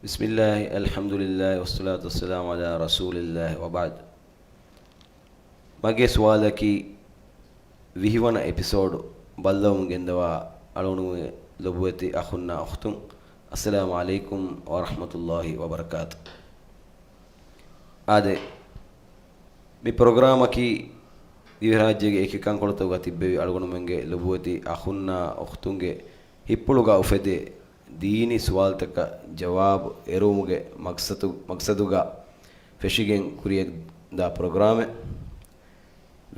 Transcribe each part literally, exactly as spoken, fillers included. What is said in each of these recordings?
بسم الله، الحمد لله، والصلاة والسلام على رسول الله، وبعد. މަގޭ ސުވާލަކީ، ވިހިވަނަ އެޕިސޯޑު ބައްލަވަމުން ގެންދަވާ އަޅުގަނޑުމެން ލޮބުވެތި އަޚުންނާ އުޚްތުން، އައްސަލާމު ޢަލައިކުމް ވަރަޙްމަތުﷲި ވަބަރަކާތު. އާދެ، މި ޕްރޮގްރާމަކީ ދިވެހިރާއްޖޭގެ އެކި ކަންކޮޅުތަކުގަ ތިއްބެވި އަޅުގަނޑުމެންގެ ލޮބުވެތި އަޚުންނާ އުޚްތުންގެ ހިތްޕުޅުގަ އުފެދޭ ދީނީ ސުވާލުތަކަށް ޖަވާބު އެރުވުމުގެ މަގްސަދު، މަގްސަދުގަ ފެށިގެން ކުރިއަށްދާ ޕްރޮގްރާމެއް.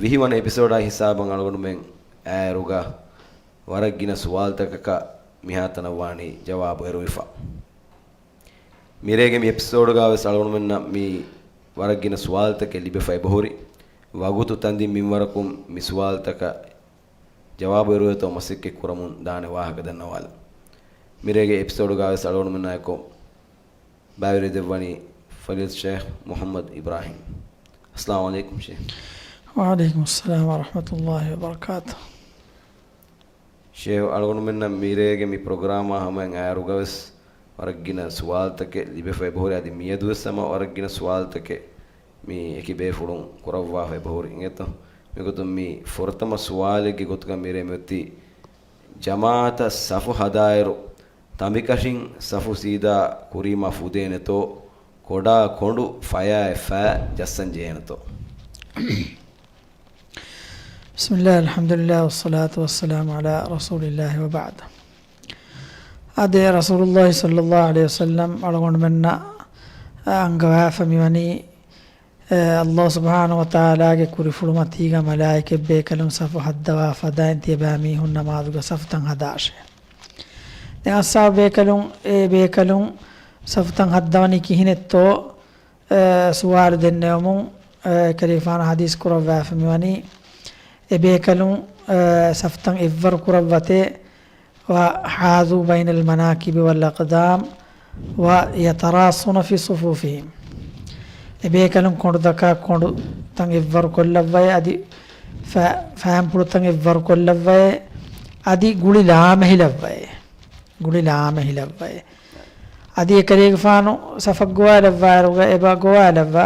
ވިހިވަނަ އެޕިސޯޑާ ހިސާބަށް އަޅުގަނޑުމެން އައިއިރުގަ ވަރަށް ގިނަ ސުވާލުތަކަކަށް މިހާތަނަށް ވާނީ ޖަވާބު އެރުވިފަ. މިރޭގެ މި އެޕިސޯޑުގަ ވެސް އަޅުގަނޑުމެންނަށް މި ވަރަށް ގިނަ ސުވާލުތަކެއް ލިބެފަ އެބަހުރި. ވަގުތު ތަންދިން މިންވަރަކުން މި ސުވާލުތަކަށް ޖަވާބު އެރުވޭތޯ މަސައްކަތް ކުރަމުން ދާނެ ވާހަކަ ދަންނަވާލަން. މިރޭގެ އެޕިސޯޑުގަ ވެސް އަޅުގަނޑުމެންނާއެކު ބައިވެރިވެދެއްވަނީ ފަޟީލަތު ޝޭޚް މުޙައްމަދު އިބްރާހީމް. އައްސަލާމު ޢަލައިކުމް ޝޭޚް. ވަޢަލައިކުމުއްސަލާމް ވަރަޙްމަތުﷲި ވަބަރަކާތުހު. ޝޭޚް، އަޅުގަނޑުމެންނަށް މިރޭގެ މި ޕްރޮގްރާމާ ހަމައަށް އައިއިރުގަވެސް ވަރަށް ގިނަ ސުވާލުތަކެއް ލިބެފަ އެބަހުރި. އަދި މިއަދުވެސް ހަމަ ވަރަށް ގިނަ ސުވާލުތަކެއް މި އެކި ބޭފުޅުން ކުރައްވާފަ އެބަހުރި. އިނގޭތޯ؟ މިގޮތުން މި ފުރަތަމަ ސުވާލެއްގެ ގޮތުގަ މިރޭ މިއޮތީ، ޖަމާޢަތަށް ސަފު ހަދާއިރު، ތަނބިކަށިން ސަފު ސީދާ ކުރީމާ ފުދޭނެތޯ، ކޮޑާ ކޮނޑު ފަޔާއެއް ފައި ޖައްސަން ޖެހޭނެތޯ؟ بسم الله، الحمد لله، والصلاة والسلام على رسول الله وبعد. އާދެ، ރަސޫލުﷲި ޞައްލަﷲު ޢަލައިހި ވަސައްލަމް އަޅުގަނޑުމެންނަށް އަންގަވާފަ މިވަނީ، އެ، ﷲ ސުބްޙާނަހޫ ވަތަޢާލާގެ ކުރިފުޅުމަތީގަ މަލާއިކަތް ބޭކަލުން ސަފު ހައްދަވާ ފަދައިން ތިޔަބައިމީހުން ނަމާދުގަ ސަފުތައް ހަދާށޭ. ދެން އަޞްޙާބު ބޭކަލުން އެ ބޭކަލުން ސަފުތައް ހައްދަވަނީ ކިހިނެއްތޯ، އެ، ސުވާލު ދެންނެވުމުން، އެ، ކަލޭގެފާނު ޙަދީޘް ކުރައްވާފަ މިވަނީ، އެ ބޭކަލުން، އެ، ސަފުތައް އެއްވަރު ކުރައްވަތޭ، وحاذوا بين المناكب والأقدام ويتراصون في صفوفهم. އެ ބޭކަލުން ކޮނޑުތަކާ ކޮނޑުތައް އެއްވަރު ކޮށްލައްވައޭ، އަދި ފަ-، ފައިންޕުޅުތައް އެއްވަރު ކޮށްލައްވައޭ، އަދި ގުޅި ލާމެހިލައްވައޭ. ގުޅި ލާމެހިލައްވައޭ. އަދި އެކަލޭގެފާނު ސަފަށް ގޮވާލައްވާއިރުގަ އެބަ ގޮވާލައްވާ،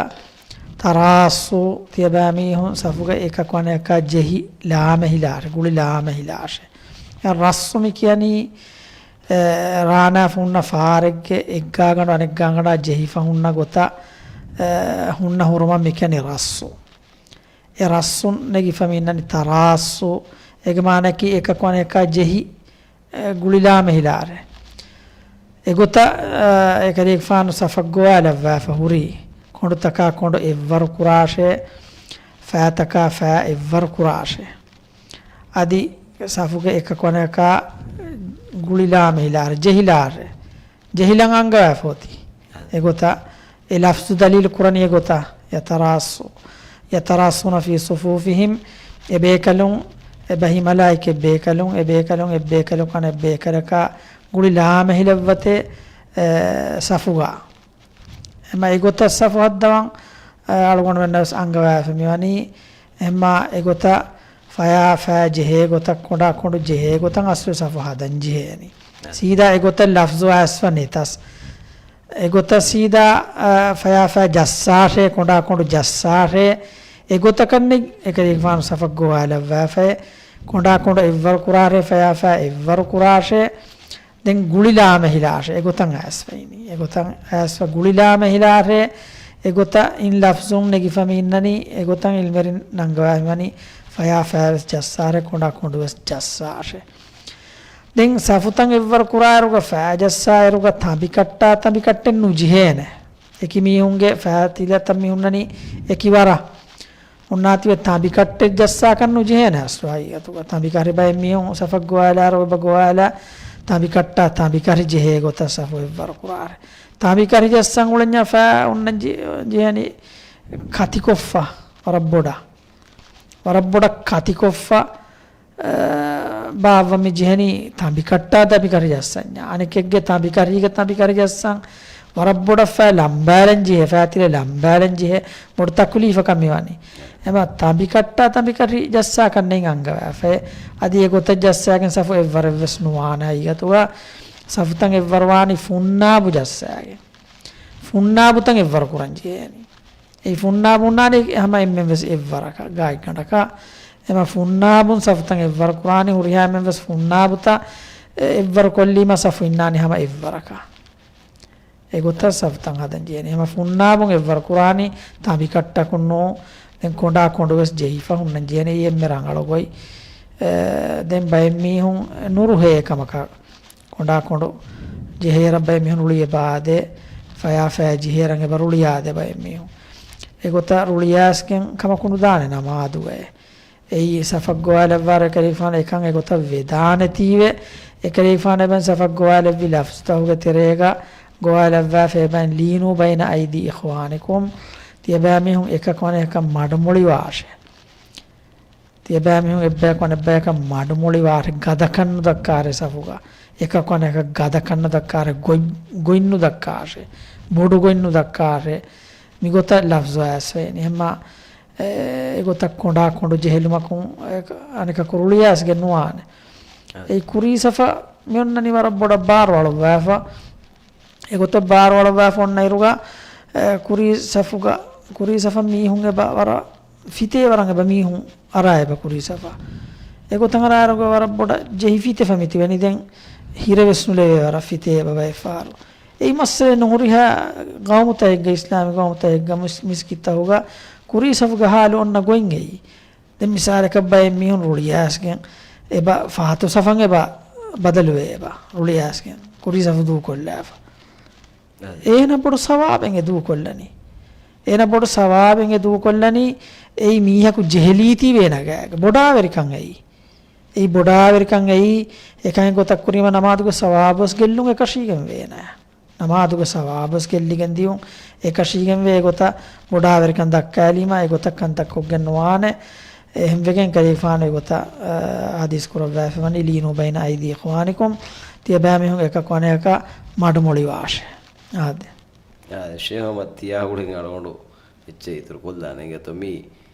تراصوا، ތިޔަބައިމީހުން ސަފުގަ އެކަކު އަނެކާ ޖެހި ލާމެހިލާށޭ، ގުޅި ލާމެހިލާށޭ. އެ ރައްޞު މި ކިޔަނީ، އެ، ރާނާފަ ހުންނަ ފާރެއްގެ އެއްގާގަނޑު އަނެއްގާގަނޑާ ޖެހިފަ ހުންނަ ގޮތަށް، އެ، ހުންނަ ހުރުމަށް މި ކިޔަނީ ރައްޞު. އެ ރައްޞުން ނެގިފަ މި އިންނަނީ تراصوا. އޭގެ މާނައަކީ އެކަކު އަނެކާ ޖެހި، އެ، ގުޅިލާމެހިލާށޭ. އެގޮތަށް، އެ، އެކަލޭގެފާނު ސަފަށް ގޮވާލައްވާފަ ހުރީ، ކޮނޑުތަކާ ކޮނޑު އެއްވަރު ކުރާށޭ، ފައިތަކާ ފައި އެއްވަރު ކުރާށޭ. އަދި ސަފުގެ އެކަކު އަނެކާ ގުޅިލާމެހިލާށޭ، ޖެހިލާށޭ. ޖެހިލަން އަންގަވާފަ އޮތީ. އެގޮތަށް އެ ލަފްޒު ދަލީލު ކުރަނީ އެގޮތަށް، يتراصوا، يتراصون في صفوفهم، އެ ބޭކަލުން، އެބަހީ މަލާއިކަތް ބޭކަލުން، އެ ބޭކަލުން އެއްބޭކަލަކު އަނެއްބޭކަލަކާ ގުޅި ލާމެހިލައްވަތޭ، އެ، ސަފުގަ. އެމަ އެގޮތަށް ސަފު ހައްދަވަން، އަ، އަޅުގަނޑުމެންނަށް ވެސް އަންގަވާފަ މިވަނީ. އެމަ އެގޮތަށް ފަޔާ ފައި ޖެހޭ ގޮތަށް، ކޮނޑާ ކޮނޑު ޖެހޭ ގޮތަށް އަސްލު ސަފު ހަދަން ޖެހޭނީ. ސީދާ އެގޮތަށް ލަފްޒު އައިސްފަ ނެތަސް. އެގޮތަށް ސީދާ، އަ، ފަޔާ ފައި ޖައްސާށޭ، ކޮނޑާ ކޮނޑު ޖައްސާށޭ، އެގޮތަކަށް ނެތް. އެކަލޭގެފާނު ސަފަށް ގޮވާލައްވާފައޭ، ކޮނޑާ ކޮނޑު އެއްވަރު ކުރާށޭ، ފަޔާ ފައި އެއްވަރު ކުރާށޭ. ދެން ގުޅި ލާމެހިލާށޭ، އެގޮތަށް އައިސްފައިނީ. އެގޮތަށް އައިސްފަ ގުޅި ލާމެހިލާށޭ، އެގޮތަށް އިން ލަފްޒުން ނެގިފަ މި އިންނަނީ، އެގޮތަށް އިލްމުވެރިން އަންގަވާ މިވަނީ، ފަޔާ ފައި ވެސް ޖައްސާށޭ، ކޮނޑާ ކޮނޑު ވެސް ޖައްސާށޭ. ދެން ސަފުތައް އެއްވަރު ކުރާއިރުގަ ފައި ޖައްސާއިރުގަ ތަނބިކައްޓާ ތަނބިކައްޓެއް ނުޖެހޭނެ. އެކި މީހުންގެ ފައިތިލަތައް މި ހުންނަނީ އެކި ވަރަށް. ހުންނާތީވެ ތަނބިކައްޓެއް ޖައްސާކަށް ނުޖެހޭނެ އަސްލު ހަގީގަތުގަ. ތަނބިކަށި ބައެއް މީހުން ސަފަށް ގޮވާލާއިރު އެބަ ގޮވާލާ ތަނބިކައްޓާ ތަނބިކަށި ޖެހޭ ގޮތަށް ސަފު އެއްވަރު ކުރާށޭ. ތަނބިކަށި ޖައްސަން އުޅެންޏާ ފައި ހުންނަން ޖެ-، ޖެހެނީ ކަތިކޮށްފަ ވަރަށް ބޮޑަށް. ވަރަށް ބޮޑަށް ކަތިކޮށްފަ، އަ، ބާއްވަން މި ޖެހެނީ ތަނބިކައްޓާ ތަނބިކަށި ޖައްސަންޏާ. އަނެކެއްގެ ތަނބިކަށީގަ ތަނބިކަށި ޖައްސަން ވަރަށް ބޮޑަށް ފައި ލަނބާލަން ޖެހޭ، ފައިތިލަ ލަނބާލަން ޖެހޭ، ބޮޑު ތަކުލީފަކަށް މިވަނީ. އެމަ ތަނބިކައްޓާ ތަނބިކަށި ޖައްސާކަށް ނެތް އަންގަވާފައި. އަދި އެގޮތަށް ޖައްސާގެން ސަފު އެއްވަރެއްވެސް ނުވާނެ ހަގީގަތުގަ. ސަފުތައް އެއްވަރު ވާނީ ފުންނާބު ޖައްސާގެން. ފުންނާބުތައް އެއްވަރު ކުރަން ޖެހޭނީ. އެއީ ފުންނާބު ހުންނާނީ ހަމަ އެންމެން ވެސް އެއްވަރަކަށް ގާތްގަނޑަކަށް. އެމަ ފުންނާބުން ސަފުތައް އެއްވަރު ކުރާނީ ހުރިހާ އެންމެން ވެސް ފުންނާބުތައް އެ-، އެއްވަރު ކޮށްލީމަ ސަފު އިންނާނީ ހަމަ އެއްވަރަކަށް. އެގޮތަށް ސަފުތައް ހަދަން ޖެހޭނީ. ހަމަ ފުންނާބުން އެއްވަރު ކުރާނީ ތަނބިކައްޓަކުން ނޫން. ދެން ކޮނޑާ ކޮނޑު ވެސް ޖެހިފަ ހުންނަން ޖެހޭނީ. އެއީ އެންމެ ރަނގަޅު ގޮތް. އެ، ދެން ބައެއް މީހުން ނުރުހޭ ކަމަކަށް. ކޮނޑާ ކޮނޑު ޖެހޭއިރަށް ބައެއް މީހުން ރުޅި އެބަ އާދޭ، ފަޔާ ފަޔާ ޖެހޭއިރަށް އެބަ ރުޅި އާދޭ ބައެއް މީހުން. އެގޮތަށް ރުޅި އައިސްގެން ކަމަކު ނުދާނެ ނަމާދުގައި. އެއީ ސަފަށް ގޮވާލައްވާއިރު އެކަލޭގެފާނު އެކަން އެގޮތަށް ވެދާނެތީވެ، އެކަލޭގެފާނު އެބައިން ސަފަށް ގޮވާލެއްވި ލަފްޒުތަކުގެ ތެރޭގަ ގޮވާލައްވާފަ އެބައިން لينوا بين أيدي إخوانكم، ތިޔަބައިމީހުން އެކަކު އަނެކަކަށް މަޑުމޮޅިވާށޭ. ތިޔަބައިމީހުން އެއްބަޔަކު އަނެއްބަޔަކަށް މަޑުމޮޅިވާށޭ، ގަދަކަން ނުދައްކާށޭ ސަފުގަ. އެކަކު އަނެކަކަށް ގަދަކަން ނުދައްކާށޭ، ގޮތް، ގޮތް ނުދައްކާށޭ، ބޮޑު ގޮތް ނުދައްކާށޭ. މިގޮތަށް ލަފްޒު އައިސްފައިނީ. އެހެންމާ، އެ، އެގޮތަށް ކޮނޑާ ކޮނޑު ޖެހިލުމަކުން އެ، އަނެކަކު ރުޅިއައިސްގެން ނުވާނެ. އާ. އެއީ ކުރީ ސަފަށް މި އޮންނަނީ ވަރަށް ބޮޑަށް ބާރު އަޅުއްވާފަ. އެގޮތަށް ބާރު އަޅުއްވާފަ އޮންނައިރުގަ، އެ، ކުރީ ސަފުގަ، ކުރީ ސަފަށް މީހުން އެބަ ވަރަށް ފިތޭ ވަރަށް އެބަ މީހުން އަރާ އެބަ ކުރީ ސަފަށް. އެގޮތަށް އަރާއިރުގަ ވަރަށް ބޮޑަށް ޖެހި ފިތެފަ މިތިބެނީ. ދެން ހިރެ ވެސް ނުލެވޭ ވަރަށް ފިތޭ އެބަ ބައެއް ފަހަރު. އެއީ މައްސަލައެއް ނޫން. ހުރިހާ ގައުމުތަކެއްގަ، އިސްލާމީ ގައުމުތަކެއްގަ މިސް-، މިސްކިތްތަކުގަ ކުރީ ސަފުގެ ހާލު އޮންނަ ގޮތް އެއީ. ދެން މިސާލަކަށް ބައެއް މީހުން ރުޅިއައިސްގެން އެބަ ފަހަތު ސަފަށް އެބަ ބަދަލުވޭ އެބަ ރުޅިއައިސްގެން ކުރީ ސަފު ދޫކޮށްލާފަ. އަދި. އޭނަ ބޮޑު ސަވާބެއް އެ ދޫކޮށްލަނީ. އޭނަ ބޮޑު ސަވާބެއް އެ ދޫކޮށްލަނީ. އެއީ މީހަކު ޖެހިލީތީ ވޭނަގައިގެ ބޮޑާވެރިކަން އެއީ. އެއީ ބޮޑާވެރިކަން އެއީ. އެކަން ގޮތަށް ކުރީމަ ނަމާދުގެ ސަވާބުވެސް ގެއްލުން އެކަށީގެން ވޭނަ. ނަމާދުގެ ސަވާބުވެސް ގެއްލިގެން ދިޔުން އެކަށީގެން ވޭ. އެގޮތަށް ބޮޑާވެރިކަން ދައްކާލީމަ އެގޮތަށް ކަންތައް ކޮށްގެން ނުވާނެ. އެހެންވެގެން ކަލޭގެފާނު އެގޮތަށް، އަ، ޙަދީޘް ކުރައްވާފަ ވަނީ لينوا بين أيدي إخوانكم، ތިޔަބައިމީހުން އެކަކު އަނެކަކަށް މަޑުމޮޅިވާށޭ. އާދެ. އާދެ، ޝޭޚް މަ ތިޔާ ހުޅިގެން އަޅުގަނޑު އެއްޗެއް އިތުރު ކޮށްލާނެ އިނގޭތޯ. މި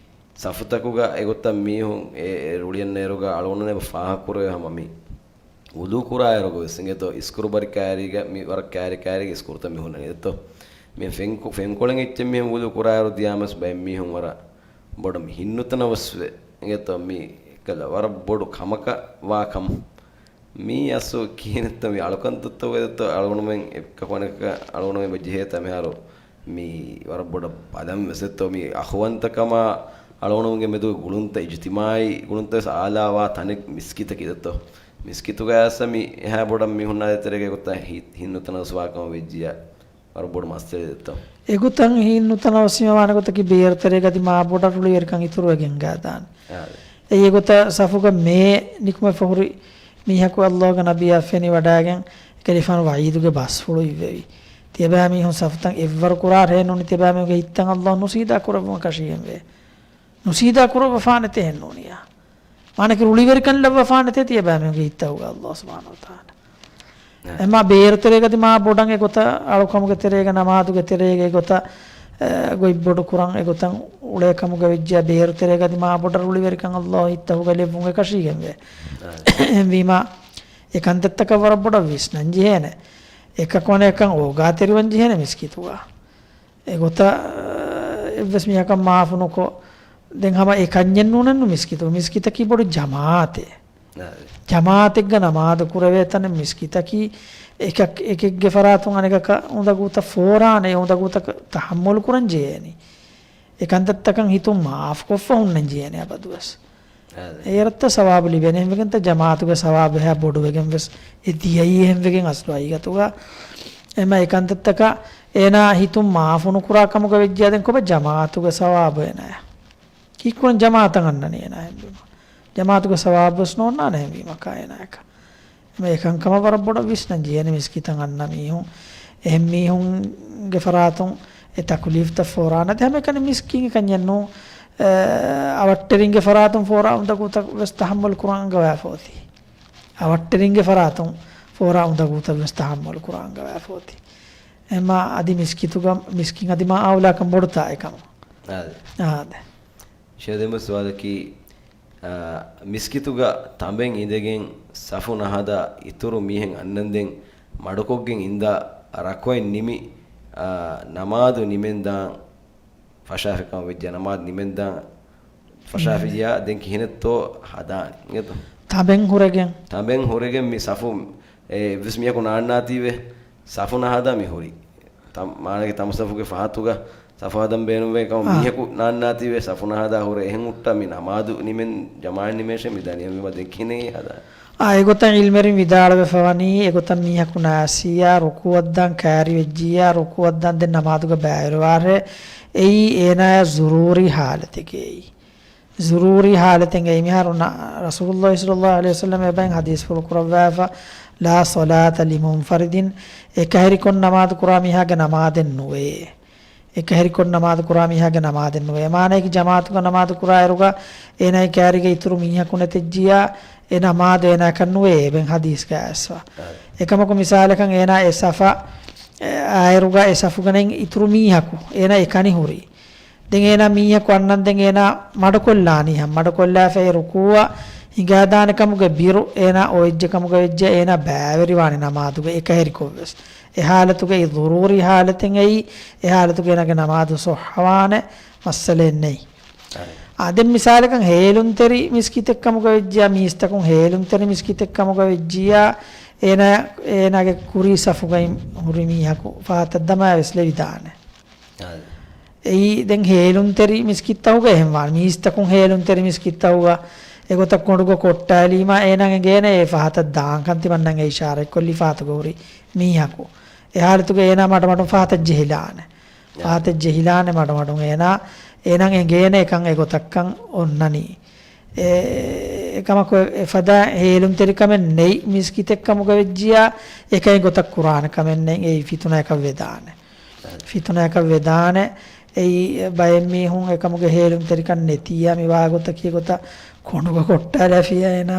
ސަފުތަކުގަ އެގޮތަށް މީހުން އެ، އެ ރުޅިއަންނައިރުގަ އަޅުގަނޑު އެބަ ފާހަގަކުރެވޭ ހަމަ މި ވުޟޫ ކުރާއިރުގަ ވެސް އިނގޭތޯ، އިސްކުރު ބަރި ކާރީގަ މި ވަރަށް ކާރި ކާރީގަ އިސްކުރުތައް މި ހުންނަނީ ދެއްތޯ. މި ފެންކު-، ފެންކޮޅެއް އެއްޗެއް މިހެން ވުޟޫ ކުރާއިރު ދިޔާމަސް ބައެއް މީހުން ވަރަށް ބޮޑަށް މި ހިންނުތަނަވަސްވެ އިނގޭތޯ، މި ކަލަ ވަރަށް ބޮޑު ކަމަކަށް ވާ ކަމަށް. މީ އަސްލު ކިހިނެއްތޯ މި އަޅުކަންތައްތަކުގަ ދެއްތޯ، އަޅުގަނޑުމެން އެކަކު އަނެކަކަށް އަޅުގަނޑުމެން އެބަ ޖެހޭތާ މިހާރު މި ވަރަށް ބޮޑަށް ބަލަން ވެސް ދެއްތޯ، މި އަޚުވަންތަކަމާ އަޅުގަނޑުމެންގެ މެދުގެ ގުޅުންތައް، އިޖުތިމާޢީ ގުޅުންތައް ވެސް އާލާވާ ތަނެއް މިސްކިތަކީ ދެއްތޯ. މިސްކިތުގައި އައިސް މި އެހާ ބޮޑަށް މީހުންނާ ދޭތެރޭގަ އެގޮތަށް ހި-، ހިންނުތަނަވަސްވާކަމަށް ވެއްޖިއްޔާ ވަރަށް ބޮޑު މައްސަލައެއް ދެއްތޯ. އެގޮތަށް ހިންނުތަނަވަސްވީމަ ވާނެ ގޮތަކީ ބޭރުތެރޭގަ އަދި މާ ބޮޑަށް ރުޅިވެރިކަން އިތުރުވެގެން ގާދާނެ. އާދެ. އެއީ އެގޮތަށް ސަފުގަ މޭ ނިކުމެފަ ހުރި މީހަކު އައްލާހުގެ ނަބިއްޔާ ފެނިވަޑައިގެން އެކަލޭގެފާނު ވަޢީދުގެ ބަސްފުޅު އިއްވެވި. ތިޔަބައިމީހުން ސަފުތައް އެއްވަރު ކުރާށޭ ނޫނީ ތިޔަބައިމީހުންގެ ހިތްތައް އައްލާހު ނުސީދާ ކުރައްވުމަށް ކަށީގެންވޭ. ނުސީދާ ކުރައްވަފާނެތޭ އެހެން ނޫނިއްޔާ. މާނައަކީ ރުޅިވެރިކަން ލައްވަފާނެތޭ ތިޔަބައިމީހުންގެ ހިތްތަކުގަ އައްލާހު ސުބްޙާނަހޫ ވަތަޢާލާ. އެ. އެމާ ބޭރުތެރޭގަ އަދި މާ ބޮޑަށް އެގޮތަށް އަޅުކަމުގެ ތެރޭގަ ނަމާދުގެ ތެރޭގަ އެގޮތަށް، އެ، ގޮތްބޮޑު ކުރަން އެގޮތަށް އުޅޭ ކަމުގަ ވެއްޖެއްޔާ ބޭރުތެރޭގަ އަދި މާ ބޮޑަށް ރުޅިވެރިކަން އައްލާހު ހިތްތަކުގަ ލެއްވުން އެކަށީގެންވޭ. އެ. އެހެންވީމާ އެ ކަންތައްތަކަށް ވަރަށް ބޮޑަށް ވިސްނަން ޖެހޭނެ. އެކަކު އަނެކަކަށް އޯގާތެރިވަން ޖެހޭނެ މިސްކިތުގަ. އެގޮތަށް އެއްވެސް މީހަކަށް މާފު ނުކޮށް، ދެން ހަމަ އެ ކަންޏެއް ނޫނެއްނު މިސްކިތު. މިސްކިތަކީ ބޮޑު ޖަމާޢަތެއް. އާ. ޖަމާޢަތެއްގަ ނަމާދު ކުރެވޭ ތަނެއް މިސްކިތަކީ. އެކަކް، އެކެއްގެ ފަރާތުން އަނެކަކަށް އުނދަގޫތައް ފޯރާނެ، އެ އުނދަގޫތަކަށް ތަޙައްމަލު ކުރަން ޖެހޭނީ. އެ ކަންތައްތަކަށް ހިތުން މާފުކޮށްފަ ހުންނަން ޖެހޭނެ އަބަދުވެސް. އާ. އޭރަށްތައް ސަވާބު ލިބޭނެ. އެހެންވެގެންތަ ޖަމާޢަތުގެ ސަވާބު އެހާ ބޮޑުވެގެން ވެސް އެ ދިޔައީ އެހެންވެގެން އަސްލު ހަގީގަތުގަ. އެމަ އެ ކަންތައްތަކަށް އޭނާ ހިތުން މާފު ނުކުރާ ކަމުގަ ވެއްޖެއްޔާ ދެން ކޮބާ ޖަމާޢަތުގެ ސަވާބު އޭނާޔަށް؟ ކީއްކުރަން ޖަމާޢަތަށް އަންނަނީ އޭނާ އެހެންވީމަ؟ ޖަމާޢަތުގެ ސަވާބުވެސް ނޯންނާނެ އެހެންވީމަކާ އޭނާޔަކަށް. އެމަ އެކަންކަމަށް ވަރަށް ބޮޑަށް ވިސްނަން ޖެހޭނެ މިސްކިތަށް އަންނަ މީހުން. އެހެން މީހުންގެ ފަރާތުން އެ ތަކުލީފްތައް ފޯރާނެ އަދި ހަމައެކަނި މިސްކިތް އެކަންޏެއްނޫ، އަވަށްޓެރިންގެ ފަރާތުން ފޯރާ އުނދަގޫތައް ވެސް ތަޙައްމަލު ކުރަން އަންގަވާފަ އޮތީ. އަވަށްޓެރިންގެ ފަރާތުން ފޯރާ އުނދަގޫތައް ވެސް ތަޙައްމަލު ކުރަން އަންގަވާފަ އޮތީ. އެމަ އަދި މިސްކިތުގަ، މިސްކިތް އަދި މާ އައުލާކަން ބޮޑުތާ އެކަމަށް. އާދެ. އާދެ. ޝޭޚް ދެން ސުވާލަކީ، އާ، މިސްކިތުގަ ތަނބެއް އިނދެގެން ސަފު ނަހަދާ އިތުރު މީހެއް އަންނަންދެން މަޑުކޮށްގެން އިންދާ ރަކުވެތް ނިމި، އާ، ނަމާދު ނިމެންދާން ފަށާފިކަމަށް ވެއްޖެ، ނަމާދު ނިމެންދާން ފަށާފިއްޔާ ދެން ކިހިނެއްތޯ ހަދާނީ އިނގޭތޯ؟ ތަނބެން ހުރެގެން. ތަނބެން ހުރެގެން މި ސަފު، އެއްވެސް މީހަކު ނާންނާތީވެ ސަފު ނަހަދާ މި ހުރީ. ތަ-، މާނަގެ ތަނބުސަފުގެ ފަހަތުގަ ސަފު ހަދަން ބޭނުންވޭ ކަމަށް އާ. މީހަކު ނާންނާތީވެ ސަފު ނަހަދާ ހުރެ އެހެން ހުއްޓާ މި ނަމާދު ނިމެން ޖަމާޢަތް ނިމޭށޭ މި ދަނީ މި ދެން ކިހިނެއް ހަދާ. އާ، އެގޮތަށް ޢިލްމުވެރިން ވިދާޅުވެފަވަނީ، އެގޮތަށް މީހަކު ނާސީއާ ރުކޫޢަށްދާން ކައިރިވެއްޖިއްޔާ، ރުކޫޢަށްދާން ދެން ނަމާދުގަ ބައިވެރިވާށޭ، އެއީ އޭނާޔަށް ޒުރޫރީ ޙާލަތެކޭ. ޒުރޫރީ ޙާލަތެއްގައި މިހާރު ނަ-، ރަސޫލުﷲ ޞައްލަﷲ ޢަލައިހި ވަސައްލަމް އެބައިން ޙަދީޘްފުޅު ކުރައްވާފަ، لا صلاة لمنفرد، އެކަހެރިކޮށް ނަމާދު ކުރާ މީހާގެ ނަމާދެއް ނުވޭ. އެކަހެރިކޮށް ނަމާދު ކުރާ މީހާގެ ނަމާދެއް ނުވޭ. މާނައަކީ ޖަމާޢަތުގަ ނަމާދު ކުރާއިރުގަ އޭނާގެ ކައިރީގަ އިތުރު މީހަކު ނެތެއްޖިއްޔާ، އެ ނަމާދު އޭނާއަކަށް ނުވޭ، އެބައިން ޙަދީޘްގަ އައިސްފަ. އެކަމަކު މިސާލަކަށް އޭނާ އެ ސަފަށް، އެ، އާއިރުގަ އެ ސަފުގަ ނެތް އިތުރު މީހަކު އޭނާ އެކަނި ހުރީ. ދެން އޭނާ މީހަކު އަންނަން ދެން އޭނާ މަޑުކޮށްލާނީ ހަމަ. މަޑުކޮށްލާފައި ރުކޫޢަށް ހިނގާދާނެ ކަމުގެ ބިރު އޭނާ އޮވެއްޖެ ކަމުގަ ވެއްޖެ އޭނާ ބައިވެރިވާނެ ނަމާދުގަ އެކަހެރިކޮށްވެސް. އެ ޙާލަތުގައި ޟުރޫރީ ޙާލަތެއް އެއީ، އެ ޙާލަތުގައި އޭނާގެ ނަމާދު ޞައްޙަވާނެ މައްސަލައެއް ނެތް. އާ، ދެން މިސާލަކަށް ހޭލުންތެރި މިސްކިތެއް ކަމުގަ ވެއްޖިއްޔާ، މީސްތަކުން ހޭލުންތެރި މިސްކިތެއް ކަމުގަ ވެއްޖިއްޔާ، އޭނާ، އޭނާގެ ކުރީ ސަފުގައި ހުރި މީހަކު ފަހަތަށް ދަމާވެސް ލެވިދާނެ. އާ. އެއީ ދެން ހޭލުންތެރި މިސްކިތްތަކުގަ އެހެން ވާނެ. މީސްތަކުން ހޭލުންތެރި މިސްކިތްތަކުގަ އެގޮތަށް ކޮނޑުގަ ކޮށްޓާލީމާ، އޭނާ އެނގޭނެ އެ ފަހަތަށް ދާން ކަން ތިމަންނަން އިޝާރަތްކޮށްލީ ފަހަތުގަ ހުރި މީހަކު. އެ ޙާލަތުގަ އޭނާ މަޑުމަޑުން ފަހަތަށް ޖެހިލާނެ. އާ. ފަހަތަށް ޖެހިލާނެ މަޑުމަޑުން އޭނާ، އޭނާ އެނގޭނެ އެކަން އެގޮތަށްކަން އޮންނަނީ. އެ، އެކަމަކު އެ ފަދަ ހޭލުންތެރިކަމެއް ނެތް މިސްކިތެއް ކަމުގަ ވެއްޖިއްޔާ، އެކަން އެގޮތަށް ކުރާނެ ކަމެއް ނެތް. އެއީ ފިތުނައަކަށް ވެދާނެ. ފިތުނައަކަށް ވެދާނެ. އެއީ ބައެއް މީހުން އެކަމުގެ ހޭލުންތެރިކަން ނެތިއްޔާ މި ވާގޮތަކީ ގޮތަށް ކޮނޑުގަ ކޮށްޓާލާފިއްޔާ އޭނާ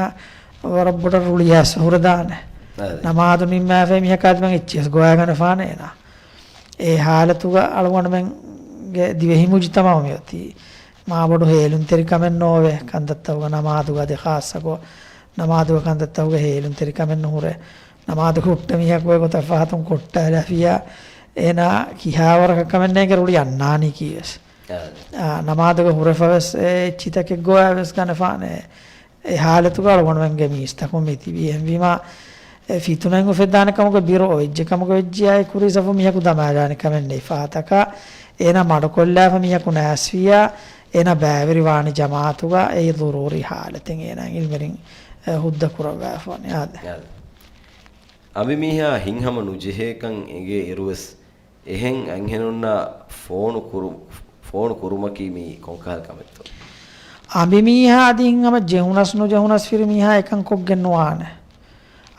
ވަރަށް ބޮޑަށް ރުޅިއައިސް ހުރެދާނެ. އާ. ނަމާދު ނިންމާފައި މީހަކާ ތިމަން އެއްޗިއަސް ގޮވާގަނެފާނެ އޭނާ. އެ ޙާލަތުގަ އަޅުގަނޑުމެންގެ ދިވެހި މުޖުތަމަޢު މިއޮތީ މާބޮޑު ހޭލުންތެރިކަމެއް ނޯވޭ. ކަންތައްތަކުގަ ނަމާދުގަ އަދި ޚާއްޞަކޮށް ނަމާދުގެ ކަންތައްތަކުގަ ހޭލުންތެރިކަމެއް ނުހުރޭ. ނަމާދު ހުއްޓަ މީހަކު އެގޮތަށް ފަހަތުން ކޮށްޓާލާފިއްޔާ އޭނާ ކިހާވަރަކަށް ކަމެއް ނޭނގެ ރުޅި އަންނާނީކީވެސް. އާ. އާ، ނަމާދުގަ ހުރެފަވެސް އެ އެއްޗިތަކެއް ގޮވާވެސް ގަނެފާނެ. އެ ޙާލަތުގަ އަޅުގަނޑުމެންގެ މީސްތަކުން މި ތިބީ. އެހެންވީމާ، އެ ފިތުނައިން އުފެއްދާނެ ކަމުގެ ބިރު އޮވެއްޖެ ކަމުގަ ވެއްޖިއްޔާ، އެ ކުރީ ސަފު މީހަކު ދަމާލާނެ ކަމެއް ނެތް. ފަހަތަކަށް އޭނާ މަޑުކޮށްލާފަ މީހަކު ނާސްވިއްޔާ، އޭނާ ބައިވެރިވާނެ ޖަމާޢަތުގަ. އެއީ ޟުރޫރީ ޙާލަތެއް އޭނާ ޢިލްމުވެރިން، އެ، ހުއްދަ ކުރައްވާފަވަނީ. އާދެ. އާދެ. އަނބިމީހާ ހިތްހަމަ ނުޖެހޭކަން އެނގޭ އިރުވެސް، އެހެން އަންހެނުންނާ ފޯނު ކުރު-، ފޯނު ކުރުމަކީ މީ ކޮންކަހަލަ ކަމެއްތޯ؟ އަނބިމީހާ އަދި ހިތްހަމަ ޖެހުނަސް ނުޖެހުނަސް ފިރިމީހާ އެކަން ކޮށްގެން ނުވާނެ.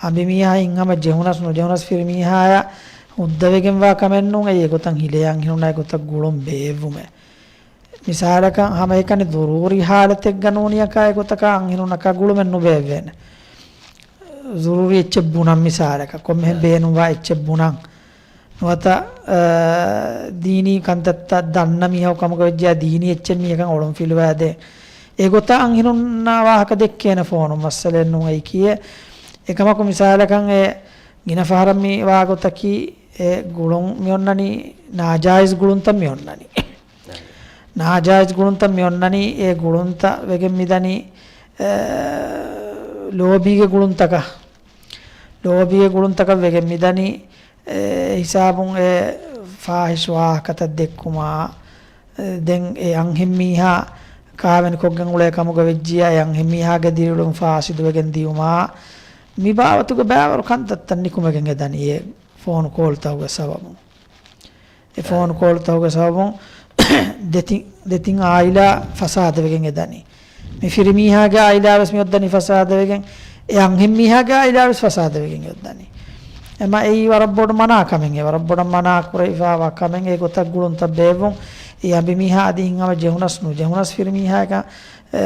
އަނބިމީހާ ހިތްހަމަ ޖެހުނަސް ނުޖެހުނަސް ފިރިމީހާޔަށް ހުއްދަވެގެންވާ ކަމެއް ނޫން. އެއީ އެގޮތަށް ހިލޭ އަންހެނުންނާ އެގޮތަށް ގުޅުން ބޭއްވުމެއް. މިސާލަކަށް ހަމައެކަނި ޟުރޫރީ ޙާލަތެއްގަ ނޫނިއަކާ އެގޮތަކަށް އަންހެނުންނަކާ ގުޅުމެއް ނުބޭއްވޭނެ. ޟުރޫރީ އެއްޗެއް ބުނަން މިސާލަކަށް، ކޮންމެހެން އަ. ބޭނުންވާ އެއްޗެއް ބުނަން. ނުވަތަ، އަ، ދީނީ ކަންތައްތައް ދަންނަ މީހަކު ކަމުގަ ވެއްޖެއްޔާ ދީނީ އެއްޗެއް މީހަކަށް އޮޅުން ފިލުވާދޭ. އެގޮތަށް އަންހެނުންނާ ވާހަކަ ދެއްކޭނެ ފޯނުން މައްސަލައެއް ނޫން އެއީކީއެއް. އެކަމަކު މިސާލަކަށް އެ ގިނަ ފަހަރަށް މި ވާގޮތަކީ އެ ގުޅުން މި އޮންނަނީ ނާޖާއިޒް ގުޅުންތައް މި އޮންނަނީ. ނާޖާއިޒް ގުޅުންތައް މި އޮންނަނީ، އެ ގުޅުންތައް ވެގެން މިދަނީ، އެ، ލޯބީގެ ގުޅުންތަކަށް، ލޯބީގެ ގުޅުންތަކަށް ވެގެން މިދަނީ، އެ، ހިސާބުން އެ ފާހިޝް ވާހަކަތައް ދެއްކުމާ، އެ، ދެން އެ އަންހެންމީހާ ކާވެނިކޮށްގެން އުޅޭ ކަމުގަ ވެއްޖިއްޔާ، އެ އަންހެންމީހާގެ ދިރިއުޅުން ފާސިދުވެގެން ދިޔުމާ، މި ބާވަތުގެ ބައިވަރު ކަންތައްތައް ނިކުމެގެން އެ ދަނީ އެ ފޯނު ކޯލްތަކުގެ ސަބަބުން. އެ ފޯނު ކޯލްތަކުގެ ސަބަބުން ދެތިން، ދެތިން އާއިލާ ފަސާދަވެގެން އެދަނީ. މި ފިރިމީހާގެ އާއިލާވެސް މި އޮއްދަނީ ފަސާދަވެގެން، އެ އަންހެންމީހާގެ އާއިލާވެސް ފަސާދަވެގެން އެ އޮއްދަނީ. އެމަ އެއީ ވަރަށް ބޮޑު މަނާ ކަމެއް، އެ ވަރަށް ބޮޑަށް މަނާ ކުރެވިފައިވާ ކަމެއް. އެ ގޮތަށް ގުޅުންތައް ބޭއްވުން، އެ އަނބިމީހާ އަދި ހިތްހަމަ ޖެހުނަސް ނުޖެހުނަސް ފިރިމީހާއަކަށް، އެ،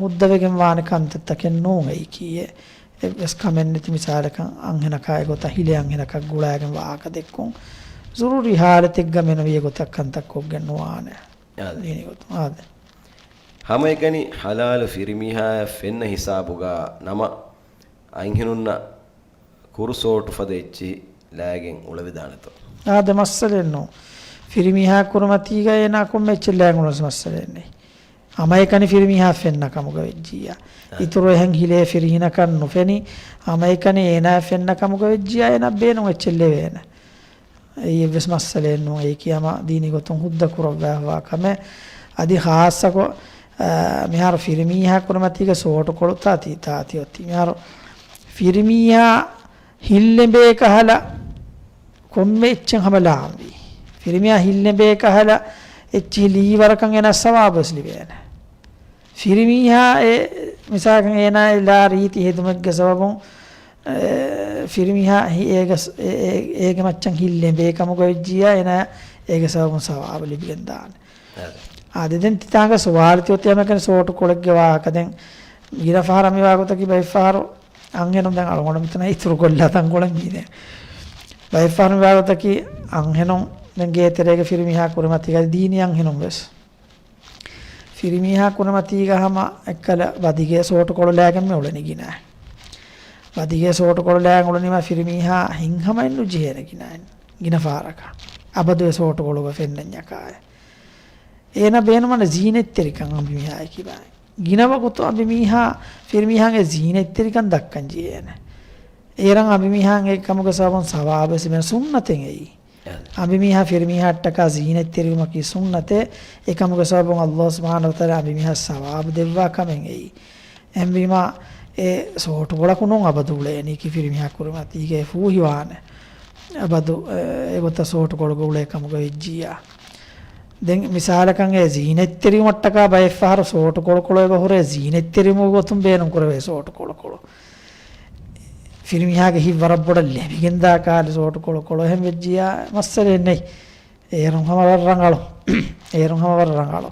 ހުއްދަވެގެން ވާނެ ކަންތައްތަކެއް ނޫން އެއީކީއެއް. އެއްވެސް ކަމެއް ނެތި މިސާލަކަށް އަންހެނަކާ އެގޮތަށް ހިލޭ އަންހެނަކަށް ގުޅާގެން ވާހަކަ ދެއްކުން. ޒުރޫރީ ހާލަތެއްގަ މެނުވީ އެގޮތަށް ކަންތައް ކޮށްގެން ނުވާނެ. އާދެ. ދީނީ ގޮތުން. އާދެ. ހަމައެކަނި ޙަލާލު ފިރިމީހާޔަށް ފެންނަ ހިސާބުގަ ނަމަ އަންހެނުންނަށް ކުރު ސޯޓު ފަދަ އެއްޗިހި ލާގެން އުޅެވިދާނެތޯ؟ އާދެ، މައްސަލައެއް ނޫން. ފިރިމީހާ ކުރިމަތީގަ އޭނާ ކޮންމެ އެއްޗެއް ލާގެން އުޅުނު މައްސަލައެއް ނެތް. ހަމައެކަނި ފިރިމީހާ ފެންނަ ކަމުގަ ވެއްޖިއްޔާ. އިތުރު އެހެން ހިލޭ ފިރިހިނަކަށް ނުފެނި، ހަމައެކަނި އޭނާ ފެންނަ ކަމުގަ ވެއްޖިއްޔާ އޭނާ ބޭނުން އެއްޗެއް ލެވޭނެ. އެއީ އެއްވެސް މައްސަލައެއް ނޫން. އެއީކީ ހަމަ ދީނީ ގޮތުން ހުއްދަ ކުރައްވާފަވާ ކަމެއް. އަދި ޚާއްޞަކޮށް، އާ، މިހާރު ފިރިމީހާ ކުރިމަތީގަ ސޯޓުކޮޅު ތާތީ، ތާތީ އޮތީ. މިހާރު ފިރިމީހާ ހިތްލެމޭ ކަހަލަ ކޮންމެ އެއްޗެއް ހަމަ ލާންވީ. ފިރިމީހާ ހިތްލެމޭ ކަހަލަ އެއްޗިހި ލީވަރަކަށް އޭނާ ސަވާބުވެސް ލިބޭނެ. ފިރިމީހާ އެ މިސާލަކަށް އޭނާ އެ ލާ ރީތި ހެދުމެއްގެ ސަބަބުން، އެ، ފިރިމީހާ ހި-، އޭގެ ސް-، އެ-، އެ-، އޭގެ މައްޗަށް ހިތް ލެމޭ ކަމުގަ ވެއްޖިއްޔާ އޭނާ އޭގެ ސަބަބުން ސަވާބު ލިބިގެން ދާނެ. އާދެ. އާދެ، ދެން ތިތާނގަ ސުވާލު ތިއޮތީ ހަމައެކަނި ސޯޓުކޮޅެއްގެ ވާހަކަ. ދެން ގިނަ ފަހަރަށް މިވާ ގޮތަކީ ބައެއްފަހަރު އަންހެނުން ދެން އަޅުގަނޑު މިތަނަށް އިތުރުކޮށްލާ ތަންކޮޅެއް މީނެ. ބައެއްފަހަރު މިވާ ގޮތަކީ އަންހެނުން ދެން ގޭތެރޭގެ ފިރިމީހާ ކުރިމަތީގަ ދީނީ އަންހެނުން ވެސް. ފިރިމީހާ ކުރިމަތީގަ ހަމަ އެއްކަލަ ވަދިގެ ސޯޓުކޮޅު ލާގެން މި އުޅެނީ ގިނަ. ވަދިގެ ސޯޓުކޮޅު ލާގެން އުޅުނީމަ ފިރިމީހާ ހިތްހަމައެއް ނުޖެހޭނެ ގިނަ، ގިނަ ފަހަރަކަށް. އަބަދު އެ ސޯޓުކޮޅުގަ ފެންނަންޏާ ކާއެއް. އޭނަ ބޭނުމަން ޒީނަތްތެރިކަން އަނބިމީހާ އެކިބާ. ގިނަ ވަގުތު އަނބިމީހާ ފިރިމީހާގެ ޒީނަތްތެރިކަން ދައްކަން ޖެހޭނެ. އޭރަށް އަނބިމީހާގެ ކަމުގެ ސަބަބުން ސަވާބެސް ލިބޭނެ ސުންނަތެއް އެއީ. އަނބިމީހާ ފިރިމީހާއަށްޓަކާ ޒީނަތްތެރިވުމަކީ ސުންނަތެއް. އެކަމުގެ ސަބަބުން ﷲ ސުބްޙާނަހޫ ވަތަޢާލާ އަނބިމީހާ ސަވާބު ދެއްވާ ކަމެއް އެއީ. އެހެންވީމާ، އެ ސޯޓުކޮޅަކު ނޫން އަބަދު އުޅޭނީކީ ފިރިމީހާ ކުރިމަތީގައި ފޫހިވާނެ. އަބަދު، އެ، އެގޮތަށް ސޯޓުކޮޅުގަ އުޅޭ ކަމުގަ ވެއްޖިއްޔާ. ދެން މިސާލަކަށް އެ ޒީނަތްތެރިވުމަށްޓަކާ ބައެއްފަހަރު ސޯޓުކޮޅުކޮޅު އެބަ ހުރޭ ޒީނަތްތެރިވުމުގެ ގޮތުން ބޭނުން ކުރެވޭ ސޯޓުކޮޅުކޮޅު. ފިރިމީހާގެ ހިތް ވަރަށް ބޮޑަށް ލެވިގެންދާ ކާލެ ސޯޓުކޮޅުކޮޅު އެހެން ވެއްޖިއްޔާ މައްސަލައެއް ނެތް. އޭރުން ހަމަ ވަރަށް ރަނގަޅު. އޭރުން ހަމަ ވަރަށް ރަނގަޅު.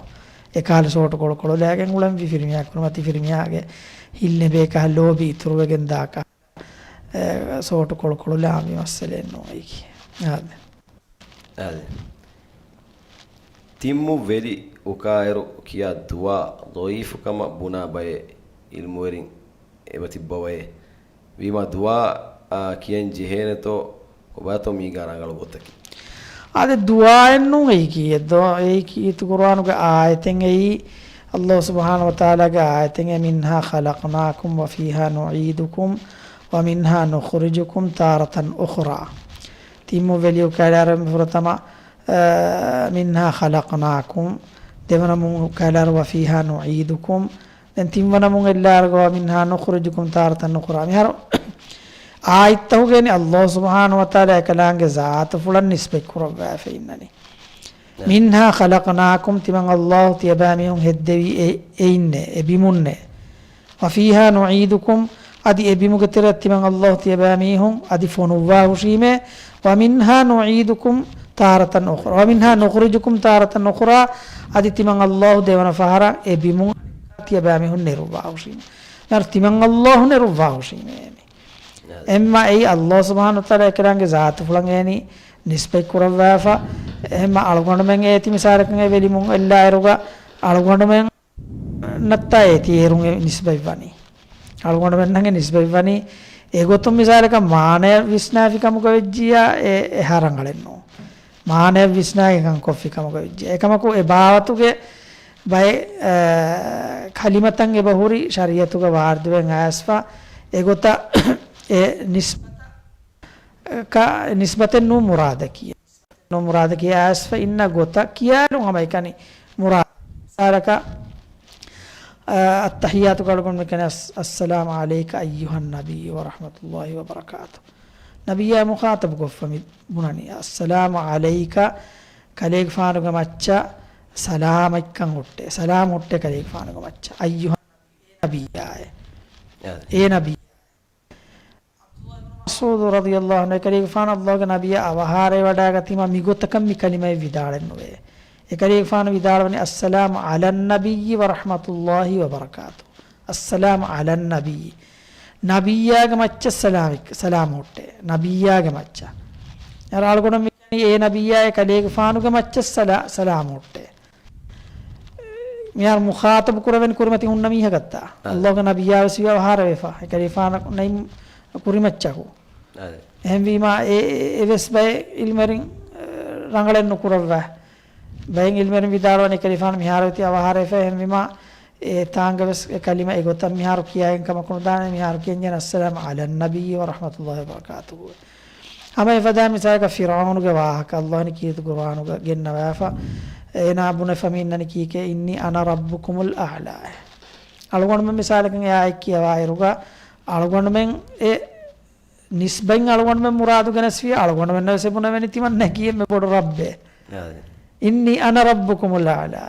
އެކާލެ ސޯޓުކޮޅުކޮޅު ލާގެން އުޅެންވީ ފިރިމީހާ ކުރިމަތީ ފިރިމީހާގެ ހިތް ލެމޭ ކަހަލަ ލޯބި އިތުރުވެގެންދާ ކަހަލަ، އެ، ސޯޓުކޮޅުކޮޅު ލާންވީ މައްސަލައެއް ނޫން އެއީކީ. އާދެ. އާދެ. ތިންމު ވެލި އުކާއިރު ކިޔާ ދުޢާ ޟަޢީފު ކަމަށް ބުނާ ބައެއް ޢިލްމުވެރިން އެބަ ތިއްބަވައޭ. ވީމާ ދުޢާ، އާ، ކިޔަން ޖެހޭނެތޯ، ކޮބާތޯ މީގާ ރަނގަޅު ގޮތަކީ؟ އާދެ، ދުޢާއެއް ނޫން އެއީކީ. އެއް ދުޢާ، އެއީކީ ކީރިތި ޤުރުއާނުގެ އާޔަތެއް އެއީ. ﷲ ސުބްޙާނަހޫ ވަތަޢާލާގެ އާޔަތެއް އެއީ، مِنْهَا خَلَقْنَاكُمْ وَفِيهَا نُعِيدُكُمْ وَمِنْهَا نُخْرِجُكُمْ تَارَةً أُخْرَى. ތިންމު ވެލި އުކާލާރަ ފުރަތަމަ، އާ، مِنْهَا خَلَقْنَاكُمْ، ދެވަނަ މު އުކާލާރަ وَفِيهَا نُعِيدُكُمْ، ދެން ތިންވަނަ މުން އެއްލާރަގަ وَمِنْهَا نُخْرِجُكُمْ تَارَةً أُخْرَى. މިހާރު އާޔަތްތަކުގައި ﷲ ސުބްޙާނަހޫ ވަތަޢާލާ އެކަލާނގެ ޒާތުފުޅަށް ނިސްބަތް ކުރައްވާފަ އިންނަނީ. ނަ. مِنْهَا خَلَقْنَاكُمْ، ތިމަން ﷲ ތިޔަބައިމީހުން ހެއްދެވީ އެ، އެއިންނޭ، އެ ބިމުންނޭ. وَفِيهَا نُعِيدُكُمْ، އަދި އެ ބިމުގެ ތެރެއަށް ތިމަން ﷲ ތިޔަބައިމީހުން އަދި ފޮނުއްވާ ހުށީމޭ. وَمِنْهَا نُعِيدُكُمْ تَارَةً أُخْرَى، وَمِنْهَا نُخْرِجُكُمْ تَارَةً أُخْرَى، އަދި ތިމަން ﷲ ދެވަނަ ފަހަރަށް އެ ބިމުން ތިޔަބައިމީހުން ނެރުއްވާ ހުށީމޭ. މިހާރު ތިމަން ﷲ ނެރުއްވާ ހުށީމޭ. އެއްމަ އެއީ ﷲ ސުބްޙާނަހޫ ވަތަޢާލާ އެކަލާނގެ ޒާތުފުޅަށް އޭނީ ނިސްބަތް ކުރައްވާފަ. އެހެންމަ އަޅުގަނޑުމެން އޭތި މިސާލަކަށް އެ ވެލިމުން އެއްލާއިރުގަ އަޅުގަނޑުމެން ނަށްތާ އޭތި އޭރުން އެ ނިސްބަތް ވަނީ. އަޅުގަނޑުމެންނަށް އެ ނިސްބަތް ވަނީ. އެގޮތުން މިސާލަކަށް މާނަޔަށް ވިސްނާފި ކަމުގަ ވެއްޖިއްޔާ އެ، އެހާ ރަނގަޅެއް ނޫން. މާނަޔަށް ވިސްނާގެން ކަން ކޮށްފި ކަމުގަ ވެއްޖެ. އެކަމަކު އެ ބާވަތުގެ ބައެއް، އަ، ކަލިމަތައް އެބަ ހުރި ޝަރީޢަތުގަ ވާރިދުވެ އައިސްފަ އެގޮތަށް އެ ނިސްބަތަށް ކަ-، ނިސްބަތެއް ނޫން މުރާދަކީ. ނޫން މުރާދަކީ އައިސްފަ އިންނަ ގޮތަށް ކިޔާލުން ހަމައެކަނި މުރާދަ. މިސާލަކަށް، އަ، އައްތަޙިއްޔާތު ކަޅުގަނޑު މިކަނި އަސް-، السلام عليك أيها النبي ورحمة الله وبركاته. ނަބިއްޔާ މުޚާޠަބު ކޮށްފަ މި ބުނަނީ. السلام عليك، ކަލޭގެފާނުގެ މައްޗަށް ސަލާމަތްކަން ހުއްޓޭ. ސަލާމް ހުއްޓޭ ކަލޭގެފާނުގެ މައްޗަށް. އައްޔުހަ ނަބިއްޔާއޭ. އާ. އޭ ނަބިއްޔާ. ޢަބްދުﷲ ބިން މަސްޢޫދު ރަޟިޔަﷲ ޢަންހު، އެކަލޭގެފާނު ﷲގެ ނަބިއްޔާ އަވަހާރަވެވަޑައިގަތީމާ މިގޮތަކަށް މި ކަލިމައެއް ވިދާޅެއް ނުވޭ. އެކަލޭގެފާނު ވިދާޅުވަނީ، السلام على النبي ورحمة الله وبركاته. السلام على النبي. ނަބިއްޔާގެ މައްޗަށް ސަލާމެއް، ސަލާމް ހުއްޓޭ. ނަބިއްޔާގެ މައްޗަށް. އަޅުގަނޑު މި އޭ ނަބިއްޔާއޭ ކަލޭގެފާނުގެ މައްޗަށް ސަލާ-، ސަލާމް ހުއްޓޭ. މިހާރު މުޚާޠަބު ކުރެވެން ކުރިމަތި ހުންނަ މީހަކަށްތާ؟ އާ. ﷲގެ ނަބިއްޔާ ވެސް ވި އަވަހާރަވެފަ. އެކަލޭގެފާނަށް ނައި ކުރިމައްޗަކު. އެހެންވީމާ، އެ، އެ، އެވެސް ބައެއް ޢިލްމުވެރިން، އެ، ރަނގަޅެއް ނުކުރައްވާ. ބައެއް ޢިލްމުވެރިން ވިދާޅުވަނީ ކަލޭގެފާނު މިހާރު އޮތީ އަވަހާރަވެފަ، އެހެންވީމާ، އެ ތާނގަވެސް އެ ކަލިމަ އެގޮތަށް މިހާރު ކިޔައިގެން ކަމަކު ނުދާނެ، މިހާރު ކިޔަންޖެހޭ އައްސަލާމު ޢަލައްނަބިއްޔި ވަރަޙްމަތުﷲ ވަބަރަކާތުހު. ހަމަ އެފަދަ މިސާލަކަށް ފިރްޢައުނުގެ ވާހަކަ ﷲ ވަނީ ކީރިތި ޤުރުއާނުގަ ގެންނަވާފަ، އޭނާ ބުނެފަ މި އިންނަނީ ކީކޭ؟ إني أنا ربكم الأعلى. އަޅުގަނޑުމެން މިސާލަކަށް އެ އާޔަތް ކިޔަވާއިރުގަ، އަޅުގަނޑުމެން އެ ނިސްބަތް އަޅުގަނޑުމެން މުރާދު ގެނެސްފި، އަޅުގަނޑުމެންނަށް ވެސް އެ ބުނެވެނީ ތިމަންނަ ކީއްމެ ބޮޑު ރައްބޭ. އާދެ. إني أنا ربكم الأعلى.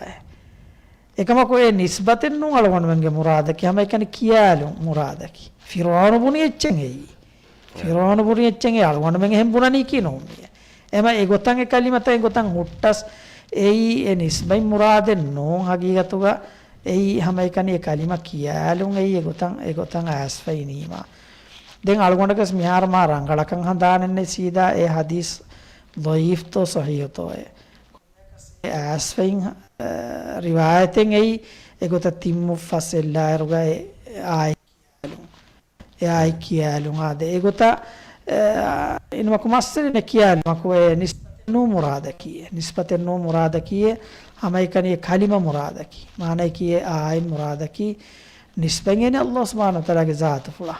އެކަމަކު އެ ނިސްބަތެއް ނޫން އަޅުގަނޑުމެންގެ މުރާދަކީ، ހަމައެކަނި ކިޔާލުން މުރާދަކީ. ފިރްޢައުނު ބުނި އެއްޗެއް އެއީ. އާ. ފިރްޢައުނު ބުނި އެއްޗެއް އެއީ، އަޅުގަނޑުމެން އެހެން ބުނަނީކީ ނޫން މިއެއް. އެމަ އެގޮތަށް އެ ކަލިމަތައް އެގޮތަށް ހުއްޓަސް އެއީ އެ ނިސްބަތް މުރާދެއް ނޫން ހަގީގަތުގަ އެއީ ހަމައެކަނި އެ ކަލިމަ ކިޔާލުން އެއީ އެގޮތަށް، އެގޮތަށް އައިސްފައި ނީމާ. ދެން އަޅުގަނޑަކަސް މިހާރު މާ ރަނގަޅަކަށް ހަނދާނެއްނެތް ސީދާ އެ ޙަދީޘް ޟަޢީފްތޯ ޞަޙީޙުތޯއޭ. އައިސްފައިން، އަ، ރިވާޔަތެއް އެއީ އެގޮތަށް ތިން މުއްފަސް އެއްލާއިރުގަ އެ އާޔަތް ކިޔާލުން. އެ އާޔަތް ކިޔާލުން އާދެ. އެގޮތަށް، އަ، އިންމަކު މައްސަލައެއް ނެތް ކިޔާލުމަކު އެ ނިސްބަތެއް ނޫން މުރާދަކީ. ނިސްބަތެއް ނޫން މުރާދަކީ އެ ހަމައެކަނި އެ ކަލިމަ މުރާދަކީ. މާނައަކީ އެ އާޔަތް މުރާދަކީ. ނިސްބަތް އެނީ ﷲ ސުބްޙާނަހޫ ވަތަޢާލާގެ ޒާތުފުޅާ.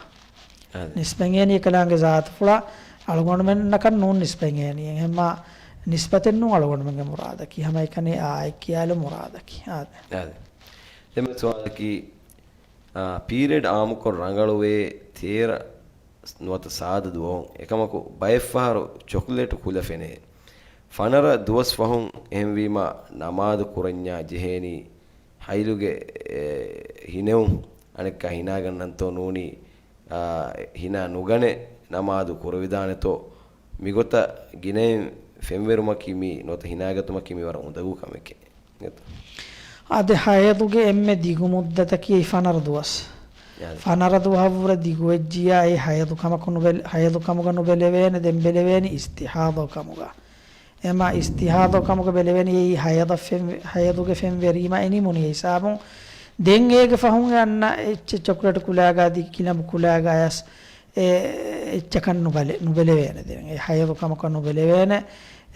އާދެ. ނިސްބަތް އެނީ އެކަލާނގެ ޒާތުފުޅާ، އަޅުގަނޑުމެންނަކަށް ނޫން ނިސްބަތް އެނީ. އެހެންމާ ނިސްބަތެއް ނޫން އަޅުގަނޑުމެންގެ މުރާދަކީ. ހަމައެކަނި އާޔަތް ކިޔާލުން މުރާދަކީ. އާދެ. އާދެ. ދެން ސުވާލަކީ، އާ، ޕީރިއަޑް އާއްމުކޮށް ރަނގަޅުވޭ ތޭރަ ނުވަތަ ސާދަ ދުވަހުން. އެކަމަކު ބައެއްފަހަރު ޗޮކްލެޓު ކުލަ ފެނޭ. ފަނަރަ ދުވަސް ފަހުން އެހެންވީމާ ނަމާދު ކުރަންޏާ ޖެހޭނީ ހައިލުގެ، އެ، ހިނެއުން އަނެއްކާ ހިނާގަންނަންތޯ ނޫނީ، އާ، ހިނާ ނުގަނެ ނަމާދު ކުރެވިދާނެތޯ؟ މިގޮތަށް ގިނައިން ފެންވެރުމަކީ މީ ނުވަތަ ހިނާގަތުމަކީ މީ ވަރަށް އުނދަގޫ ކަމެކޭ. އާދެ، ހައިޟުގެ އެންމެ ދިގު މުއްދަތަކީ އެއީ ފަނަރަ ދުވަސް. އާދެ. ފަނަރަ ދުވަހަށްވުރެ ދިގުވެއްޖިއްޔާ އެއީ ހައިޟު ކަމަކު ނުބެލ-، ހައިޟު ކަމުގަ ނުބެލެވޭނެ، ދެން ބެލެވޭނީ އިސްތިޙާޟޯ ކަމުގަ. އެމާ އިސްތިޙާޟޯ ކަމުގަ ބެލެވޭނީ އެއީ ހައިޟަށް ފެން-، ހައިޟުގެ ފެންވެރީމަ އެ ނިމުނީ ހިސާބުން. ދެން އޭގެ ފަހުން އެ އަންނަ އެއްޗެއް ޗޮކްލެޓް ކުލާގާ ދި ކިލަނބު ކުލާގާޔަސް އެ އެއްޗަކަށް ނުބަލެ-، ނުބެލެވޭނެ. ދެން އެ ހައިޟު ކަމަކަށް ނުބެލެވޭނެ.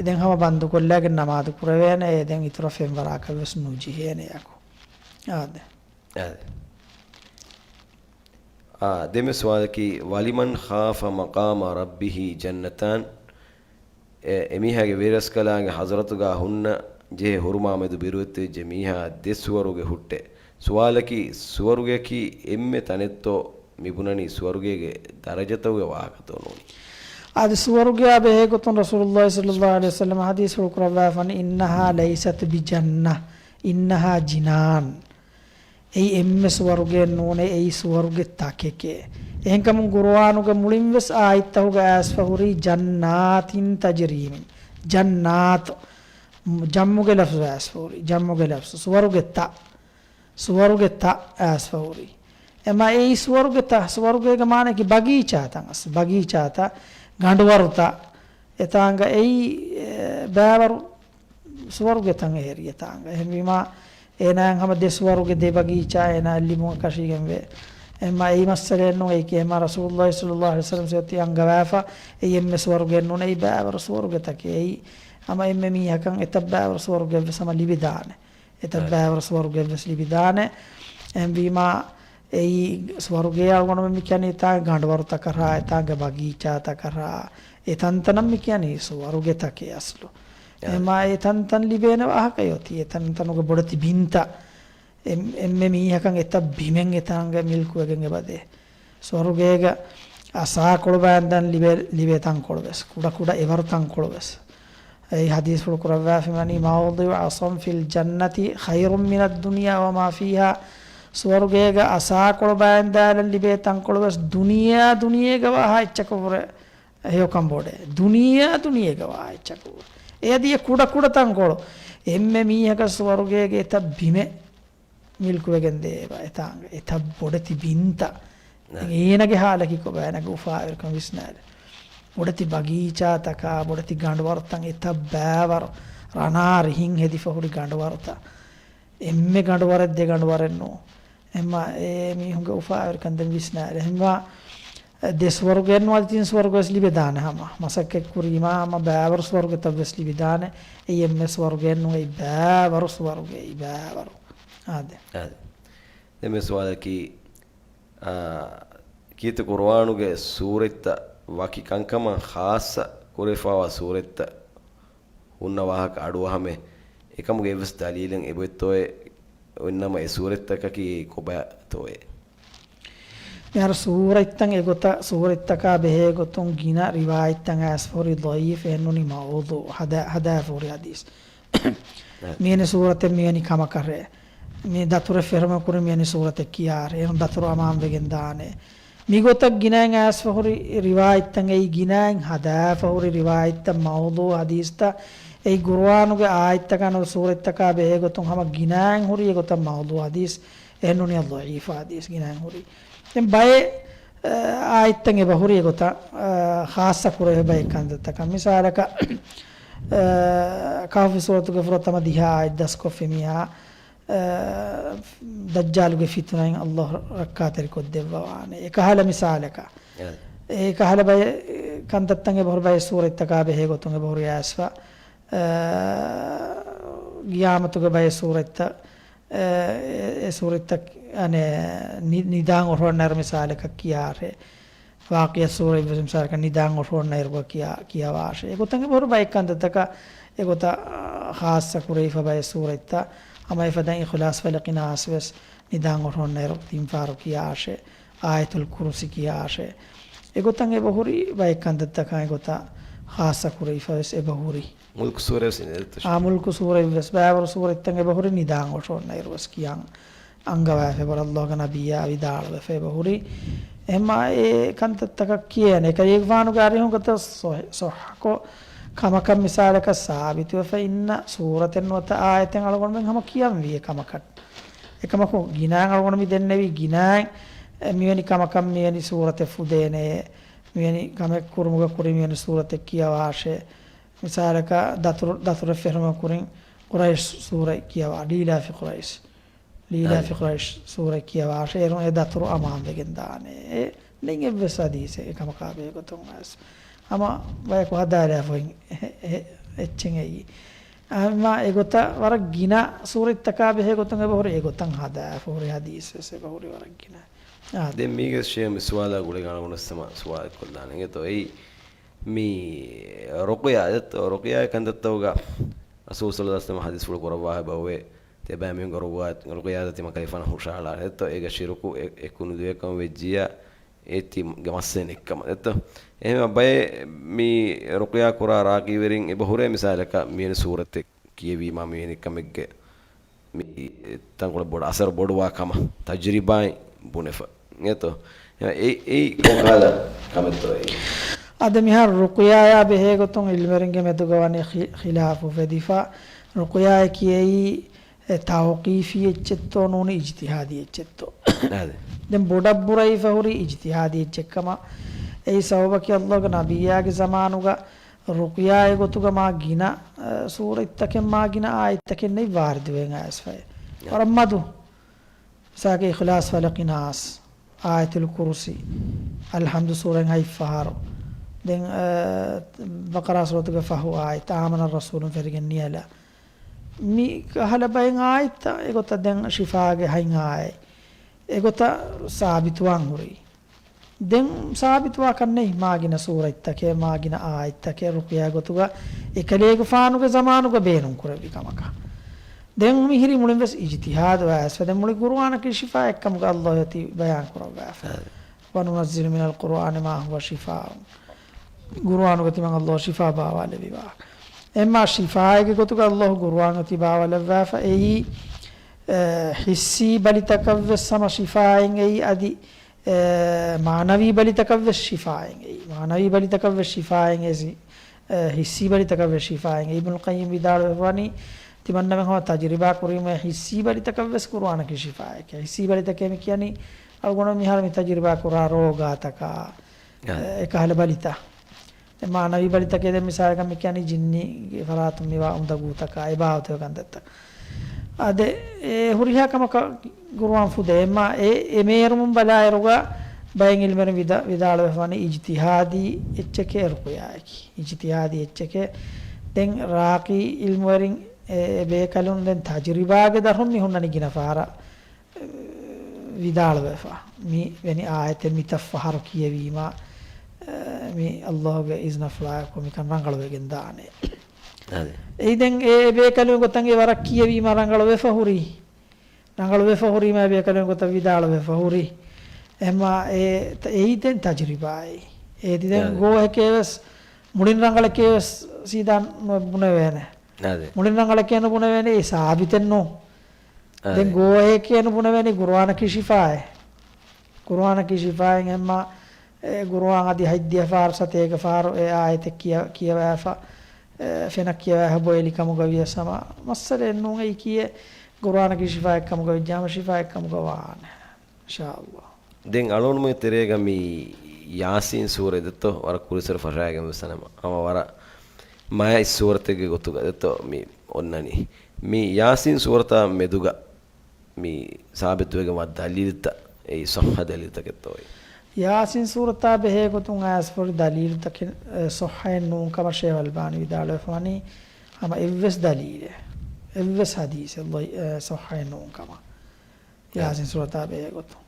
ދެން ހަމަ ބަންދުކޮށްލާގެން ނަމާދު ކުރެވޭނެ. އެ ދެން އިތުރަށް ފެންވަރާކަށް ވެސް ނުޖެހޭނެ އެއަކު. އާދެ. އާދެ. އާ، ދެންމެ ސުވާލަކީ، ولمن خاف مقام ربه جنتان. އެ، އެމީހާގެ ވެރިރަސްކަލާނގެ ޙަޟްރަތުގާ ހުންނަ ޖެހޭ ހުރުމާ މެދު ބިރުވެއްޓެވިއްޖެ މީހާ ދެ ސުވަރުގެ ހުއްޓޭ. ސުވާލަކީ، ސުވަރުގެއަކީ އެންމެ ތަނެއްތޯ މި ބުނަނީ ސުވަރުގޭގެ ދަރަޖަތަކުގެ ވާހަކަތޯ ނޫނީ؟ އަދި ސުވަރުގެއާ ބެހޭ ގޮތުން ރަސޫލުﷲ ޞައްލަﷲ ޢަލައިހި ވަސައްލަމަ ޙަދީޘްފުޅު ކުރައްވާފަނީ، إنها ليست بجنة، إنها جنان. އެއީ އެންމެ ސުވަރުގެއެއް ނޫނޭ، އެއީ ސުވަރުގެ ތަކެކޭ. އެހެންކަމުން ޤުރުއާނުގެ މުޅިން ވެސް އާޔަތްތަކުގަ އައިސްފަ ހުރީ جنات تجري من، جنات، ޖަމްޢުގެ ލަފްޒު އައިސްފަ ހުރީ، ޖަމްޢުގެ ލަފްޒު، ސުވަރުގެ ތަ، ސުވަރުގެ ތަ އައިސްފަ ހުރީ. އެމާ އެއީ ސުވަރުގެ ތަ، ސުވަރުގޭގެ މާނައަކީ ބަގީޗާތައް އަސް، ބަގީޗާތައް، ގަނޑުވަރުތައް، އެތާނގަ އެއީ، އެ، ބައިވަރު ސުވަރުގެތައް އެހެރި އެތާނގަ. އެހެންވީމާ، އޭނާއަށް ހަމަ ދެ ސުވަރުގެ ދެ ބަގީޗާ އޭނާއަށް ލިބުން އެކަށީގެންވޭ. އެމާ އެއީ މައްސަލައެއް ނޫން. އެއީ ކި އެމާ ރަސޫލުﷲ ޞައްލަﷲ ޢަލައިހި ވަސައްލަމަ ސިފަތީ އަންގަވާފަ، އެއީ އެންމެ ސުވަރުގެއެއް ނޫން، އެއީ ބައިވަރު ސުވަރުގެތަކެއް. އެއީ ހަމަ އެންމެ މީހަކަށް އެތައް ބައިވަރު ސުވަރުގެއްވެސް ހަމަ ލިބިދާނެ. އެތައް އަ. ބައިވަރު ސުވަރުގެއްވެސް ލިބިދާނެ. އެހެންވީމާ، އެއީ ސުވަރުގެ އަޅުގަނޑުމެން މި ކިޔަނީ އެތާނގެ ގަނޑުވަރުތަކަށާ، އެތާނގެ ބަގީޗާތަކަށާ، އެ ތަންތަނަށް މި ކިޔަނީ ސުވަރުގެތަކޭ އަސްލު. އަ. އެމާ އެ ތަންތަން ލިބޭނެ ވާހަކަ އޮތީ، އެ ތަންތަނުގެ ބޮޑެތި ބިންތައް. އެ-، އެންމެ މީހަކަށް އެތައް ބިމެއް އެތާނގަ މިލްކުވެގެން އެބަދޭ. ސުވަރުގޭގަ އަސާކޮޅު ބާންދާން ލިބޭ، ލިބޭ ތަންކޮޅުވެސް، ކުޑަކުޑަ އެވަރު ތަންކޮޅުވެސް. އެއީ ޙަދީޘްފުޅު ކުރައްވާފައިވަނީ، موضع عصا في الجنة خير من الدنيا وما فيها. ސުވަރުގޭގަ އަސާކޮޅު ބާންދާން ލިބޭ ތަންކޮޅުވެސް ދުނިޔެއާ ދުނިޔޭގަ ވާހާ އެއްޗަކަށްވުރެ ހެޔޮކަން ބޮޑޭ. ދުނިޔެއާ ދުނިޔޭގަ ވާހާ އެއްޗަކަށްވުރެ. އެ އަދި އެ ކުޑަކުޑަ ތަންކޮޅު. އެންމެ މީހަކަށް ސުވަރުގޭގެ އެތައް ބިމެއް މިލްކުވެގެން ދޭ އެބަ އެތާނގަ އެތައް ބޮޑެތި ބިންތައް. ދެން އޭނަގެ ޙާލަކީ ކޮބާ؟ އޭނަގެ އުފާވެރިކަން ވިސްނާލެ. ބޮޑެތި ބަގީޗާތަކާ، ބޮޑެތި ގަނޑުވަރުތައް، އެތައް ބައިވަރު، ރަނާ ރިހިން ހެދިފަ ހުރި ގަނޑުވަރުތައް. އެންމެ ގަނޑުވަރެއް ދެ ގަނޑުވަރެއް ނޫން. އެމާ އެ މީހުންގެ އުފާވެރިކަން ދެން ވިސްނާލެ. އެހެންވާ ދެ ސުވަރުގެއެއްނު އަދި ތިން ސުވަރުގެވެސް ލިބެދާނެ ހަމަ. މަސައްކަތް ކުރީމާ ހަމަ ބައިވަރު ސުވަރުގެތައްވެސް ލިބިދާނެ. އެއީ އެންމެ ސުވަރުގެއެއްނު، އެއީ ބައިވަރު ސުވަރުގެ، އެއީ ބައިވަރު. އާދެ. އާދެ. ދެން މި ސުވާލަކީ، އާ، ކީރިތި ޤުރުއާނުގެ ސޫރަތްތައް ވަކި ކަންކަމަށް ޚާއްޞަ ކުރެވިފައިވާ ސޫރަތްތައް ހުންނަ ވާހަކަ އަޑުއަހަމޭ. އެކަމުގެ އެއްވެސް ދަލީލެއް އެބައޮތްތޯއޭ؟ އޮތްނަމަ އެ ސޫރަތްތަކަކީ ކޮބާތޯއޭ؟ މިހާރު ސޫރަތްތައް އެގޮތަށް، ސޫރަތްތަކާ ބެހޭ ގޮތުން ގިނަ ރިވާޔަތްތައް އައިސްފަހުރި ޟަޢީފް، އެހެންނޫނީ މައުޟޫޢު، ހަދާ، ހަދާފަހުރި ޙަދީޘް. އަ. މިވެނި ސޫރަތެއް މިވެނި ކަމަކަށޭ. މި ދަތުރެއް ފެށުމުގެ ކުރިން މިވެނި ސޫރަތެއް ކިޔާށޭ. އޭރުން ދަތުރު އަމާންވެގެން ދާނެ. މިގޮތަށް ގިނައިން އައިސްފަހުރި ރިވާޔަތްތައް އެއީ، ގިނައިން ހަދާފަހުރި ރިވާޔަތްތައް، މައުޟޫޢު ޙަދީޘްތައް އެއީ، ޤުރުއާނުގެ އާޔަތްތަކާ ނުވަތަ ސޫރަތްތަކާ ބެހޭ ގޮތުން ހަމަ ގިނައިން ހުރި އެގޮތަށް މައުޟޫޢު ޙަދީޘް، އެހެންނޫނީ ޟަޢީފު ޙަދީޘް ގިނައިން ހުރި. ދެން ބައެއް، އަ، އާޔަތްތައް އެބަހުރި އެގޮތަށް، އަ، ޚާއްޞަ ކުރެވޭ ބައެއް ކަންތައްތަކަށް. މިސާލަކަށް، އަ، ކަހުފި ސޫރަތުގެ ފުރަތަމަ ދިހަ އާޔަތް ދަސްކޮށްފި މީހާ، އަ، ދައްޖާލުގެ ފިތުނައިން ﷲ ރައްކާތެރިކޮށްދެއްވަވާނެ. އެކަހަލަ މިސާލަކަށް. އެ. އެކަހަލަ ބައެއް ކަންތައްތައް އެބަހުރި ބައެއް ސޫރަތްތަކާ ބެހޭ ގޮތުން އެބަހުރި އައިސްފަ، އަ، ޤިޔާމަތުގެ ބައެއް ސޫރަތްތައް، އަ، އެ، އެ ސޫރަތްތައް، އަނެއް، ނި-، ނިދާން އޮށޯންނައިރު މިސާލަކަށް ކިޔާށޭ. ވާޤިޢަ ސޫރަތްވެސް މިސާލަކަށް ނިދާން އޮށޯންނައިރުގަ ކިޔާ، ކިޔަވާށޭ. އެގޮތަށް އެބަހުރި ބައެއް ކަންތައްތަކަށް އެގޮތަށް، އާ، ޚާއްޞަ ކުރެވިފަ ބައެއް ސޫރަތްތައް. ހަމަ އެފަދައިން އިޚްލާޞް، ފަލަޤި، ނާސްވެސް ނިދާން އޮށޯންނައިރު ތިން ފަހަރު ކިޔާށޭ. އާޔަތުލް ކުރުސި ކިޔާށޭ. އެގޮތަށް އެބަހުރި ބައެއް ކަންތައްތަކަށް އެގޮތަށް ޚާއްޞަ ކުރެވިފަވެސް އެބަހުރި. މުލްކު ސޫރަތްވެސް އިނދެލަތަ؟ އާ، މުލްކު ސޫރަތްވެސް ބައިވަރު ސޫރަތްތައް އެބަހުރި ނިދާން އޮށޯންނައިރުވެސް ކިޔަން އަންގަވައިފަ އެބަހުރި، ﷲގެ ނަބިއްޔާ ވިދާޅުވެފަ އެބަހުރި. އެހެންމާ އެ ކަންތައްތަކަށް ކިޔޭނެ. އެކަލޭގެފާނުގެ އަރިހުން ގޮތަށް ޞައްޙަ-، ޞައްޙަކޮށް ކަމަކަށް މިސާލަކަށް ސާބިތުވެފަ އިންނަ ސޫރަތެއް ނުވަތަ އާޔަތެއް އަޅުގަނޑުމެން ހަމަ ކިޔަންވީ އެކަމަކަށް. އެކަމަކު ގިނައިން އަޅުގަނޑު މި ދެންނެވީ ގިނައިން މިވެނި ކަމަކަށް މިވެނި ސޫރަތެއް ފުދޭނެ، މިވެނި ކަމެއް ކުރުމުގެ ކުރިން މިވެނި ސޫރަތެއް ކިޔަވާށޭ. މިސާލަކަށް ދަތުރު، ދަތުރެއް ފެށުމުގެ ކުރިން ޤުރައިޝް ސޫރަތް ކިޔަވާ، ލީލާފި ޤުރައިޝް. ލީލާފި އަދި. ޤުރައިޝް ސޫރަތް ކިޔަވާށޭ. އޭރުން އެ ދަތުރު އަމާންވެގެން ދާނެ. އެ ދެން އެއްވެސް ޙަދީޘެއް އެކަމަކާ ބެހޭގޮތުން އައިސް ހަމަ ބަޔަކު ހަދާލާފައި އެ-، އެ-، އެއްޗެއް އެއީ. އަމާ އެގޮތަށް ވަރަށް ގިނަ ސޫރަތްތަކާ ބެހޭގޮތުން އެބަހުރި އެގޮތަށް ހަދާފަ ހުރި ޙަދީޘްވެސް އެބަހުރި ވަރަށް ގިނަ. އާ. ދެން މީގެ ޝޭ މި ސުވާލާ ގުޅިގަން އަޅުގަނޑު ސަމާ ސުވާލެއް ކޮށްލާނެ. އެތޯ އެއީ މި ރުޤުޔާ، އެތޯ ރުޤުޔާ ކަންތައްތަކުގަ ރަސޫލު ޞައްލަﷲ ޢަލައިހި ވަސައްލަމަ ޙަދީޘްފުޅު ކުރައްވާ ބައުވޭ. ތިޔަބައިމީހުންގެ ރުޤުޔާ، ރުޤުޔާ ތިމަން ކަލޭގެފާނު ހުށަހަޅާ. އެތޯ އޭގަ ޝިރުކު އެ-، އެކު ނުލިބޭކަމަށް ވެއްޖިއްޔާ އޭ ތިމަންގެ މައްސަލައެއް ނެތްކަމަށް. އެތޯ އެހެން ބައެއް މި ރުޤުޔާ ކުރާ ރާޤީވެރިން އެބަ ހުރޭ މިސާލަކަށް މިވެނި ސޫރަތެއް ކިޔެވީމާ މިވެނި ކަމެއްގެ މި ތަންކޮޅެއް ބޮޑު އަސަރު ބޮޑުވާ ކަމަށް ތަޖުރިބާއިން ބުނެފަ. އެތޯ އެ-، އެއީ ކޮންކަހަލަ ކަމެއްތޯ އެއީ؟ އަދި މިހާރު ރުޤުޔާޔާ ބެހޭގޮތުން ޢިލްމުވެރިންގެ މެދުގަ ވަނީ ޚި-، ޚިލާފު އުފެދިފަ. ރުޤުޔާއަކީ އެއީ އެ ތައުޤީފީ އެއްޗެއްތޯ ނޫނީ އިޖްތިހާދީ އެއްޗެއްތޯ؟ އާދެ. ދެން ބޮޑަށް ބުރައިފަ ހުރީ އިޖްތިހާދީ އެއްޗެއްކަމަށް. އެއީ ސަބަބަކީ ﷲގެ ނަބިއްޔާގެ ޒަމާނުގަ ރުޤުޔާއެއް ގޮތުގަ މާ ގިނަ، އަ، ސޫރަތްތަކެއް މާ ގިނަ އާޔަތްތަކެއް ނެތް ވާރިދުވެގެން އައިސްފައި. އާ. ވަރަށް މަދު. މިސާލަކަށް އިޚްލާޞް، ފަލަޤި، ނާސް، އާޔަތުލް ކުރުސީ، އަލްޙަމްދު ސޫރައިން ހަތް ފަހަރު. ދެން، އަ، ބަޤަރާ ސޫރަތުގެ ފަހު އާޔަތް، އާމަނަ ރަސޫލުން ފެށިގެން ނިޔަލަ. މި ކަހަލަ ބައެއް އާޔަތްތައް އެގޮތަށް ދެން ޝިފާގެ ހަތް އާޔަތް އެގޮތަށް ސާބިތުވާން ހުރީ. ދެން ސާބިތުވާކަށް ނެތް މާގިނަ ސޫރަތްތަކެއް، މާގިނަ އާޔަތްތަކެއް ރުޤުޔާ ގޮތުގަ އެކަލޭގެފާނުގެ ޒަމާނުގަ ބޭނުން ކުރެއްވި ކަމަކަށް. ދެން މިހިރީ މުޅިން ވެސް އިޖްތިހާދު ވެސް. ދެން މުޅި ޤުރުއާނަކީ ޝިފާއެއްކަމުގަ ﷲ އޮތީ ބަޔާން ކުރައްވާފަ. އާ. ވަނުނައްޒިލު މިނަލް ޤުރުއާނި މާ ހުވަ ޝިފާއުން. ޤުރުއާނުގަ ތިމަން ﷲ ޝިފާ ބާވާލެއްވި ވާހަކަ. އެމާ ޝިފާއެއްގެ ގޮތުގަ ﷲ ޤުރުއާން އޮތީ ބާވާލައްވާފަ. އެއީ، އެ، ޙިއްސީ ބަލިތަކަށްވެސް ހަމަ ޝިފާއެއް އެއީ އަދި، އެ، މާނަވީ ބަލިތަކަށްވެސް ޝިފާއެއް އެއީ. މާނަވީ ބަލިތަކަށްވެސް ޝިފާއެއް އެއީ، އެ، ޙިއްސީ ބަލިތަކަށްވެސް ޝިފާއެއް އެއީ. އިބްނުލް ޤައްޔިމް ވިދާޅުވެފަވަނީ، ތިމަންނަމެން ހަމަ ތަޖުރިބާ ކުރީމޭ ޙިއްސީ ބަލިތަކަށްވެސް ޤުރުއާނަކީ ޝިފާއެކޭ. ޙިއްސީ ބަލިތަކޭ މި ކިޔަނީ އަޅުގަނޑު މިހާރު މި ތަޖުރިބާ ކުރާ ރޯގާތަކާ، އާ. އެ، އެކަހަލަ ބަލިތައް. ދެން މާނަވީ ބަލިތަކޭ ދެން މިސާލަކަށް މި ކިޔަނީ ޖިންނީގެ ފަރާތުން މިވާ އުނދަގޫތަކާ، އެ ބާވަތުގެ ކަންތައްތައް. އާ، ދެ، އެ ހުރިހާ ކަމަކަށް ޤުރުއާން ފުދޭ. އެމާ އެ، އެ މޭރުމުން ބަލާއިރުގަ، ބައެއް އިލްމުވެރިން ވިދާ-، ވިދާޅުވެފަ ވަނީ އިޖްތިހާދީ އެއްޗެކޭ ރުޤުޔާއަކީ. އިޖްތިހާދީ އެއްޗެކޭ. ދެން ރާޤީ އިލްމުވެރިން އެ، އެ ބޭކަލުން ދެން ތަޖުރިބާގެ ދަށުން މި ހުންނަނީ ގިނަ ފަހަރަށް، އެ، ވިދާޅުވެފަ. މި ވެނި އާޔަތެއް މިތައް ފަހަރު ކިޔެވީމަ، އެ، މި ﷲ ގެ އިޒްނަފުޅާއެކު މިކަން ރަނގަޅުވެގެން ދާނެ. އާދެ. އެއީ ދެން އެ ބޭކަލުން ގޮތަށް އެ ވަރަށް ކިޔެވީމަ ރަނގަޅުވެފަ ހުރީ. ރަނގަޅުވެފަ ހުރީމަ ބޭކަލުން ގޮތަށް ވިދާޅުވެފަ ހުރި. އެމަ އެ، އެއީ ދެން ތަޖުރިބާއެއް. އޭތި ދެން އާދެ. ގޯހެކޭ ވެސް، މުޅިން ރަނގަޅެކޭ ވެސް ސީދާ ނުބުނެވޭނެ. އާދެ. މުޅިން ރަނގަޅެކޭ ނުބުނެވޭނެ، އެ ސާބިތެއް ނޫ. އާދެ. ދެން ގޯހެކޭ ނުބުނެވޭނެ ގުރުއާނަކީ ޝިފާއެއް. ގުރުއާނަކީ ޝިފާއެއް އެމަ، އެ ގުރުއާން އަދި ހަތްދިހަ ފަހަރު ސަތޭކަ ފަހަރު އެ އާޔަތެއް ކިޔަ-، ކިޔަވާފަ. އެ، ފެނަށް ކިޔަވާ ހަބޮއެލި ކަމުގަ ވިޔަސް ހަމަ މައްސަލައެއް ނޫން. އެއީ ކީއެއް ގުރުއާނަކީ ޝިފާއެއް ކަމުގަ ވެއްޖާމަ ޝިފާއެއް ކަމުގަ ވާނެ. އިންޝާﷲ. ދެން އަޅުގަނޑުމެން ތެރޭގަ މި ޔާސީން ސޫރަ ދެއްތޯ ވަރަށް ކުރިއްސަރު ފަށާގެން ވެސް އަނެމަ ހަމަ ވަރަށް މާތް ސޫރަތެއްގެ ގޮތުގަ ދެއްތޯ މި އޮންނަނީ. މި ޔާސީން ސޫރަތާ މެދުގަ މި ސާބިތުވެގެންވާ ދަލީލުތައް، އެއީ ޞައްޙަ ދަލީލުތަކެއްތޯއޭ؟ ޔާސީން ސޫރަތާ ބެހޭ ގޮތުން އައިސްފަހުރި ދަލީލުތަކެއް، އެ، ޞައްޙައެއް ނޫން ކަމަށް ޝޭޚް އަލްބާނީ ވިދާޅުވެފަ ވަނީ ހަމަ އެއްވެސް ދަލީލެއް، އެއްވެސް ޙަދީޘެއް ޟައި-، އެ، ޞައްޙައެއް ނޫން ކަމަށް. ޔާސީން ސޫރަތާ ބެހޭ ގޮތުން.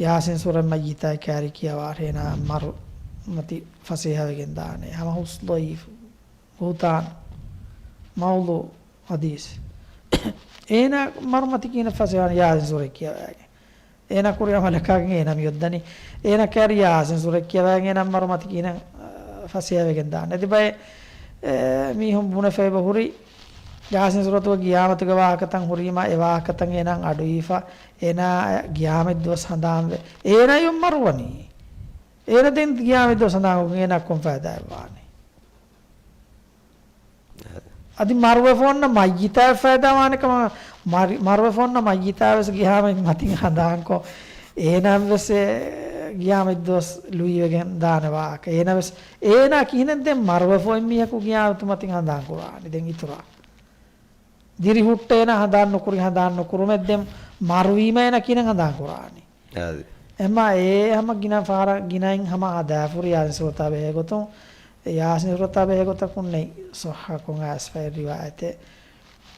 ޔާސީން ސޫރަ މައްޔިތާ ކާރި ކިޔަވާ އޭނާ މަރު މަތި ފަސޭހަވެގެން ދާނެ. ހަމަ ހުސް ޟައީފު. ބުހުތާން، މައުޟޫ ޙަދީޘް. އޭނާ މަރުމަތި ކިހިނެއް ފަސޭހަވާނެ ޔާސިން ސޫރަ ކިޔަވައިގެން. އޭނާ ކުރި ޢަމަލަކާގެން އޭނާ މިއޮއްދަނީ. އޭނާ ކާރި ޔާސިން ސޫރަ ކިޔަވައިގެން އޭނާ މަރުމަތި ކިހިނެއް، އަ، ފަސޭހަވެގެން ދާނެ. އަދި ބައެއް، އެ، މީހުން ބުނެފައިބަ ހުރި ޔާސިން ސޫރަތުގަ ގިޔާމަތުގެ ވާހަކަތައް ހުރީމާ އެ ވާހަކަތައް އޭނާ އަޑުއިވިފަ އޭނާ ގިޔާމަތް ދުވަސް ހަނދާންވެ. އޭނާ އެއޮތް މަރުވަނީ. އޭނަ ދެން ގިޔާމަތް ދުވަސް ހަނދާން އޭނާ ކޮން ފައިދާއެއް ވާނީ؟ އަދި މަރުވެފަ އޮންނަ މައްޔިތާ ފައިދާ ވާނެ ކަމަށް، މަރި-، މަރުވެފަ އޮންނަ މައްޔިތާ ވެސް ގިޔާމަތް މަތިން ހަނދާންކޮށް، އޭނާ ވެސް އެ ގިޔާމަތް ދުވަސް ލުއިވެގެން ދާނެ ވާހަކަ. އޭނާ ވެސް، އޭނާ ކިހިނެއް ދެން މަރުވެފަ އޮތް މީހަކު ގިޔާމަތު މަތިން ހަނދާން ކުރާނީ ދެން އިތުރަށް؟ ދިރިހުއްޓަ އޭނާ ހަނދާން ނުކުރި، ހަނދާން ނުކުރުމެއް ދެން މަރުވީމަ އޭނާ ކިހިނެއް ހަނދާން ކުރާނީ؟ އާދެ. އެމާ އެ ހަމަ ގިނަ ފަހަރަށް ގިނައިން ހަމަ އާދާފުރި ޔާސިން ސޫރަތާ ބެހޭ ގޮތުން، އެ ޔާސިން ސޫރަތާ ބެހޭ ގޮތަކުން ނެތް ޞައްޙަކޮށް އައިސްފައި ރިވާޔަތެއް.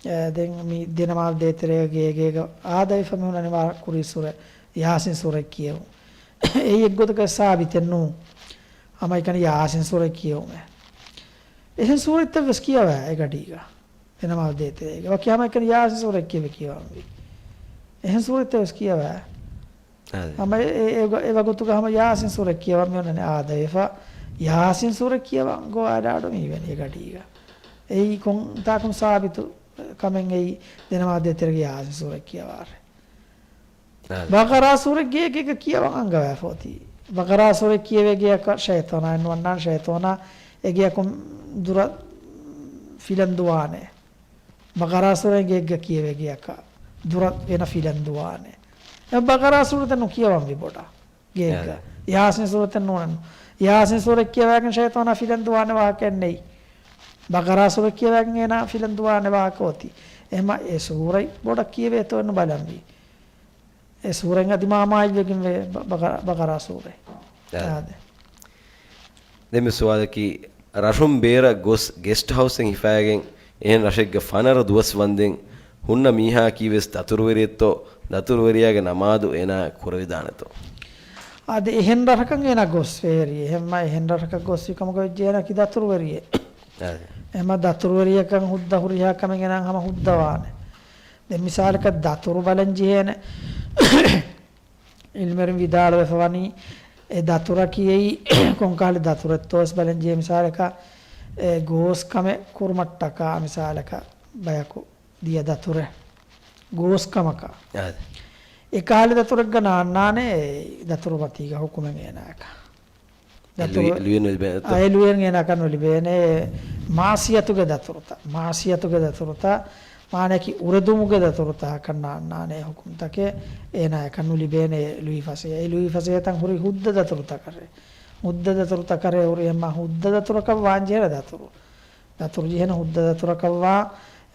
އެ، ދެން މި ދެނަމާދު ދޭތެރޭގަ ގޭގޭގަ އާދަވިފަ މިހުންނަނީ ވަރަށް ކުރީ ސޫރަ ޔާސިން ސޫރަ ކިޔެވުން. އެއީ އެއްގޮތަކަށް ސާބިތެއް ނޫން. ހަމައެކަނި ޔާސިން ސޫރަ ކިޔެވުމެއް. އެހެން ސޫރަތްތައް ވެސް ކިޔަވާ އެ ގަޑީގަ. ދެނަމާދު ދޭތެރޭގަ. ވަކި ހަމައެކަނި ޔާސިން ސޫރަ ކިޔެވެ ކިޔަވަންވީ. އެހެން ސޫރަތްތައް ވެސް ކިޔަވާ. އާދެ. ހަމަ އެ، އެ، އެ، އެ ވަގުތުގަ ހަމަ ޔާސިން ސޫރަ ކިޔަވަން މިއޮންނަނީ އާދަވިފަ. ޔާސިން ސޫރަ ކިޔަވަން ގޮވާލާޑު މީވެނީ އެ ގަޑީގަ. އެއީ ކޮންތާކުން ސާބިތު ކަމެއް އެއީ ދެނަމާދު ދޭތެރޭގަ ޔާސިން ސޫރަ ކިޔަވާށޭ. އާދެ. ބަޤަރާ ސޫރަ ގޭގޭގަ ކިޔަވަން އަންގަވާފަ އޮތީ. ބަޤަރާ ސޫރަ ކިޔެވޭ ގެއަކަށް ޝައިޠާނާ އެއްނުވަންނާނެ، ޝައިޠާނާ އެ ގެއަކުން ދުރަށް ފިލަން ދުވާނެ. ބަޤަރާ ސޫރަ ގޭގަ ކިޔެވޭ ގެއަކަށް ދުރަށް އޭނަ ފިލަން ދުވާނެ. އެ ބަޤަރާ ސޫރަތައް ނުކިޔަވަންވީ ބޮޑަށް ގޭގަ. އާދެ. ޔާސިން ސޫރަތެއް ނޫނަން. ޔާސިން ސޫރަ ކިޔަވާގެން ޝައިޠާނާ ފިލަން ދުވާނެ ވާހަކައެއް ނެތް. ބަޤަރާ ސޫރަ ކިޔަވާގެން އޭނާ ފިލަން ދުވާނެ ވާހަކަ އޮތީ. އެހެމަ އެ ސޫރަތް ބޮޑަށް ކިޔެވޭތޯ އެއްނު ބަލަންވީ. އެ ސޫރަތް އަދި މާމާއިވެގެން ވޭ ބަ-، ބަޤަރާ، ބަޤަރާ ސޫރަތް. އާދެ. އާދެ. ދެން މި ސުވާލަކީ، ރަށުން ބޭރަށް ގޮސް ގެސްޓް ހައުސްއެއް ހިފައިގެން އެހެން ރަށެއްގެ ފަނަރަ ދުވަސް ވަންދެން ހުންނަ މީހާއަކީ ވެސް ދަތުރުވެރިއެއްތޯ، ދަތުރުވެރިޔާގެ ނަމާދު އޭނާ ކުރެވިދާނެތޯ؟ އާދެ، އެހެން ރަށަކަށް އޭނާ ގޮސް ފޭރި. އެހެންމަ އެހެން ރަށަކަށް ގޮސްފި ކަމަކަށް ވެއްޖެ އޭނާ ކި ދަތުރުވެރިއެއް. އާދެ. އެހެންމަ ދަތުރުވެރިޔަކަށް ހުއްދަ ހުރިހާ ކަމެއް އޭނާ ހަމަ ހުއްދަވާނެ. ދެން މިސާލަކަށް ދަތުރު ބަލަން ޖެހޭނެ. އިލްމުވެރިން ވިދާޅުވެފަ ވަނީ، އެ ދަތުރަކީ އެއީ ކޮންކަހަލަ ދަތުރެއްތޯވެސް ބަލަން ޖެހޭ މިސާލަކަށް، އެ ގޯސް ކަމެއް ކުރުމަށްޓަކާ މިސާލަކަށް ބަޔަކު ދިޔަ ދަތުރެއް ގޯސް ކަމަކަށް. އާދެ. އެކަހަލަ ދަތުރެއްގަ ނާންނާނެ ދަތުރު މަތީގަ ހުކުމެއް އޭނާއަކަށް. އެ ދަތުރު ލުއި-، ލުއި ނުލިބޭނެތޯ؟ އާ، އެ ލުއިއެއް އޭނާއަކަށް ނުލިބޭނެ. މާސިޔަތުގެ ދަތުރުތައް، މާސިޔަތުގެ ދަތުރުތައް، މާނައަކީ އުރެދުމުގެ ދަތުރުތަކަކަށް ނާންނާނެ ހުކުމްތަކެއް އޭނާއަކަށް ނުލިބޭނެ ލުއި ފަސޭހަ. އެ ލުއި ފަސޭހަތައް ހުރީ ހުއްދަ ދަތުރުތަކަށޭ. ހުއްދަ ދަތުރުތަކަށޭ ހުރީ އެމާ ހުއްދަ ދަތުރަކަށް ވާންޖެހޭނެ ދަތުރު. ދަތުރު ޖެހޭނެ ހުއްދަ ދަތުރަކަށް ވާ،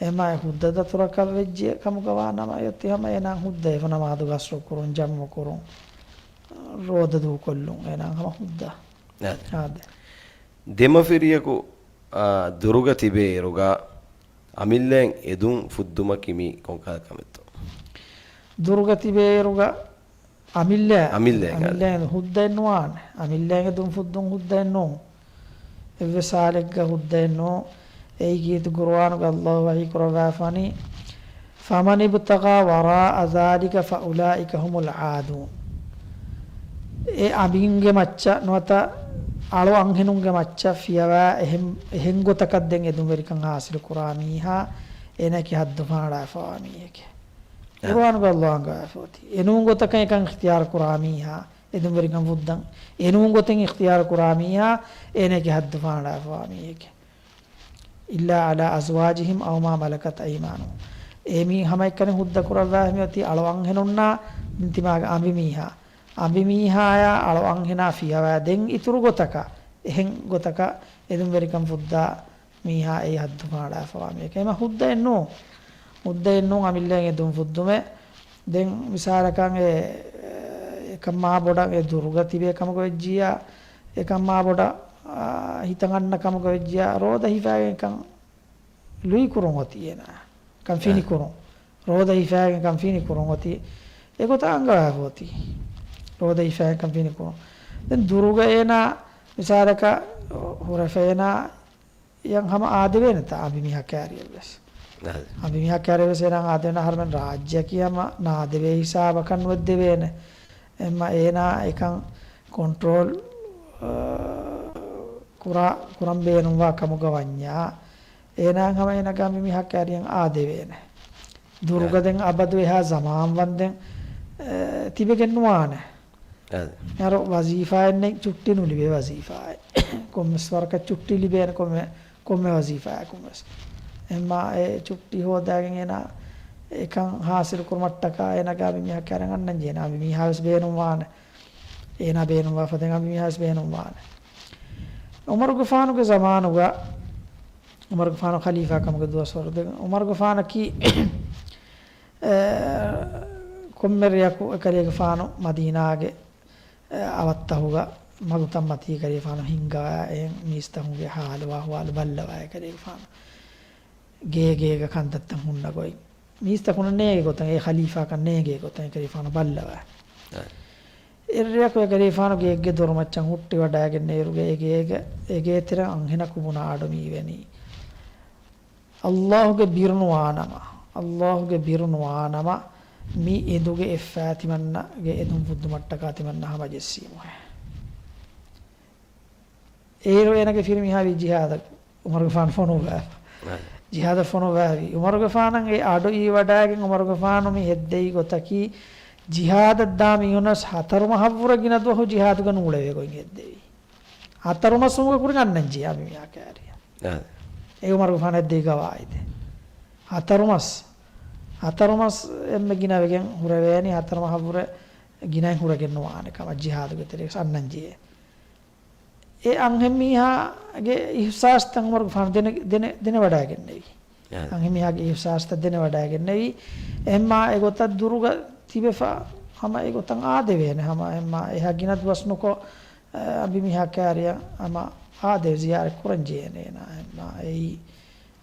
އެމާ އެ ހުއްދަ ދަތުރަކަށް ވެއްޖެ ކަމުގަ ވާ ނަމަ އޮތީ ހަމަ އޭނާ ހުއްދަ އެފަ ނަމާދު ގަސްރު ކުރުން، ޖަމްޢު ކުރުން. ރޯދަ ދޫކޮށްލުން އޭނާ ހަމަ ހުއްދަ. އާދެ. އާދެ. ދެމަފިރިޔަކު، އާ، ދުރުގަ ތިބޭ އިރުގަ އަމިއްލައިން އެދުން ފުއްދުމަކީ މީ ކޮންކަހަލަ ކަމެއްތޯ؟ ދުރުގަ ތިބޭ އިރުގަ އަމިއްލަ، އަމިއްލައިން، އަމިއްލައިން ހުއްދައެއް ނުވާނެ. އަމިއްލައިން އެދުން ފުއްދުން ހުއްދައެއް ނޫން. އެއްވެސް ހާލެއްގަ ހުއްދައެއް ނޫން. އެއީ ކީރިތި ޤުރުއާނުގަ ﷲ ވަޙީ ކުރައްވާފާނީ، فَمَنِ ابْتَغَىٰ وَرَاءَ ذَٰلِكَ فَأُولَٰئِكَ هُمُ الْعَادُونَ. އެ އަނބިންގެ މައްޗަށް ނުވަތަ އަޅު އަންހެނުންގެ މައްޗަށް ފިޔަވާ އެހެން، އެހެން ގޮތަކަށް ދެން އެދުންވެރިކަން ހާސިލު ކުރާ މީހާ އޭނައަކީ ޙައްދު ފަނޑާފަވާ މީހެކޭ. އާ. ޤުރުއާނުގަ ﷲ އަންގަވާފަ އޮތީ. އެނޫން ގޮތަކަށް އެކަން އިޚްތިޔާރު ކުރާ މީހާ، އެދުންވެރިކަން ފުއްދަން އެނޫން ގޮތެއް އިޚްތިޔާރު ކުރާ މީހާ އޭނައަކީ ޙައްދު ފަނޑާފަވާ މީހެކޭ. إِلَّا عَلَىٰ أَزْوَاجِهِمْ أَوْ مَا مَلَكَتْ أَيْمَانُهُمْ. އެ މީ ހަމައެކަނި ހުއްދަ ކުރައްވާފަ މިއޮތީ އަޅު އަންހެނުންނާ ދިންތިމާގެ އަނބިމީހާ. އަނބިމީހާޔާ އަޅު އަންހެނާ ފިޔަވާ ދެން އިތުރު ގޮތަކަށް، އެހެން ގޮތަކަށް އެދުންވެރިކަން ފުއްދާ މީހާ އެއީ ޙައްދު ފަނޑާފަވާ މީހެކޭ. އެމަ ހުއްދައެއް ނޫން. ހުއްދައެއް ނޫން އަމިއްލައިން އެދުން ފުއްދުމެއް. ދެން މިސާލަކަށް އެ، އެކަން މާ ބޮޑަށް އެ ދުރުގަ ތިބޭ ކަމުގަ ވެއްޖިއްޔާ، އެކަން މާ ބޮޑަށް، އާ، ހިތަށް އަންނަ ކަމުގަ ވެއްޖިއްޔާ، ރޯދަ ހިފާގެން އެކަން ލުއި ކުރުން އޮތީ އޭނާ. ކަން ފިނި އާ. ކުރުން. ރޯދަ ހިފާގެން ކަން ފިނި ކުރުން އޮތީ. އެގޮތަށް އަންގަވާފަ އޮތީ. ރޯދަ ހިފާގެން ކަން ފިނި ކުރުން. ދެން ދުރުގަ އޭނާ މިސާލަކަށް ހުރެފަ އޭނާ އެޔަށް ހަމަ އާދެވޭނެތާ އަނބިމީހާ ކައިރިއަށްވެސް. އާދެ. އަނބިމީހާ ކައިރިއަށްވެސް އޭނާ އާދެވޭނެ އަހަރުމެން ރާއްޖެއަކީ ހަމަ ނާދެވޭ ހިސާބަކަށް ނުވެއްދެވޭނެ. އެމަ އޭނާ އެކަން ކޮންޓްރޯލް، އާ، ކުރާ، ކުރަން ބޭނުންވާ ކަމުގަ ވަންޏާ، އޭނާ ހަމަ އޭނާގެ އަނބިމީހާ ކައިރިއަށް އާދެވޭނެ. ދުރުގަ އާ. ދެން އަބަދު އެހާ ޒަމާން ވަންދެން، އެ، ތިބެގެން ނުވާނެ. އާ. އަރު ވަޒީފާއެއް ނެތް، ޗުއްޓި ނުލިބޭ ވަޒީފާއެއް. ކޮންމެސް ވަރަކަށް ޗުއްޓި ލިބޭނެ ކޮންމެ، ކޮންމެ ވަޒީފާއަކުން ވެސް. އެމާ އެ ޗުއްޓި ހޯދާގެން އޭނާ އެކަން ހާސިލު ކުރުމަށްޓަކާ އޭނާގެ އަނބިމީހާ ކައިރިއަށް އަންނަން ޖެހޭނެ. އަނބިމީހާ ވެސް ބޭނުންވާނެ. އޭނާ ބޭނުންވާފަ ދެން އަނބިމީހާ ވެސް ބޭނުންވާނެ. ޢުމަރުގެފާނުގެ ޒަމާނުގަ، ޢުމަރުގެފާނު ޚަލީފާ ކަމުގެ ދުވަސްވަރު ދެން ޢުމަރުގެފާނަކީ، އެ، ކޮންމެ ރެޔަކު އެކަލޭގެފާނު މަދީނާގެ އަވަށްތަހުގަ މަގުތައްމަތީ ކަލޭގެފާނު ހިންގަވާ އެ މީސްތަކުންގެ ހާލު އަހުވާލު ބައްލަވާ އެ ކަލޭގެފާނު ގޭގޭގަ ކަންތައްތައް ހުންނަ ގޮތް. މީސްތަކުންނަށް ނޭނގޭ ގޮތަށް، އެ ޚަލީފާކަން ނޭނގޭ ގޮތަށް އެ ކަލޭގެފާނު ބައްލަވާ. އެއްރެއަކު އެ ކަލޭގެފާނު ގޭގެ ދޮރުމައްޗަށް ހުއްޓިވަޑައިގެންނެވިއިރުގަ އެ ގޭގަ، އެ ގޭތެރެ އަންހެނަކު ބުނާ އަޑު މިއިވެނީ. ﷲ ގެ ބިރު ނުވާނަމަ، ﷲ ގެ ބިރު ނުވާނަމަ، މި އެނދުގެ އެއްފައި ތިމަންނަގެ އެދުން ފުއްދުމަށްޓަކާ ތިމަންނަ ހަމަޖެއްސީމުހޭ. އޭރު އޭނަގެ ފިރިމީހާ ވީ ޖިހާދަށް ޢުމަރުގެފާނު ފޮނުއްވާފަ. އަ. ޖިހާދަށް ފޮނުއްވާފައި. ޢުމަރުގެފާނަށް އެ އަޑު އިވިވަޑައިގެން ޢުމަރުގެފާނު މި ހެއްދެވި ގޮތަކީ، ޖިހާދަށް ދާ މީހުނަސް ހަތަރު މަހަށްވުރެ ގިނަ ދުވަހު ޖިހާދުގަ ނޫޅެވޭ ގޮތް ހެއްދެވީ. ހަތަރު މަސް އުމުރުގަ ކުރިން އަންނަން ޖެހޭ އަނބިމީހާ ކައިރިއަށް. އާ. އެ ޢުމަރުގެފާނު ހެއްދެވި ގަވާއިދެއް. ހަތަރު މަސް، ހަތަރު މަސް އެންމެ ގިނަވެގެން ހުރެވޭނީ، ހަތަރު މަހަށްވުރެ ގިނައިން ހުރެގެން ނުވާނެ ކަމަށް ޖިހާދުގެ ތެރޭގަ އަންނަން ޖެހޭ. އެ އަންހެންމީހާގެ އިޙްސާސްތައް ޢުމަރުގެފާނު ދެނެ-، ދެނެ-، ދެނެވަޑައިގެންނެވި. އާ. އަންހެންމީހާގެ އިޙްސާސްތައް ދެނެވަޑައިގެންނެވި. އެހެންމާ އެގޮތަށް ދުރުގަ ތިބެފަ ހަމަ އެގޮތަށް އާދެވޭނެ ހަމަ އެހެންމާ އެހާ ގިނަ ދުވަސް ނުކޮށް، އަނބިމީހާ ކައިރިއަށް ހަމަ އާދެވި ޒިޔާރަތް ކުރަން ޖެހޭނެ އޭނާ އެހެންމާ އެއީ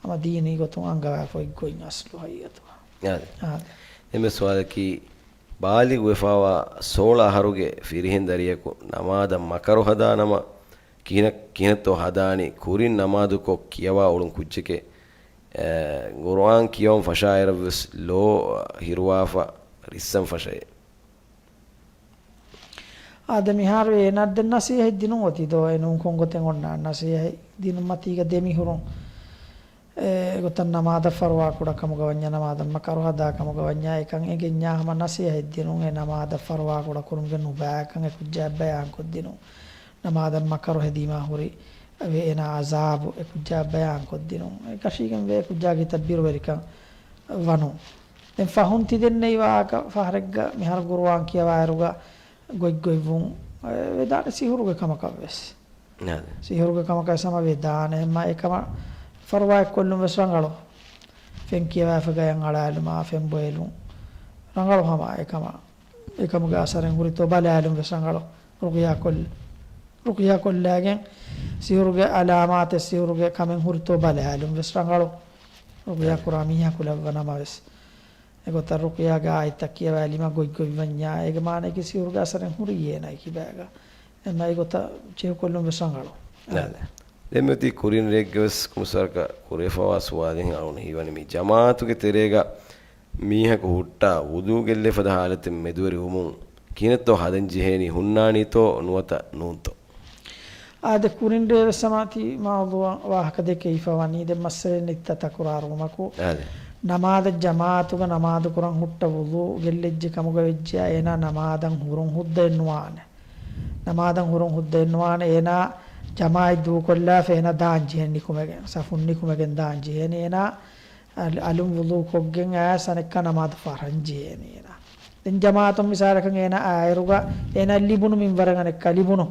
ހަމަ ދީނީ ގޮތުން އަންގަވާފަ އޮތް ގޮތް އަސްލު ހަގީގަތުގަ. އާދެ. އާދެ. އެންމެ ސުވާލަކީ، ބާލިޣު ވެފާވާ ސޯޅަ އަހަރުގެ ފިރިހެން ދަރިޔަކު ނަމާދަށް މަކަރު ހަދާ ނަމަ، ކިހިނެއް-، ކިހިނެއްތޯ ހަދާނީ؟ ކުރިން ނަމާދުކޮށް ކިޔަވާ އުޅުން ކުއްޖެކޭ. އެ، ޤުރުއާން ކިޔަވަން ފަށާއިރަށްވެސް ލޯ ހިރުވާފަ ރިއްސަން ފަށައޭ. އާދެ، މިހާރު އޭނާ ދެން ނަސޭހަތް ދިނުން އޮތީ ދޯ؟ އެ ނޫން ކޮން ގޮތެއް އޮންނާނެ ނަސޭހަތް ދިނުމަތީގަ ދެމިހުރުން. އެ ގޮތަށް ނަމާދަށް ފަރުވާ ކުޑަ ކަމުގަ ވަންޏާ، ނަމާދަށް މަކަރު ހަދާ ކަމުގަ ވަންޏާ، އެކަން އެނގެންޏާ ހަމަ ނަސޭހަތް ދިނުން، އެ ނަމާދަށް ފަރުވާ ކުޑަ ކުރުމުގެ ނުބައިކަން އެ ކުއްޖާއަށް ބަޔާންކޮށްދިނުން. ނަމާދަށް މަކަރު ހެދީމާ ހުރި އެ އޭނާ ޢަޒާބު އެ ކުއްޖާއަށް ބަޔާންކޮށްދިނުން. އެ ކަށީގެން ވޭ ކުއްޖާގެ ހިތަށް ބިރުވެރިކަން ވަނުން. ދެން ފަހުން ތި ދެންނެވި ވާހަކަ ފަހަރެއްގަ މިހާރު ޤުރުއާން ކިޔަވާއިރުގަ ގޮތްގޮތްވުން، އެ، ވެދާނެ ސިހުރުގެ ކަމަކަށްވެސް. އާދެ. ސިހުރުގެ ކަމަކަށް ހަމަ ވެދާނެ. އެމާ އެކަމަށް ފަރުވާއެއްކޮށްލުން ވެސް ރަނގަޅު. ފެން ކިޔަވާފަ ގަޔަށް އަޅާލުމާ، ފެން ބޮއެލުން ރަނގަޅު ހަމަ އެކަމަށް. އެކަމުގެ އަސަރެއް ހުރިތޯ ބަލާލުން ވެސް ރަނގަޅު. ރުޤްޔާ ކޮށް-، ރުޤްޔާ ކޮށްލާގެން ސިހުރުގެ އަލާމާތެއް ސިހުރުގެ ކަމެއް ހުރިތޯ ބަލާލުން ވެސް ރަނގަޅު. ރުޤްޔާ ކުރާ މީހަކު ލައްވަ ނަމަވެސް. އެގޮތަށް ރުޤްޔާގެ އާޔަތްތައް ކިޔަވާލީމަ ގޮތްގޮތް ވަންޏާ، އޭގެ މާނައަކީ ސިހުރުގެ އަސަރެއް ހުރީ އޭނާގެ ކިބާގަ. އެމަ އެގޮތަށް ޗެހިކޮށްލުން ވެސް ރަނގަޅު. ނާދެ. ދެން މިއޮތީ ކުރިން ރެއެއްގެ ވެސް ކުންސާރަކަށް ކުރެފަވާ ސުވާލެއް އަޅުން ހީވަނީ މި ޖަމާއަތުގެ ތެރޭގަ މީހަކު ހުއްޓާ ވުޟޫ ގެއްލިފަދަ ހާލަތެއް މެދުވެރިވުމުން ކިހިނެއްތޯ ހަދަން ޖެހޭނީ ހުންނާނީތޯ ނުވަތަ ނޫންތޯ؟ އާދެ، ކުރިން ރޭ ވެސް ހަމަ ތި މައުޟޫޢަށް ވާހަކަ ދެކެވިފަ ވަނީ ދެން މައްސަލައެއް ނެތްތަ ތަކުރާރުވުމަކު. އާދެ. ނަމާދަށް ޖަމާއަތުގަ ނަމާދު ކުރަން ހުއްޓަ ވުޟޫ ގެއްލިއްޖެ ކަމުގަ ވެއްޖެޔާ އޭނާ ނަމާދަށް ހުރުން ހުއްދައެއް ނުވާނެ. ނަމާދަށް ހުރުން ހުއްދައެއް ނުވާނެ. އޭނާ ޖަމާޢަތް ދޫކޮށްލާފަ އޭނާ ދާން ޖެހޭނެ ނިކުމެގެން. ސަފުން ނިކުމެގެން ދާން ޖެހޭނެ. އޭނާ އަލު-، އަލުން ވުޟޫ ކޮށްގެން އައިސް އަނެއްކާ ނަމާދު ފަށަން ޖެހޭނެ އޭނާ. ދެން ޖަމާޢަތުން މިސާލަކަށް އޭނާ އާއިރުގަ އޭނާ ލިބުނު މިންވަރެއް އަނެއްކާ ލިބުނު.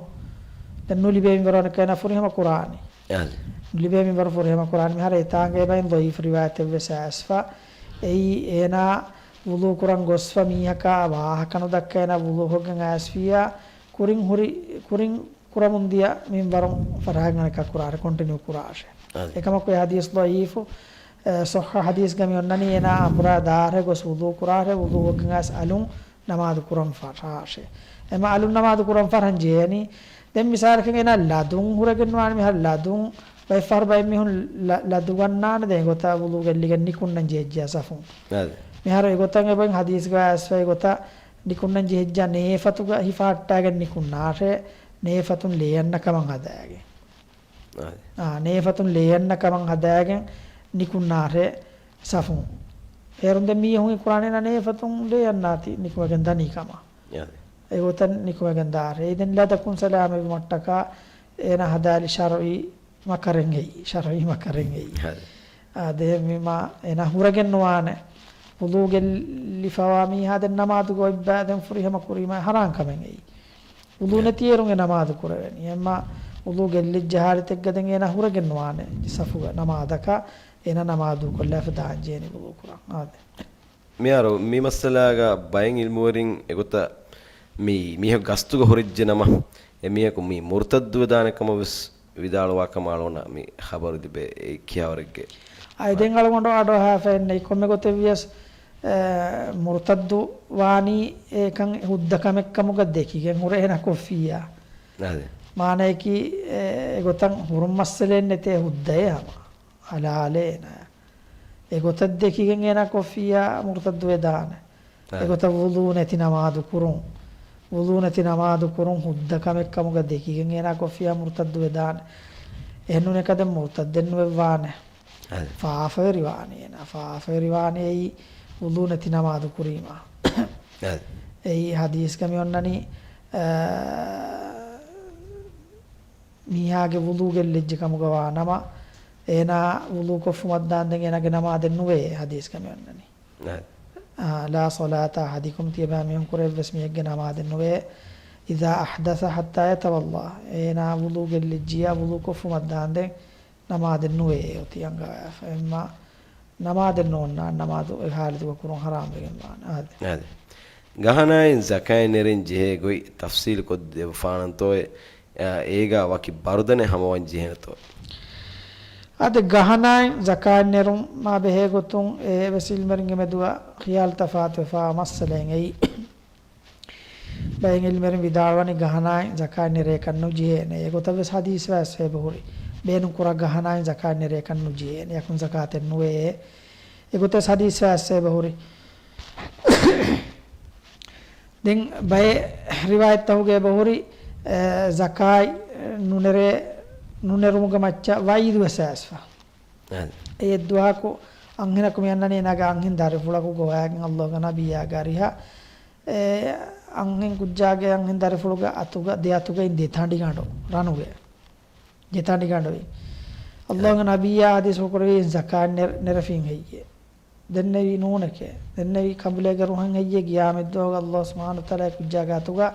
ދެން ނުލިބޭ މިންވަރު އަނެއްކާ އޭނާ ފުރިހަމަ ކުރާނީ. އާދެ. ނުލިބޭ މިންވަރު ފުރިހަމަ ކުރާނީ. މިހާރު އެތާނގަ އެބައިން ޟަޢީފު ރިވާޔަތެއް ވެސް އައިސްފަ. އެއީ އޭނާ ވުޟޫ ކުރަން ގޮސްފަ މީހަކާ ވާހަކަ ނުދައްކަ އޭނާ ވުޟޫ ކޮށްގެން އައިސްފިއްޔާ ކުރިން ހުރި، ކުރިން ކުރަމުން ދިޔަ މިންވަރުން ފަށާގެން އަނެއްކާ ކުރާށޭ، ކޮންޓިނިއު ކުރާށޭ. އަދި. އެކަމަކު އެ ޙަދީޘް ޟަޢީފު، އެ، ޞައްޙަ ޙަދީޘްގަ މި އޮންނަނީ އޭނާ އަނބުރާ ދާށޭ ގޮސް ވުޟޫ ކުރާށޭ، ވުޟޫ ކޮށްގެން އައިސް އަލުން ނަމާދު ކުރަން ފަށާށޭ. އެމަ އަލުން ނަމާދު ކުރަން ފަށަން ޖެހޭނީ. ދެން މިސާލަކަށް އޭނާ ލަދުން ހުރެގެން ނުވާނެ މިހާރު ލަދުން ބައެއް ފަހަރު ބައެއް މީހުން ލަ-، ލަދު ގަންނާނެ ދެން އެގޮތަށް ވުޟޫ ގެއްލިގެން ނިކުންނަން ޖެހިއްޖެޔާ ސަފުން. އަދި. މިހާރު އެގޮތަށް އެބައިން ޙަދީޘްގަ އައިސްފަ އެގޮތަށް ނިކުންނަން ޖެހިއްޖާ ނޭފަތުގަ ހިފަހައްޓާގެން ނިކުންނާށޭ، ނޭފަތުން ލޭއަންނަ ކަމަށް ހަދާގެން. އާ، ނޭފަތުން ލޭއަންނަ ކަމަށް ހަދާގެން ނިކުންނާށޭ ސަފުން. އޭރުން ދެން މީހުން ކުރާނީ ނޭފަތުން ލޭއަންނާތީ ނިކުމެގެން ދަނީ ކަމަށް. އާ. އެގޮތަށް ނިކުމެގެން ދާށޭ. ދެން ލަދަކުން ސަލާމަތްވުމަށްޓަކާ އޭނާ ހަދާލި ޝަރުޢީ މަކަރެއް ހެއްޔީ، ޝަރުޢީ މަކަރެއް ހެއްޔީ. ހަދ. އާ، ދެން މި މާ އޭނާ ހުރެގެން ނުވާނެ. ވުޟޫ ގެއްލިފަވާ މީހާ ދެން ނަމާދުގަ އޮތްބާ ދެން ފުރިހަމަ ކުރީމަ ހަރާން ކަމެއް އެއީ. ވުޟޫ ހަދ. ނެތި އޭރުން އެ ނަމާދު ކުރެވެނީ. އެމާ ވުޟޫ ގެއްލިއްޖެ ހާލަތެއްގަ ދެން އޭނާ ހުރެގެން ނުވާނެ ސަފުގަ ނަމާދަކަށް. އޭނާ ނަމާދު ކޮށްލާފަ ދާން ޖެހޭނީ ވުޟޫ ކުރަން. އާދެ. މިހާރު މި މައްސަލާގަ ބައެއް އިލްމުވެރިން އެގޮތަށް މި މީހަކު ގަސްތުގަ ހުރެއްޖެ ނަމަ، އެ މީހަކު މި މުރުތައްދުވެދާނެ ކަމަށް ވެސް ވިދާޅުވާ ކަމަށް އަޅުގަނޑަށް މި ޚަބަރު ލިބޭ އެ ކިޔާވަރެއްގެ. އައި ދެން އަޅުގަނޑު އަޑުއަހާފައެއްނެތް ކޮންމެ ގޮތެއް ވިޔަސް، އެ، މުރުތައްދު ވާނީ އެކަން ހުއްދަ ކަމެއް ކަމުގަ ދެކިގެން ހުރެ އޭނާ ކޮށްފިއްޔާ. އަދި. މާނައަކީ، އެ، އެގޮތަށް ހުރުން މައްސަލައެއް ނެތޭ ހުއްދައޭ ހަމަ. ހަލާލޭ އޭނާ. އެގޮތަށް ދެކިގެން އޭނާ ކޮށްފިއްޔާ މުރުތައްދުވެދާނެ. އާ. އެގޮތަށް ވުޟޫ ނެތި ނަމާދު ކުރުން. ވުޟޫ ނެތި ނަމާދު ކުރުން ހުއްދަ ކަމެއް ކަމުގަ ދެކިގެން އޭނާ ކޮށްފިއްޔާ މުރުތައްދުވެދާނެ. އެހެންނޫނެކަ ދެން މުރުތައްދެއް ނުވެއްވާނެ. އާ. ފާފަވެރިވާނެ އޭނާ. ފާފަވެރިވާނެ އެއީ ވުޟޫ ނެތި ނަމާދު ކުރީމާ. އާ. އެއީ ޙަދީޘްގަ މި އޮންނަނީ، އާ، މީހާގެ ވުޟޫ ގެއްލިއްޖެ ކަމުގަ ވާ ނަމަ، އޭނާ ވުޟޫ ކޮށްފުމަށްދާންދެން އޭނާގެ ނަމާދެއް ނުވޭ ހަދީސްގަ މި އޮންނަނީ. އާ، ލާ ޞަލާތަ އަޙަދިކުމް، ތިޔަބައި މީހުން ކުރެއްވި ވެސް މީހެއްގެ ނަމާދެއް ނުވޭ. އިޛާ އަޙްދަޘަ ޙައްތާ ޔަތަވައްޟާ، އޭނާ ވުޟޫ ގެއްލިއްޖިއްޔާ ވުޟޫ ކޮށްފުމަށްދާންދެން ނަމާދެއް ނުވޭ އޮތީ އަންގަވާފަ. އެމަ ނަމާދެއް ނޯންނާނެ، ނަމާދު އެ ޙާލަތުގަ ކުރުން ޙަރާމް ވެގެން ވާނެ. އާދެ. އާދެ. ގަހަނާއިން ޒަކާތް ނެރެން ޖެހޭ ގޮތް ތަފްޞީލު ކޮށްދެއްވާނަންތޯއޭ؟ އާ، އޭގަ ވަކި ބަރުދަނެއް ހަމަވަން ޖެހޭނެތޯ؟ އާދެ، ގަހަނާއިން ޒަކާތް ނެރުމާ ބެހޭ ގޮތުން އެ ވެސް އިލްމުވެރިންގެ މެދުގަ ޚިޔާލު ތަފާތުވެފާ މައްސަލައެއް އެއީ. ބައެއް އިލްމުވެރިން ވިދާޅުވަނީ ގަހަނާއިން ޒަކާތް ނެރޭކަށް ނުޖެހޭނެ. އެގޮތަށް ވެސް ޙަދީޘް ވެސް އެބަހުރި. ބޭނުން ކުރާ ގަހަނާއިން ޒަކާތް ނެރޭކަށް ނުޖެހޭނެ. އެކުން ޒަކާތެއް ނުވޭ. އެގޮތަށް ޙަދީޘް ވެސް އެބަހުރި. ދެން ބައެއް ރިވާޔަތްތަކުގައި އެބަހުރި، އެ، ޒަކާތް ނުނެރޭ، ނުނެރުމުގެ މައްޗަށް ވަޢީދު ވެސް އައިސްފަ. އަދި. އެއްދުވަހަކު އަންހެނަކު މި އަންނަނީ އޭނާގެ އަންހެން ދަރިފުޅަކު ގޮވާގެން ﷲގެ ނަބިއްޔާގެ އަރިހަށް، އެ، އަންހެން ކުއްޖާގެ އަންހެން ދަރިފުޅުގެ އަތުގަ، ދެ އަތުގައި ދެ ތަނޑިގަނޑު ރަނުގެ. ދެ ތަނޑިގަނޑު. ﷲގެ ނަބިއްޔާ ޙަދީޘް ކުރެއްވި ޒަކާތް ނެރ-، ނެރެފީން ހެއްޔޭ؟ ދެންނެވީ ނޫނެކޭ. ދެންނެވީ ކަނބުލޭގެ ރުހަން ހެއްޔޭ؟ ޤިޔާމަތްދުވަހުގަ ﷲ ސުބްޙާނަހޫ ވަތަޢާލާ ކުއްޖާގެ އަތުގަ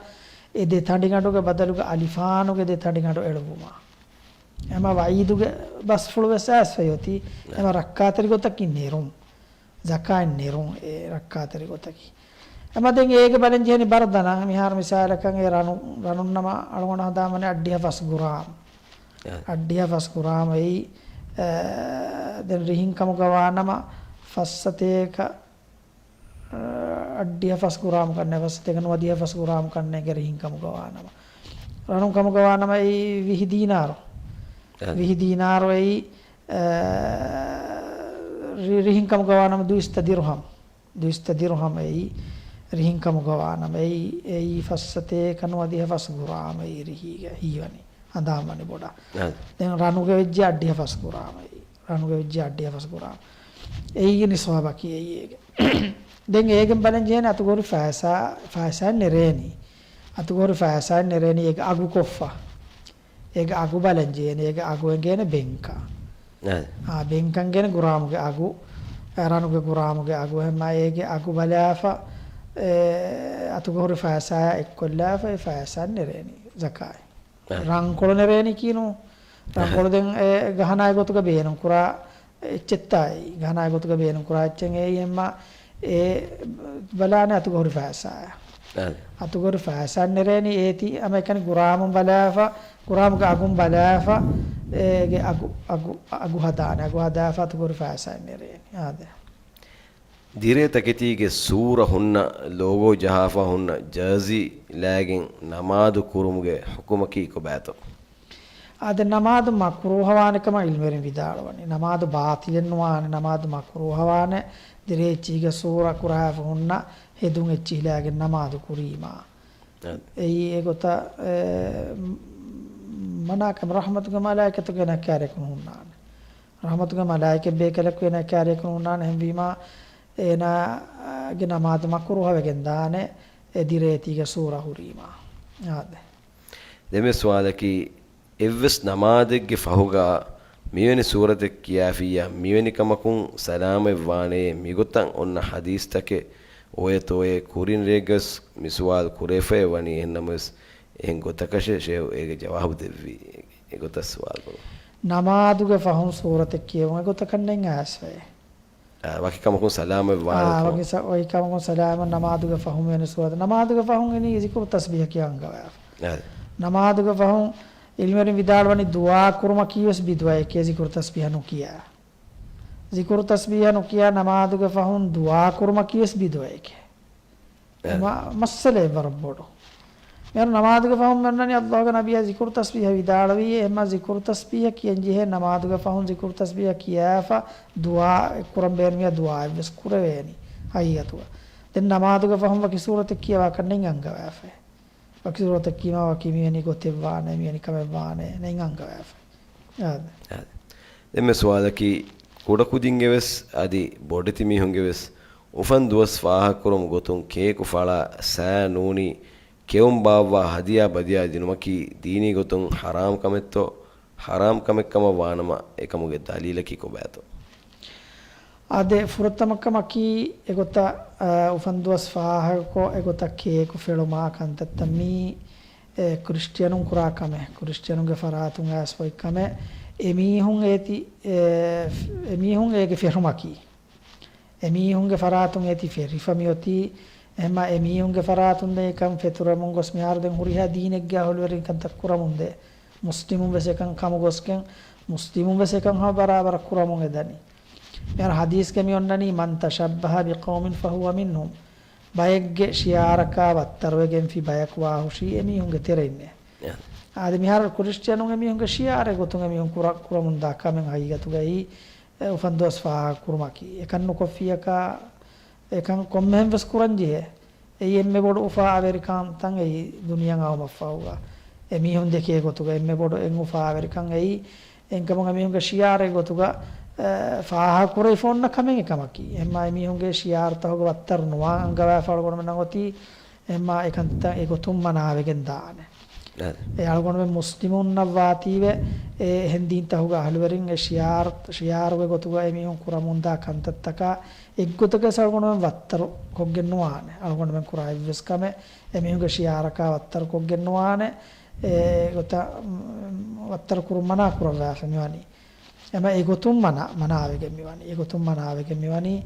އެ ދެ ތަނޑިގަނޑުގެ ބަދަލުގަ އަލިފާނުގެ ދެ ތަނޑިގަނޑު އެޅުއްވުމާ. އެމަ ވަޢީދުގެ ބަސްފުޅު ވެސް އައިސްފައި އޮތީ. އެމަ ރައްކާތެރި ގޮތަކީ ނެރުން. ޒަކާތް ނެރުން އެ ރައްކާތެރި ގޮތަކީ. އެމަ ދެން އޭގެ ބަލަން ޖެހެނީ ބަރަށް ދަނާ. މިހާރު މިސާލަކަށް އެ ރަނު، ރަނުން ނަމަ އަޅުގަނޑު ހަނދާންވަނީ އަށްޑިހަ ފަސް ގުރާމް. އަ. އަށްޑިހަ ފަސް ގުރާމް އެއީ، އަ، ދެން ރިހިން ކަމުގަ ވާނަމަ ފައްސަތޭކަ، އަ، އަށްޑިހަ ފަސް ގުރާމް ކަންނޭ، ފައްސަތޭކަ ނުވަދިހަ ފަސް ގުރާމް ކަންނޭގެ ރިހިން ކަމުގަ ވާނަމަ. ރަނުން ކަމުގަ ވާނަމަ އެއީ ވިހި ދީނާރު. އަ. ވިހި ދީނާރު އެއީ، އަ، ރި، ރިހިން ކަމުގަ ވާނަމަ ދުއިސައްތަ ދިރުހަމް. ދުއިސައްތަ ދިރުހަމް އެއީ، ރިހިން ކަމުގަ ވާނަމަ އެއީ، އެއީ ފައްސަތޭކަ ނުވަދިހަ ފަސް ގުރާމް އެއީ ރިހީގަ ހީވަނީ. ހަނދާންވަނީ ބޮޑަށް. އާ. ދެން ރަނުގެ ވެއްޖެ އަށްޑިހަ ފަސް ގުރާމް އެއީ. ރަނުގެ ވެއްޖެ އަށްޑިހަ ފަސް ގުރާމް. އެއީގެ ނިސާބަކީ އެއީ އޭގެ. ދެން އޭގެން ބަލަން ޖެހޭނެ އަތުގަ ހުރި ފައިސާ، ފައިސާއެއް ނެރޭނީ. އަތުގަ ހުރި ފައިސާއެއް ނެރޭނީ އޭގެ އަގު ކޮށްފަ. އޭގެ އަގު ބަލަން ޖެހޭނެ، އޭގެ އަގު އެނގޭނެ ބެންކަށް. އާ. އާ، ބެންކަށް އެނގޭނެ ގުރާމުގެ އަގު، އަ، ރަނުގެ ގުރާމުގެ އަގު. އެހެންމާ އޭގެ އަގު ބަލާފަ، އެ، އަތުގަ ހުރި ފައިސާއާ އެއްކޮށްލާފަ އެ ފައިސާ ނެރޭނީ ޒަކާތް. އާ. ރަންކޮޅު ނެރޭނީ ކީނު. އާ. ރަންކޮޅު ދެން އެ ގަހަނާގެ ގޮތުގަ ބޭނުންކުރާ އެއްޗެއްތާއި، ގަހަނާގެ ގޮތުގަ ބޭނުންކުރާ އެއްޗެއް އެއީ އެހެންމާ އެ ބަލާނެ އަތުގަ ހުރި ފައިސާއާ. އާ. އަތުގަ ހުރި ފައިސާ ނެރޭނީ އޭތި އަމައެކަނި ގުރާމުން ބަލާފަ، ގުރާމުގެ އަގުން ބަލާފަ، އޭގެ އަގު، އަގު، އަގު ހަދާނެ. އަގު ހަދާފަ އަތުގަ ހުރި ފައިސާ ނެރޭނީ. އާދެ. ދިރޭ ތަކެތީގެ ސޫރަ ހުންނަ ލޯގޯ ޖަހާފަ ހުންނަ ޖާޒީ ލާގެން ނަމާދު ކުރުމުގެ ޙުކުމަކީ ކޮބާތޯ؟ އާދެ، ނަމާދު މަކްރޫހަވާނެ ކަމަށް ޢިލްމުވެރިން ވިދާޅުވަނީ. ނަމާދު ބާޠިލެއް ނުވާނެ، ނަމާދު މަކްރޫހަވާނެ، ދިރޭ އެއްޗިހިގެ ސޫރަ ކުރާފަ ހުންނަ ހެދުން އެއްޗިހި ލާގެން ނަމާދު ކުރީމާ. އާދެ. އެއީ އެގޮތަށް، އެ، މަނާކަމެއް ރަޙްމަތުގެ މަލާއިކަތަކު އޭނާ ކާރިޔަކު ނުހުންނާނެ. ރަޙްމަތުގެ މަލާއިކަތް ބޭކަލަކު އޭނާ ކާރިޔަކު ނުހުންނާނެ. އެހެންވީމާ، އޭނާގެ ނަމާދު މަކްރޫހަވެގެން ދާނެ، އެ ދިރޭތީގެ ސޫރަ ހުރީމާ. އާދެ. ދެންމެ ސުވާލަކީ، އެއްވެސް ނަމާދެއްގެ ފަހުގަ މިވެނި ސޫރަތެއް ކިޔާފިއްޔާ، މިވެނި ކަމަކުން ސަލާމަތްވާނެޔޭ، މިގޮތަށް އޮންނަ ޙަދީޘްތަކެއް އޮވޭތޯއޭ؟ ކުރިން ރެއެއްގަސް މި ސުވާލު ކުރެވިފައި ވަނީ، އެހެންނަމަވެސް އެހެން ގޮތަކަށެއް ޝޭހު އޭގެ ޖަވާބު ދެއްވީ. އެގޮތަށް ސުވާލު ކުރުން. ނަމާދުގެ ފަހުން ސޫރަތެއް ކިޔެވުން އެގޮތަކަށް ނެތް އައިސްފައޭ. އާ، ވަކި ކަމަކުން ސަލާމަތް ވާނެތޯ؟ އާ، ވަކި ސަ-، ވަކި ކަމަކުން ސަލާމަތް ނަމާދުގެ ފަހުން ވެނި ސޫރަތަށް. ނަމާދުގެ ފަހުން އިނީ ޒިކުރު ތަސްބީހަކީ އަންގަވާފަ. އާ. ނަމާދުގެ ފަހުން ޢިލްމުވެރިން ވިދާޅުވަނީ ދުޢާ ކުރުމަކީވެސް ބިދުޢައެކޭ ޒިކުރު ތަސްބީހަ ނުކިޔާ. ޒިކުރު ތަސްބީހަ ނުކިޔާ ނަމާދުގެ ފަހުން ދުޢާ ކުރުމަކީވެސް ބިދުޢައެކޭ. އެ. މަ-، މައްސަލައެއް ވަރަށް ބޮޑު. މިހާރު ނަމާދުގެ ފަހުން މި އޮންނަނީ ﷲގެ ނަބިއްޔާ ޒިކުރު ތަސްބީހަ ވިދާޅުވީ، އެހެންމާ ޒިކުރު ތަސްބީހަ ކިޔަން ޖެހޭ ނަމާދުގެ ފަހުން ޒިކުރު ތަސްބީހަ ކިޔާފަ ދުޢާ ކުރަން ބޭނުމިޔާ ދުޢާއެއްވެސް ކުރެވޭނީ ހަގީގަތުގަ. ދެން ނަމާދުގެ ފަހުން ވަކި ސޫރަތެއް ކިޔަވާކަށް ނެތް އަންގަވާފައި. ވަކި ސޫރަތެއް ކީމާ ވަކި މިވެނި ގޮތެއް ވާނެ، މިވެނި ކަމެއް ވާނެ، ނެތް އަންގަވާފައި. އާދެ. އާދެ. ދެންމެ ސުވާލަކީ، ކުޑަކުދިންގެވެސް އަދި ބޮޑެތި މީހުންގެވެސް އުފަން ދުވަސް ފާހަގަކުރުމުގެ ގޮތުން ކޭކު ފަޅާ ސައި ނޫނީ ކެއުން ބާއްވާ ހަދިޔާ ބަދިޔާ ދިނުމަކީ ދީނީ ގޮތުން ޙަރާމް ކަމެއްތޯ؟ ޙަރާމް ކަމެއް ކަމަށް ވާނަމަ އެކަމުގެ ދަލީލަކީ ކޮބާތޯ؟ އާދެ، ފުރަތަމަ ކަމަކީ އެގޮތަށް، އާ، އުފަންދުވަސް ފާހަގަކޮށް އެގޮތަށް ކޭކު ފެޅުމާ ކަންތައްތައް މީ، އެ، ކްރިސްޓިއަނުން ކުރާ ކަމެއް، ކްރިސްޓިއަނުންގެ ފަރާތުން އައިސް އޮތް ކަމެއް. އެމީހުން އޭތި، އެ، އެމީހުން އޭގެ ފެށުމަކީ. އެމީހުންގެ ފަރާތުން އޭތި ފެށިފަ މިއޮތީ. އެހެންމާ އެމީހުންގެ ފަރާތުން ދެން އެކަން ފެތުރެމުން ގޮސް މިހާރު ދެން ހުރިހާ ދީނެއްގެ އަހުލުވެރިން ކަންތައް ކުރަމުންދޭ. މުސްލިމުން ވެސް އެކަން ކަމުގޮސްގެން، މުސްލިމުން ވެސް އެކަން ހަމަ ބަރާބަރަށް ކުރަމުން އެދަނީ. މިހާރު ޙަދީޘްގަ މި އޮންނަނީ، "من تشبه بقوم فهو منهم." ބައެއްގެ ޝިޢާރަކާ ވައްތަރުވެގެންފި ބަޔަކު ވާހުށީ އެމީހުންގެ ތެރެއިންނޭ. އާ. އާދެ، މިހާރު ކްރިސްޓިއަނުން އެމީހުންގެ ޝިޢާރެއް ގޮތުން އެމީހުން ކުރަ-، ކުރަމުންދާ ކަމެއް ހަގީގަތުގައި އެ އުފަންދުވަސް ފާހަގަ ކުރުމަކީ. އެކަން ނުކޮށްފިއްޔަކާ، އެކަން ކޮންމެހެން ވެސް ކުރަންޖެހޭ. އެއީ އެންމެ ބޮޑު އުފާވެރިކަންތައް އެއީ ދުނިޔެއަށް އައުމަށްފަހުގަ. އެމީހުން ދެކޭ ގޮތުގަ އެންމެ ބޮޑު އެއް އުފާވެރިކަން އެއީ، އެހެންކަމުން އެމީހުންގެ ޝިޢާރެއް ގޮތުގަ، އެ، ފާހަގަކުރެވިފަ އޮންނަ ކަމެއް އެކަމަކީ. އެހެންމާ އެމީހުންގެ ޝިޢާރުތަކުގެ ވައްތަރު ނުވާ އަންގަވާފަ އަޅުގަނޑުމެންނަށް އޮތީ، އެހެންމާ އެކަންތައް އެގޮތުން މަނާވެގެން ދާނެ. އެ އަޅުގަނޑުމެން މުސްލިމުންނަށް ވާތީވެ، އެ އެހެން ދީންތަކުގެ އަހުލުވެރިން އެ ޝިޢާރު، ޝިޢާރުގެ ގޮތުގަ އެމީހުން ކުރަމުންދާ ކަންތައްތަކާ އެއްގޮތަކަށް އަޅުގަނޑުމެން ވައްތަރު ކޮށްގެން ނުވާނެ. އަޅުގަނޑުމެން ކުރާ އެއްވެސް ކަމެއް އެމީހުންގެ ޝިޢާރަކާ ވައްތަރު ކޮށްގެން ނުވާނެ. އެ ގޮތަށް، މް، ވައްތަރު ކުރުން މަނާ ކުރައްވާފަ މިވަނީ. އެމަ އެގޮތުން މަނާ، މަނާވެގެން މިވަނީ. އެގޮތުން މަނާވެގެން މިވަނީ.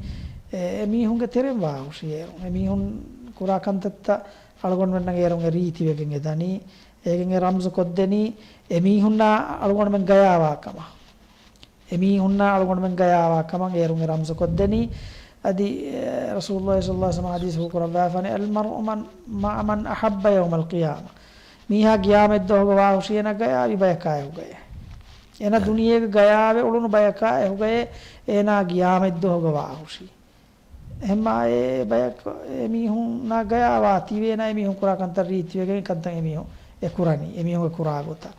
އެ، އެމީހުންގެ ތެރެއިން ވާހުށިއޭރު. އެމީހުން ކުރާ ކަންތައްތައް އަޅުގަނޑުމެންނަށް އޭރުން އެ ރީތިވެގެން އެ ދަނީ. އޭގެން އެ ރަމްޒު ކޮށްދެނީ އެމީހުންނާ އަޅުގަނޑުމެން ގަޔާވާ ކަމަށް. އެމީހުންނާ އަޅުގަނޑުމެން ގަޔާވާ ކަމަށް އޭރުން އެ ރަމްޒު ކޮށްދެނީ. އަދި، އެ، ރަސޫލުﷲ ޞައްލަﷲ ޢަލައިހި ވަސައްލަމަ ޙަދީޘްފުޅު ކުރައްވާފަނެ، "المرء من، مع من أحب يوم القيامة." މީހާ ގިޔާމަތްދުވަހުގަ ވާހުށީ އޭނާ ގަޔާވި ބަޔަކާ އެހުގައޭ. އޭނާ ދުނިޔޭގަ ގަޔާވެ އުޅުނު ބަޔަކާ އެހުގައޭ އޭނާ ގިޔާމަތްދުވަހުގަ ވާހުށީ. އެހެންމާ އެ ބަޔަކު އެމީހުންނާ ގަޔާ ވާތީވެ އޭނާ އެމީހުން ކުރާ ކަންތައް ރީތިވެގެން ކަންތައް އެމީހުން އެ ކުރަނީ. އެމީހުން އެ ކުރާ ގޮތަށް.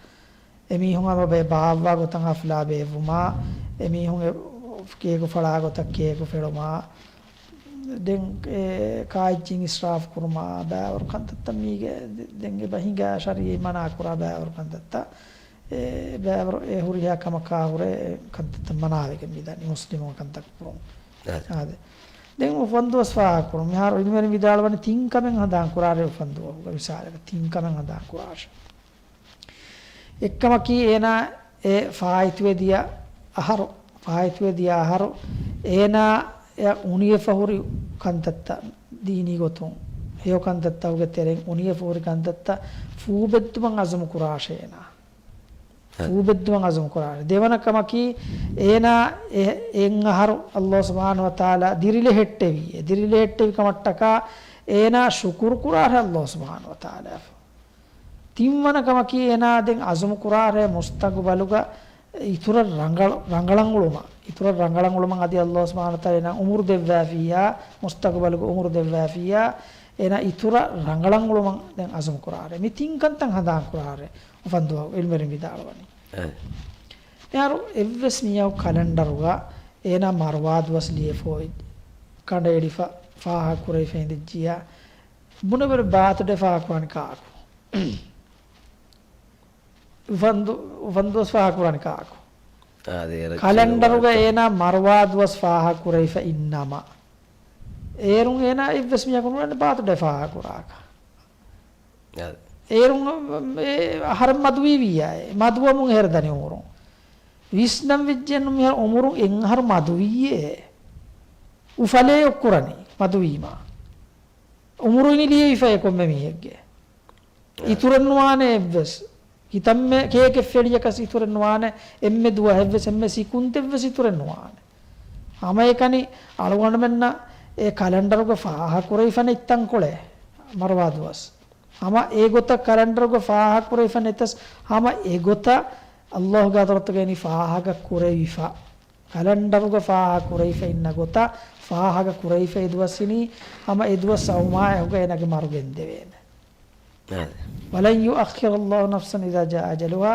އެމީހުން އަމަ ބޭ ބާއްވާ ގޮތަށް ހަފްލާ ބޭއްވުމާ، އެމީހުން އެ ކޭކު ފަޅާ ގޮތަށް ކޭކު ފެޅުމާ، ދެން އެ ކާއެއްޗިން އިސްރާފް ކުރުމާ، ބައިވަރު ކަންތައްތައް މީގެ ދެ-، ދެން އެބަ ހިނގާ ޝަރީޢަތް މަނާ ކުރާ ބައިވަރު ކަންތައްތައް. އެ ބައިވަރު އެ ހުރިހާ ކަމަކާ ހުރެ އެ ކަންތައްތައް މަނާވެގެން މިދަނީ މުސްލިމުން ކަންތައް ކުރުން. އާދެ. އާދެ. ދެން އުފަންދުވަސް ފާހަގަކުރުން. މިހާރު ޢިލްމުވެރިން ވިދާޅުވަނީ ތިން ކަމެއް ހަނދާން ކުރާށޭ އުފަންދުވަހުގަ މިސާލަކަށް ތިން ކަމެއް ހަނދާން ކުރާށޭ. އެއްކަމަކީ އޭނާ އެ ފާއިތުވެ ދިޔަ އަހަރު، ފާއިތުވެ ދިޔަ އަހަރު އޭނާ އެ އުނިވެފަ ހުރި ކަންތައްތައް، ދީނީ ގޮތުން ހެޔޮ ކަންތައްތަކުގެ ތެރެއިން އުނިވެފަ ހުރި ކަންތައްތައް ފޫބެއްދުމަށް އަޒުމު ކުރާށޭ އޭނާ. ހަ. ފޫބެއްދުމަށް އަޒުމު ކުރާށޭ. ދެވަނަ ކަމަކީ އޭނާ އެ-، އެއް އަހަރު ﷲ ސުބްޙާނަހޫ ވަތަޢާލާ ދިރިލެހެއްޓެވި. އެ ދިރިލެހެއްޓެވި ކަމަށްޓަކާ އޭނާ ޝުކުރު ކުރާށޭ ﷲ ސުބްޙާނަހޫ ވަތަޢާލާއަށް. ތިންވަނަ ކަމަކީ އޭނާ ދެން އަޒުމު ކުރާށޭ މުސްތަގުބަލުގަ އިތުރަށް ރަނގަޅަ-، ރަނގަޅަށް އުޅުމަށް، އިތުރަށް ރަނގަޅަށް އުޅުމަށް އަދި ﷲ ސުބްޙާނަހޫ ވަތަޢާލާ އޭނާ އުމުރު ދެއްވާފިއްޔާ، މުސްތަގުބަލުގަ އުމުރު ދެއްވާފިއްޔާ، އޭނާ އިތުރަށް ރަނގަޅަށް އުޅުމަށް ދެން އަޒުމު ކުރާށޭ. މި ތިން ކަންތައް ހަނދާން ކުރާށޭ އުފަންދުވަހު ޢިލްމުވެރިން ވިދާޅުވަނީ. އެ. މިހާރު އެއްވެސް މީހަކު ކަލަންޑަރުގަ އޭނާ މަރުވާ ދުވަސް ލިޔެފަ އޮތް، ކަނޑައެޅިފަ ފާހަގަ ކުރެވިފަ އިނދެއްޖިއްޔާ، ބުނެވެރި ބާތުޑޭ ފާހަގަ ކުރާނީ ކާކު؟ އުފަންދު-، އުފަންދުވަސް ފާހަގަ ކުރާނީ ކާކު؟ އާދެ، އޭރަށް ކަލަންޑަރުގަ ކިޔަވާ އޭނާ މަރުވާ ދުވަސް ފާހަގަ ކުރެވިފަ އިންނަމަ، އޭރުން އޭނާ އެއްވެސް މީހަކު ނުވަން ބާތުޑޭ ފާހަގަ ކުރާކަށް. އާދެ. އޭރުން އެ އަހަރެން މަދުވީވިއްޔާ، މަދުވަމުން ހޭރަ ދަނީ އުމުރުން. ވިސްނަން ވެއްޖެއްނު މިހާރު އުމުރުން އެއް އަހަރު މަދުވީއޭ. އުފަލޭ އޮއްކުރަނީ މަދުވީމާ. އުމުރު އިނި ލިޔެވިފައޭ ކޮންމެ މީހެއްގެ. އިތުރެއް ނުވާނެ އެއްވެސް. ކިތަންމެ ކޭކެއް ފެޅިޔަކަސް އިތުރެއް ނުވާނެ، އެންމެ ދުވަހެއްވެސް، އެންމެ ސިކުންތެއްވެސް އިތުރެއް ނުވާނެ. ހަމައެކަނި އަޅުގަނޑުމެންނަށް އެ ކަލަންޑަރުގަ ފާހަގަ ކުރެވިފަ ނެތް ތަންކޮޅެއް މަރުވާ ދުވަސް. ހަމަ އެ ގޮތަށް ކަލަންޑަރުގަ ފާހަގަ ކުރެވިފަ ނެތަސް، ހަމަ އެ ގޮތަށް ﷲގެ ޙަޟްރަތުގައި ފާހަގަ ކުރެވިފަ. ކަލަންޑަރުގަ ފާހަގަ ކުރެވިފަ އިންނަ ގޮތަށް ފާހަގަ ކުރެވިފަ އެ ދުވަސް އިނީ، ހަމަ އެ ދުވަސް އައުމާ އެހުގަ އޭނާގެ މަރު ގެންދެވޭނެ. އާދެ. ولن يؤخر الله نفسا إذا جاء أجلها.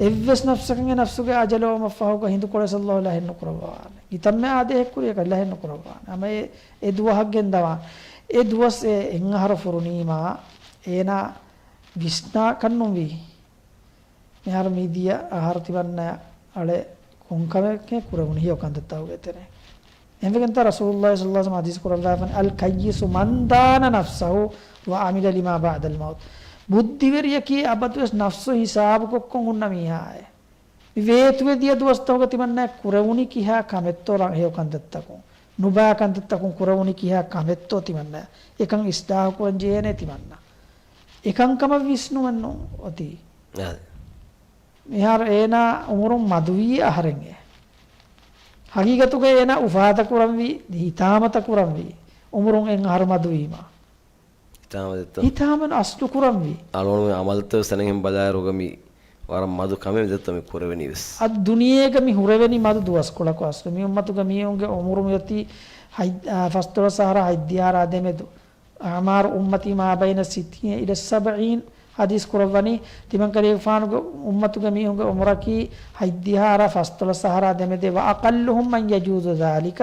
އެއްވެސް ނަފްސަކަށް އެ ނަފްސުގެ އަޖަލު އައުމަށްފަހުގަ ހިނދުކޮޅެއް ﷲ ލަހެއް ނުކުރައްވާނެ. ކިތަންމެ އާދޭހެއް ކުރިޔަކަށް ލަހެއް ނުކުރައްވާނެ. ހަމަ އެ، އެ ދުވަހަށް ގެންދަވާނެ. އެ ދުވަސް އެ އެއް އަހަރު ފުރުނީމާ އޭނާ ވިސްނާ ކަންނުންވީ. މިހާރު މިދިޔަ އަހަރު ތިމަންނަ އަޅެ ކޮންކަމެކޭ ކުރެވުނީ ހެޔޮ ކަންތައްތަކުގެ ތެރެއިން. އެހެންވެގެންތާ ރަސޫލުﷲ ޞައްލަﷲ ޢަލައިހި ވަސައްލަމަ ޙަދީޘް ކުރައްވާފަން، الكيس من دان نفسه وعمل لما بعد الموت. ބުއްދިވެރިޔަކީ އަބަދުވެސް ނަފްސު ހިސާބުކޮށްކޮށް ހުންނަ މީހާއޭ. މި ވޭތުވެދިޔަ ދުވަސްތަކުގަ ތިމަންނަ ކުރެވުނީ ކިހާ ކަމެއްތޯ ރަ-، ހެޔޮ ކަންތައްތަކުން. ނުބާ ކަންތައްތަކުން ކުރެވުނީ ކިހާ ކަމެއްތޯ ތިމަންނަ. އެކަން އިސްލާހު ކުރަން ޖެހޭނެ ތިމަންނަ. އެކަންކަމަށް ވިސްނުމެއްނު އޮތީ. އާދެ. މިހާރު އޭނާ އުމުރުން މަދުވީ އަހަރެންގެ. ހަގީގަތުގަ އޭނާ އުފާތަ ކުރަންވީ، ހިތާމަތަ ކުރަންވީ، އުމުރުން އެއް އަހަރު މަދުވީމާ. ހިތާމަ ދެއްތޯ؟ ހިތާމަ އަސްލު ކުރަންވީ. އަޅުގަނޑު އަމަލުތައް ވެސް އަނެއްހެން ބަލާއިރުގަ މި ވަރަށް މަދު ކަމެއް ދެއްތޯ މި ކުރެވެނީ ވެސް. އަދި ދުނިޔޭގަ މި ހުރެވެނީ މަދު ދުވަސްކޮޅަކު އަސްލު. މި އުއްމަތުގަ މީހުންގެ އުމުރު މިއޮތީ ހަތް-، އާ، ފަސްދޮޅަސް އަހަރާ ހަތްދިހަ އަހަރާ ދެމެދު. أعمار أمتي ما بين الستين إلى السبعين ޙަދީޘް ކުރައްވަނީ، ތިމަންކަލޭގެފާނުގެ އުއްމަތުގެ މީހުންގެ އުމުރަކީ ހަތްދިހަ އަހަރާ ފަސްދޮޅަސް އަހަރާ ދެމެދޭ، وأقلهم من يجوز ذلك،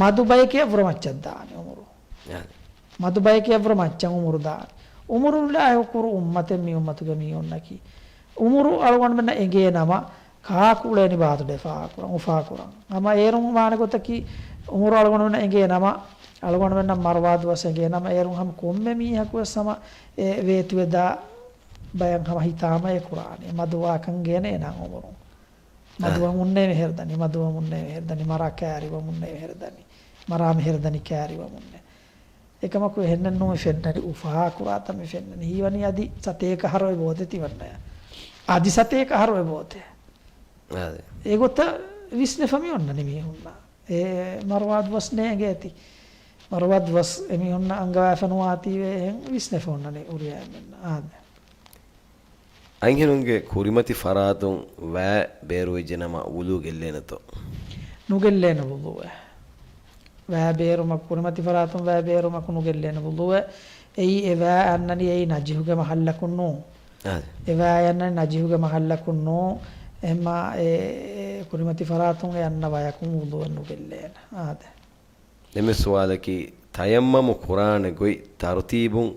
މަދު ބަޔެކޭ އެއަށްވުރެ މައްޗަށް ދާނެ އުމުރު. އާދެ. މަދު ބަޔެކޭ އެއަށްވުރެ މައްޗަށް އުމުރު ދާނެ. އުމުރު ލާހިކު ކުރު އުއްމަތެއް މި އުއްމަތުގެ މީހުންނަކީ. އުމުރު އަޅުގަނޑުމެންނަށް އެނގޭ ނަމަ، ކާކު އުޅޭނީ ބާތުޑޭ ފާހަގަކުރަން، އުފާކުރަން. ހަމަ އޭރުން ވާނެ ގޮތަކީ، އުމުރު އަޅުގަނޑުމެންނަށް އެނގޭ ނަމަ، އަޅުގަނޑުމެންނަށް މަރުވާ ދުވަސް އެނގޭ ނަމަ، އޭރުން ހަމަ ކޮންމެ މީހަކުވެސް ހަމަ އެ ވޭތުވެދާ ބަޔަށް ހަމަ ހިތާމައެއް ކުރާނީ. މަދުވާކަން ގޭނެ އޭނާ އުމުރުން. އާ. މަދުވަމުންނޭ މެހެރުދަނީ، މަދުވަމުންނޭ މެހެރުދަނީ، މަރާ ކައިރިވަމުންނޭ މެހެރުދަނީ، މަރާ މެހެރުދަނީ ކައިރިވަމުންނޭ. އެކަމަކު އެހެންނެއްނު މި ފެންނަނީ، އުފާ ކުރާތަން މި ފެންނަނީ. ހީވަނީ އަދި ސަތޭކަ އަހަރު އޮތް ބޯތެ ތިމަންނަޔަށް. އަދި ސަތޭކަ އަހަރު އޮތް ބޯތެ. އާދެ. އެގޮތަށް ވިސްނެފަ މި އޮންނަނީ މީހުންނަށް. އެ މަރުވާ ދުވަސް ނޭނގޭތީ. މަރުވާ ދުވަސް އެމީހުންނަށް އަންގަވާފަ ނުވާތީވެ އެހެން ވިސްނެފަ އޮންނަނީ އުރިއަށް އެންމެންނަށް. އާދެ. އަންހެނުންގެ ކުރިމަތި ފަރާތުން ވައި ބޭރުވެއްޖެނަމަ ވުޟޫ ގެއްލޭނެތޯ؟ ނުގެއްލޭނެ ވުޟޫއެއް. ވައި ބޭރުމަކު، ކުރިމަތި ފަރާތުން ވައި ބޭރުމަކު ނުގެއްލޭނެ ވުޟޫއެއް. އެއީ އެ ވައި އަންނަނީ އެއީ ނަޖިހުގެ މަހައްލަކުން ނޫން. އާދެ. އެ ވައި އަންނަނީ ނަޖިހުގެ މަހައްލަކުން ނޫން. އެހެންމާ އެ، އެ ކުރިމަތި ފަރާތުން އެ އަންނަ ވަޔަކުން ވުޟޫއެއް ނުގެއްލޭނެ. އާދެ. އެންމެ ސުވާލަކީ، ތަޔައްމަމު ކުރާނެ ގޮތް ތަރުތީބުން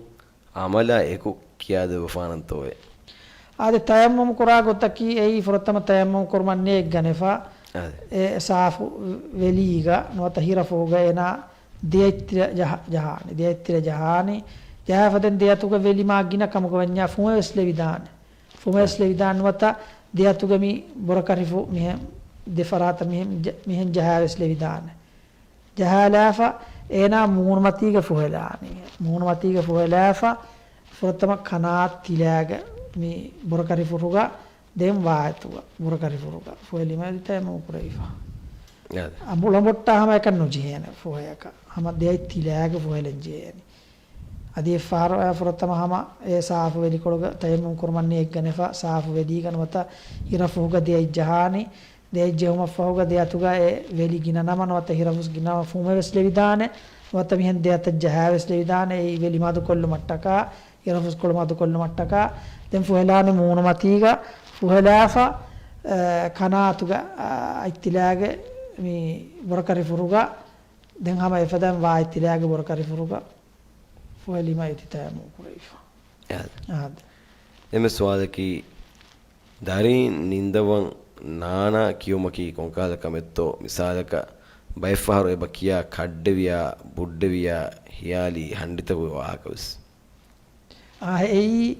އަމަލާ އެކު ކިޔާދެއްވަފާނަންތޯއޭ؟ އާދެ، ތަޔައްމަމު ކުރާ ގޮތަކީ އެއީ ފުރަތަމަ ތަޔައްމަމު ކުރުމަށް ނޭއްގަނެފަ، އާދެ. އެ ސާފު ވެލީގަ ނުވަތަ ހިރަފުހުގަ އޭނާ ދެއަތްތިލަ ޖަހ-، ޖަހާނެ. ދެއަތްތިލަ ޖަހާނީ. ޖަހާފަ ދެން ދެއަތުގަ ވެލި މާ ގިނަ ކަމުގަ ވަންޏާ ފުމެވެސް ލެވިދާނެ. ފުމެވެސް ލެވިދާނެ ނުވަތަ ދެއަތުގަ މި ބުރަކަށިފު މިހެން ދެފަރާތަށް މިހެން ޖަ-، މިހެން ޖަހާވެސް ލެވިދާނެ. ޖަހާލާފަ އޭނާ މޫނުމަތީގަ ފުހެލާނީ. މޫނުމަތީގަ ފުހެލާފަ ފުރަތަމަ ކަނާތް ތިލާގަ މި ބުރަކަށިފުރުގަ ދެން ވާއެތުގަ ބުރަކަށިފުރުގަ ފުހެލީމަ އަދި ތަޔައްމަމު ކުރެވިފަ. އާދެ. އަނބު އުޅަނބޮއްޓާ ހަމަ އެކަން ނުޖެހޭނެ ފުހެޔަކަށް. ހަމަ ދެއަތް ތިލާގަ ފުހެލަން ޖެހޭނީ. އަދި އެއްފަހަރު އައި ފުރަތަމަ ހަމަ އެ ސާފު ވެލިކޮޅުގަ ތަޔައްމަމު ކުރުމަށް ނިޔަތް ގަނެފަ، ސާފު ވެލީގަ ނުވަތަ ހިރަފުހުގަ ދެއަތް ޖަހާނީ. ދެއަތް ޖެހުމަށްފަހުގަ ދެއަތުގަ އެ ވެލި ގިނަ ނަމަ ނުވަތަ ހިރަފުސް ގިނަ ނަމަ ފުމެވެސް ލެވިދާނެ. ނުވަތަ މިހެން ދެއަތަށް ޖަހާވެސް ލެވިދާނެ. އެއީ ވެލި މަދުކޮށްލުމަށްޓަކާ، ހިރަފުސްކޮޅު މަދުކޮށްލުމަށްޓަކާ. ދެން ފުހެލާނެ މޫނުމަތީގަ ފުހެލާފަ، އަ، ކަނާތުގަ، އަ، އަތްތިލާގެ މި ބުރަކަށިފުރުގަ، ދެން ހަމަ އެފަދައިން ވާ އަތްތިލާގެ ބުރަކަށިފުރުގަ ފުހެލީމަ އޭތި ތަޔައްމަމު ކުރެވިފަ. އާދެ. އާދެ. އެންމެ ސުވާލަކީ، ދަރީން ނިންދަވަން ނާނާ ކިޔުމަކީ ކޮންކަހަލަ ކަމެއްތޯ؟ މިސާލަކަށް، ބައެއްފަހަރު އެބަ ކިޔާ ކައްޑެވިޔާ، ބުއްޑެވިޔާ، ހިޔާލީ ހަނޑިތަކުގެ ވާހަކަވެސް. އާ، އެއީ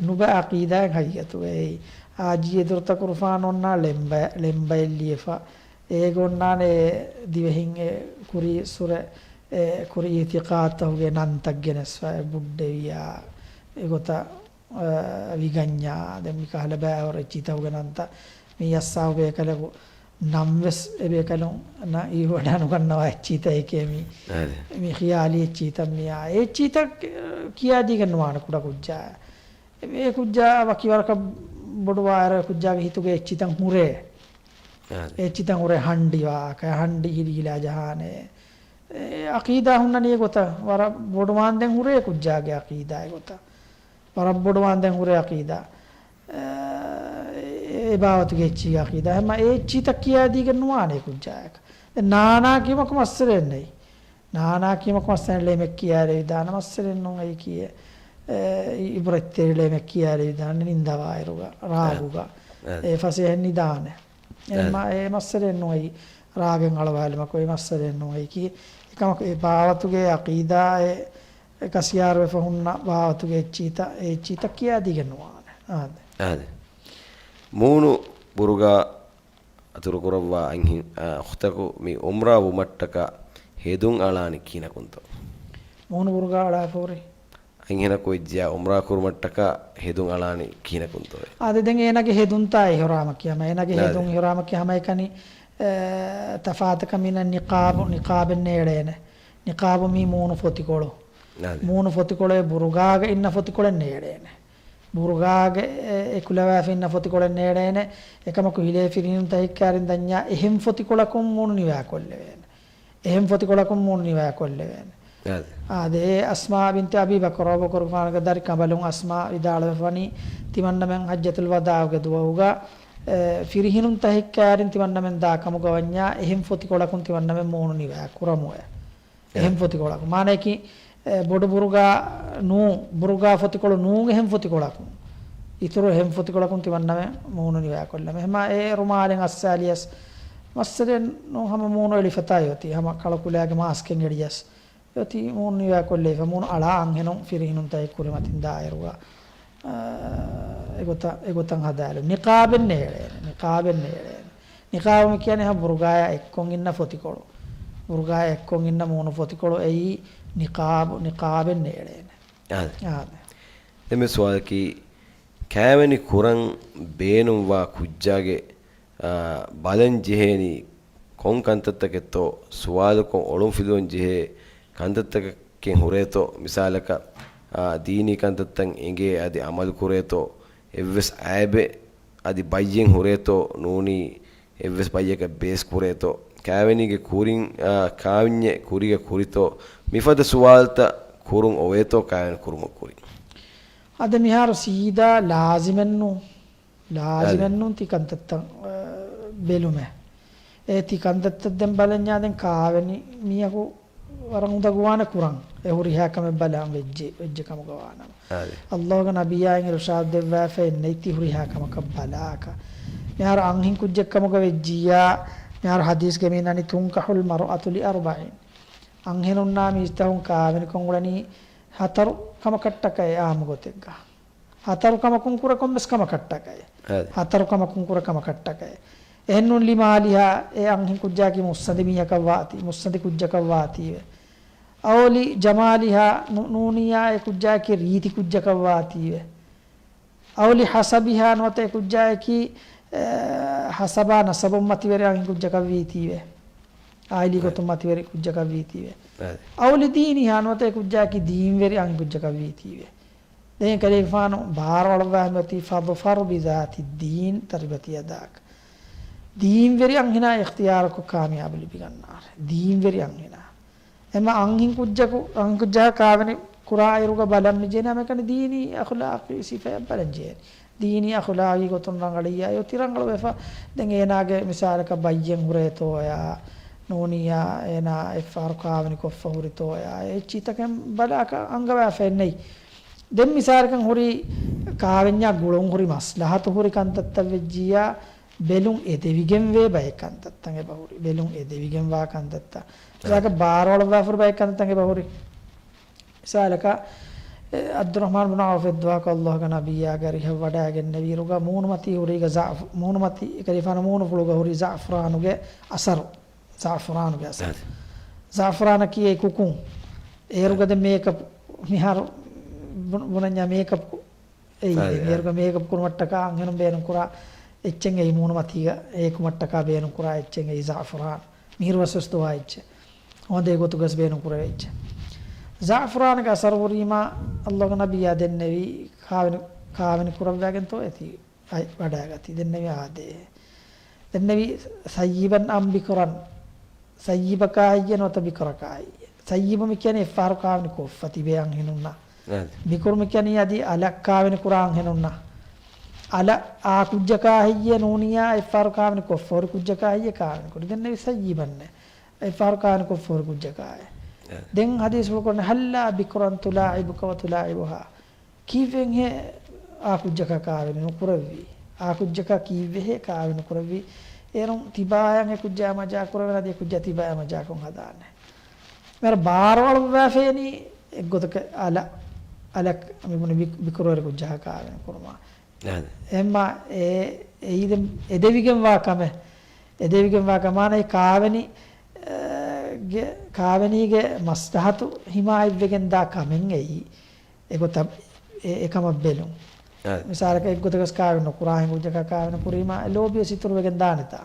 ނުބަ އަޤީދާއެއް ހަގީގަތުގައި. އާ، ޖީ އެދުރުތަކުރުފާނު އޮންނާ ޅެންބަ-، ޅެންބައެއް ލިޔެފަ. އޭގަ އޮންނާނެ ދިވެހިން އެ ކުރީ ސުރެ، އެ ކުރީ އިއްތިޤާދުތަކުގެ ނަންތައް ގެނެސްފަ، އެ ބުއްޑެވިޔާ، އެގޮތަށް، އަ، ވިގަންޏާ، ދެން މިކަހަލަ ބައިވަރު އެއްޗިތަކުގެ ނަންތައް. މި އައްސާހު ބޭކަލަކު ނަންވެސް އެބޭކަލުންނަށް އިވިވަޑާނުގަންނަވާ އެއްޗިތައް އެކޭ މީ. އާދެ. މި ޚިޔާލީ އެއްޗިތައް މިއާ. އެ އެއްޗިތައް ކިޔާދީގެން ނުވާނެ ކުޑަކުއްޖާ. އެ ކުއްޖާ ވަކިވަރަކަށް ބޮޑުވާއިރު އެ ކުއްޖާގެ ހިތުގަ އެއްޗިތައް ހުރޭ. އާދެ. އެއްޗިތައް ހުރޭ ހަނޑި ވާކަ، ހަނޑި ހިލިހިލާ ޖަހާނެ. އެ އަޤީދާ ހުންނަނީ ގޮތަށް ވަރަށް ބޮޑުވާންދެން ހުރޭ ކުއްޖާގެ އަޤީދާ ގޮތަށް. ވަރަށް ބޮޑުވާންދެން ހުރޭ އަޤީދާ. އެ، އެ ބާވަތުގެ އެއްޗީގެ އަޤީދާ. ހަމަ އެ އެއްޗިތައް ކިޔާދީގެން ނުވާނެ ކުއްޖާއަކަށް. ދެން ނާނާ ކިޔުމަކު މައްސަލައެއް ނެތް. ނާނާ ކިޔުމަކު މައްސަލައެއް ނެތް. ޅެމެއް ކިޔާލެވިދާނެ މައްސަލައެއް ނޫން އެއީ ކިޔޭ. އެ، އިބްރަތްތެރި ޅެމެއް ކިޔާލެވިދާނެ ނިންދަވާއިރުގަ، ރާގުގަ. އެ ފަސޭހައިން ނިދާނެ. އެ މަ-، އެ މައްސަލައެއް ނޫން އެއީ. ރާގެއް އަޅުވާލުމަކު އެ މައްސަލައެއް ނޫން އެއީ ކި-، އެކަމަކު އެ ބާވަތުގެ އަޤީދާ އެ، އެ ކަސިޔާރުވެފަ ހުންނަ ބާވަތުގެ އެއްޗިތައް، އެ އެއްޗިތައް ކިޔާދީގެން ނުވާނެ. އާދެ. އާދެ. މޫނު ބުރުގާ އަތުރުކުރައްވާ އަންހި-، އާ، އުޚްތަކު މި އުމްރާ ވުމަށްޓަކާ ހެދުން އަޅާނީ ކިހިނަކުންތޯ؟ މޫނު ބުރުގާ އަޅާފަ ހުރި. އަންހެނަކު އެއްޗެއް އުމްރާ ކުރުމަށްޓަކާ ހެދުން އަޅާނީ ކިހިނަކުންތޯއޭ؟ އާދެ، ދެން އޭނާގެ ހެދުންތާ އިޙްރާމަކީ ހަމަ، އޭނާގެ އާދެ. ހެދުން އިޙްރާމަކީ ހަމައެކަނި، އެ، ތަފާތަކަށް މިނަ ނިޤާބު، ނިޤާބެއް ނޭޅޭނެ. ނިޤާބު މީ މޫނު ފޮތިކޮޅު. އާދެ. މޫނު ފޮތިކޮޅޭ ބުރުގާގަ އިންނަ ފޮތިކޮޅެއް ނޭޅޭނެ. ބުރުގާގެ އެ-، އެކުލަވާފަ އިންނަ ފޮތިކޮޅެއް ނޭޅޭނެ. އެކަމަކު ހިލޭ ފިރިހެނުންތަކެއްކާރިން ދަންޏާ އެހެން ފޮތިކޮޅަކުން މޫނު ނިވާކޮށްލެވޭނެ. އެހެން ފޮތިކޮޅަކުން މޫނު ނިވާކޮށްލެވޭނެ. އާދެ. އާދެ، އެ އަސްމާ ބިންތި އަބީ ބަކަރު އަބޫބަކުރުގެފާނުގެ ދަރި ކަނބަލުން އަސްމާ ވިދާޅުވެފަވަނީ، ތިމަންނަމެން ޙައްޖަތުލް ވަދާޢުގެ ދުވަހުގަ، އެ، ފިރިހެނުންތަކެއްކާރިން ތިމަންނަމެން ދާ ކަމުގަ ވަންޏާ އެހެން ފޮތިކޮޅަކުން ތިމަންނަމެން މޫނު ނިވާ ކުރަމުއެ. އެހެން ފޮތިކޮޅަކު. މާނަޔަކީ، އެ، ބޮޑު ބުރުގާ ނޫ-، ބުރުގާ ފޮތިކޮޅު ނޫން އެހެން ފޮތިކޮޅަކުން. އިތުރު އެހެން ފޮތިކޮޅަކުން ތިމަންނަމެން މޫނު ނިވާކޮށްލަމެ. އެހެމާ އެ ރުމާލެއް އައްސާލިޔަސް މައްސަލައެއް ނޫން ހަމަ މޫނު އެޅިފަތާ އޮތީ. ހަމަ ކަޅުކުލައިގެ މާސްކެއް އެޅިޔަސް އޮތީ މޫނު ނިވާކޮށްލެވިފަ. މޫނު އަޅާ އަންހެނުން ފިރިހެނުންތަކެއް ކުރިމަތިން ދާއިރުގަ، އާ، އެގޮތަށް، އެގޮތަށް ހަދާލު. ނިޤާބެއް ނޭޅޭނެ. ނިޤާބެއް ނޭޅޭނެ. ނިޤާބު މި ކިޔަނީ ހަމަ ބުރުގާޔާ އެއްކޮށް އިންނަ ފޮތިކޮޅު. ބުރުގާޔާ އެއްކޮށް އިންނަ މޫނު ފޮތިކޮޅު. އެއީ ނިޤާބު، ނިޤާބެއް ނޭޅޭނެ. އާދެ. އާދެ. ދެން މި ސުވާލަކީ، ކާވެނި ކުރަން ބޭނުންވާ ކުއްޖާގެ، އާ، ބަލަން ޖެހޭނީ ކޮން ކަންތައްތަކެއްތޯ؟ ސުވާލުކޮށް އޮޅުންފިލުވަން ޖެހޭ ކަންތައްތަކެއް ހުރޭތޯ؟ މިސާލަކަށް، އާ، ދީނީ ކަންތައްތައް އެނގޭ އަދި އަމަލު ކުރޭތޯ؟ އެއްވެސް އައިބެއް އަދި ބައްޔެއް ހުރޭތޯ؟ ނޫނީ އެއްވެސް ބައްޔަކަށް ބޭސް ކުރޭތޯ؟ ކާވެނީގެ ކުރިން، އާ، ކާވެންޏެއް ކުރީގަ ކުރިތޯ؟ މިފަދަ ސުވާލުތައް ކުރުން އޮވޭތޯ ކާވެނި ކުރުމަށް ކުރިން؟ އަދި މިހާރު ސީދާ ލާޒިމެއްނު، ލާޒިމެއްނު ތި ކަންތައްތައް، އާ، ބެލުމެއް. އޭ ތި ކަންތައްތައް ދެން ބަލަންޏާ ދެން ކާވެނި މީހަކު ވަރަށް އުނދަގޫވާނެ ކުރަން. އެ ހުރިހާ ކަމެއް ބަލާން ވެއްޖެ، ވެއްޖެ ކަމުގަ ވާނަމަ. އާދެ. ﷲގެ ނަބިއްޔާ އިރުޝާދު ދެއްވާފައެއް ނެތް ތި ހުރިހާ ކަމަކަށް ބަލާކަށް. މިހާރު އަންހެން ކުއްޖެއް ކަމުގަ ވެއްޖިއްޔާ، މިހާރު ޙަދީޘްގަ މި އަންނަނީ، "تنكح المرأة لأربع." އަންހެނުންނާ މީސްތަކުން ކާވެނިކޮށް އުޅެނީ ހަތަރު ކަމަކަށްޓަކައި އާއްމު ގޮތެއްގަ. ހަތަރު ކަމަކުން ކުރެ ކޮންމެސް ކަމަކަށްޓަކައި. އާދެ. ހަތަރު ކަމަކުން ކުރެ ކަމަކަށްޓަކައި. އެހެންނޫން ލިމާލިހާ އެ އަންހެން ކުއްޖާއަކީ މުއްސަނދި މީހަކަށް ވާތީ، މުއްސަނދި ކުއްޖަކަށް ވާތީވެ. އައު ލި ޖަމާލިހާ ނޫ-، ނޫނިއްޔާ އެ ކުއްޖާއަކީ ރީތި ކުއްޖަކަށް ވާތީވެ. އައު ލި ޙަސަބިހާ ނުވަތަ އެ ކުއްޖާއަކީ، އެ، ޙަސަބާ ނަސަބުން މަތިވެރި އަންހެން ކުއްޖަކަށް ވީތީވެ. އާއިލީ އަދެ. ގޮތުން މަތިވެރި ކުއްޖަކަށް ވީތީވެ. އަދެ. އައު ލި ދީނިހާ ނުވަތަ އެ ކުއްޖާއަކީ ދީންވެރި އަންހެން ކުއްޖަކަށް ވީތީވެ. ދެން ކަލޭގެފާނު ބާރުއަޅައްވާ މިއޮތީ، "فاظفر بذات الدين تربت يداك." ދީންވެރި އަންހެނާ އިޚްތިޔާރަކު ކާމިޔާބު ލިބިގަންނާނެ. ދީންވެރި އަންހެނާ. އެމަ އަންހެން ކުއްޖަކު، އަންހެން ކުއްޖާ ކާވެނި ކުރާއިރުގަ ބަލަން މި ޖެހޭނެ ހަމައެކަނި ދީނީ އަޚުލާޤީ ސިފައެއް ބަލަން ޖެހޭނެ. ދީނީ އަޚުލާޤީ ގޮތުން ރަނގަޅިއްޔާ އޮތީ ރަނގަޅުވެފަ. ދެން އޭނާގެ މިސާލަކަށް ބައްޔެއް ހުރޭތޯޔާ، ނޫނިއްޔާ އޭނާ އެއްފަހަރު ކާވެނި ކޮށްފަ ހުރިތޯޔާ، އެ އެއްޗިތަކެއް ބަލާކަށް އަންގަވާފައެއް ނެތް. ދެން މިސާލަކަށް ހުރި ކާވެންޏާ ގުޅުން ހުރި މަސްލަހަތު ހުރި ކަންތައްތައް ވެއްޖިއްޔާ، ބެލުން އެދެވިގެންވޭ ބައެއް ކަންތައްތައް އެބަހުރި. ބެލުން އެދެވިގެންވާ ކަންތައްތައް. މިސާލަކަށް ބާރުއަޅައްވާފަހުރި ބައެއް ކަންތައްތައް އެބަހުރި. މިސާލަކަށް، އެ، ޢަބްދުއްރަޙްމާން ބުނު ޢައުފެއް ދުވަހަކު ﷲގެ ނަބިއްޔާގެ އަރިހަށް ވަޑައިގެންނެވިއިރުގަ މޫނުމަތީ ހުރީގަ ޒަޢުފް-، މޫނުމަތީ ކަލޭގެފާނު މޫނުފުޅުގަ ހުރި ޒަޢުފްރާނުގެ އަސަރު. ޒަޢުފްރާނުގެ އަސަރު. ޒަޢުފްރާނަކީ އެ ކުކުން. އޭރުގަ ދެ މޭކަޕް މިހާރު ބު-، ބުނަންޏާ މޭކަޕް އެއީ. އާ، އާ. އޭރުގަ މޭކަޕް ކުރުމަށްޓަކާ އަންހެނުން ބޭނުން ކުރާ އެއްޗެއް އެއީ މޫނުމަތީގަ އެކުމަށްޓަކާ ބޭނުން ކުރާ އެއްޗެއް އެއީ ޒަޢުފްރާން. މިހިރުވެސް ވެސް ދުވާ އެއްޗެއް. ހޯނދޭ ގޮތުގަސް ބޭނުން ކުރެވޭ އެއްޗެއް. ޒަޢުފްރާންގެ އަސަރު ހުރީމާ ﷲގެ ނަބިއްޔާ ދެންނެވީ ކާވެނި، ކާވެނި ކުރައްވާގެންތޯ އެތީ. އަތް ވަޑައިގަތީ. ދެންނެވީ އާދޭ. ދެންނެވީ ސައްޔިބަން އަމް ބިކުރަން. ސައްޔިބަކާ ހެއްޔޭ ނުވަތަ ބިކުރަކާ ހެއްޔޭ؟ ސައްޔިބު މި ކިޔަނީ އެއްފަހަރު ކާވެނި ކޮށްފަ ތިބޭ އަންހެނުންނަށް. އާދެ. ބިކުރު މި ކިޔަނީ އަދި އަލަށް ކާވެނި ކުރާ އަންހެނުންނަށް. އަލަށް އާ ކުއްޖަކާ ހެއްޔޭ ނޫނިއްޔާ އެއްފަހަރު ކާވެނި ކޮށްފަ ހުރި ކުއްޖަކާ ހެއްޔޭ ކާވެނި ކުރީ؟ ދެންނެވީ ސައްޔިބަންނޭ. އެއްފަހަރު ކާވެނި ކޮށްފަ ހުރި ކުއްޖަކާއޭ. އާދެ. ދެން ޙަދީޘްފުޅު ކުރަނީ، "هلا بكرا تلاعبك وتلاعبها." ކީއްވެންހޭ އާ ކުއްޖަކާ ކާވެނި ނުކުރެއްވީ؟ އާ ކުއްޖަކާ ކީއްވެހޭ ކާވެނި ނުކުރެއްވީ؟ އޭރުން ތިބާޔަށް އެ ކުއްޖާ މަޖާ ކުރެވެން އަދި އެ ކުއްޖާ ތިބާޔަށް މަޖާކޮށް ހަދާނެ. މިހާރު ބާރުއަޅުއްވާފައިނީ އެއްގޮތަކަށް އަލަ، އަލަ މިބުނި ބި-، ބިކުރުވެރި ކުއްޖަކާ ކާވެނި ކުރުމާ. އާދެ. އެހެންމާ އެ، އެއީ ދެން އެދެވިގެންވާ ކަމެއް. އެދެވިގެންވާ ކަމާނަ އެ ކާވެނި، އެ، ގެ، ކާވެނީގެ މަސްލަހަތު ހިމާޔަތްވެގެންދާ ކަމެއް އެއީ. އެގޮތަށް އެ، އެކަމަށް ބެލުން. އާދެ. މިސާލަކަށް އެއްގޮތަކަސް ކާވެނި ނުކުރާ ހިނގުއްޖަކާ ކާވެނި ކުރީމާ އެ ލޯބިވެސް އިތުރުވެގެން ދާނެތާ.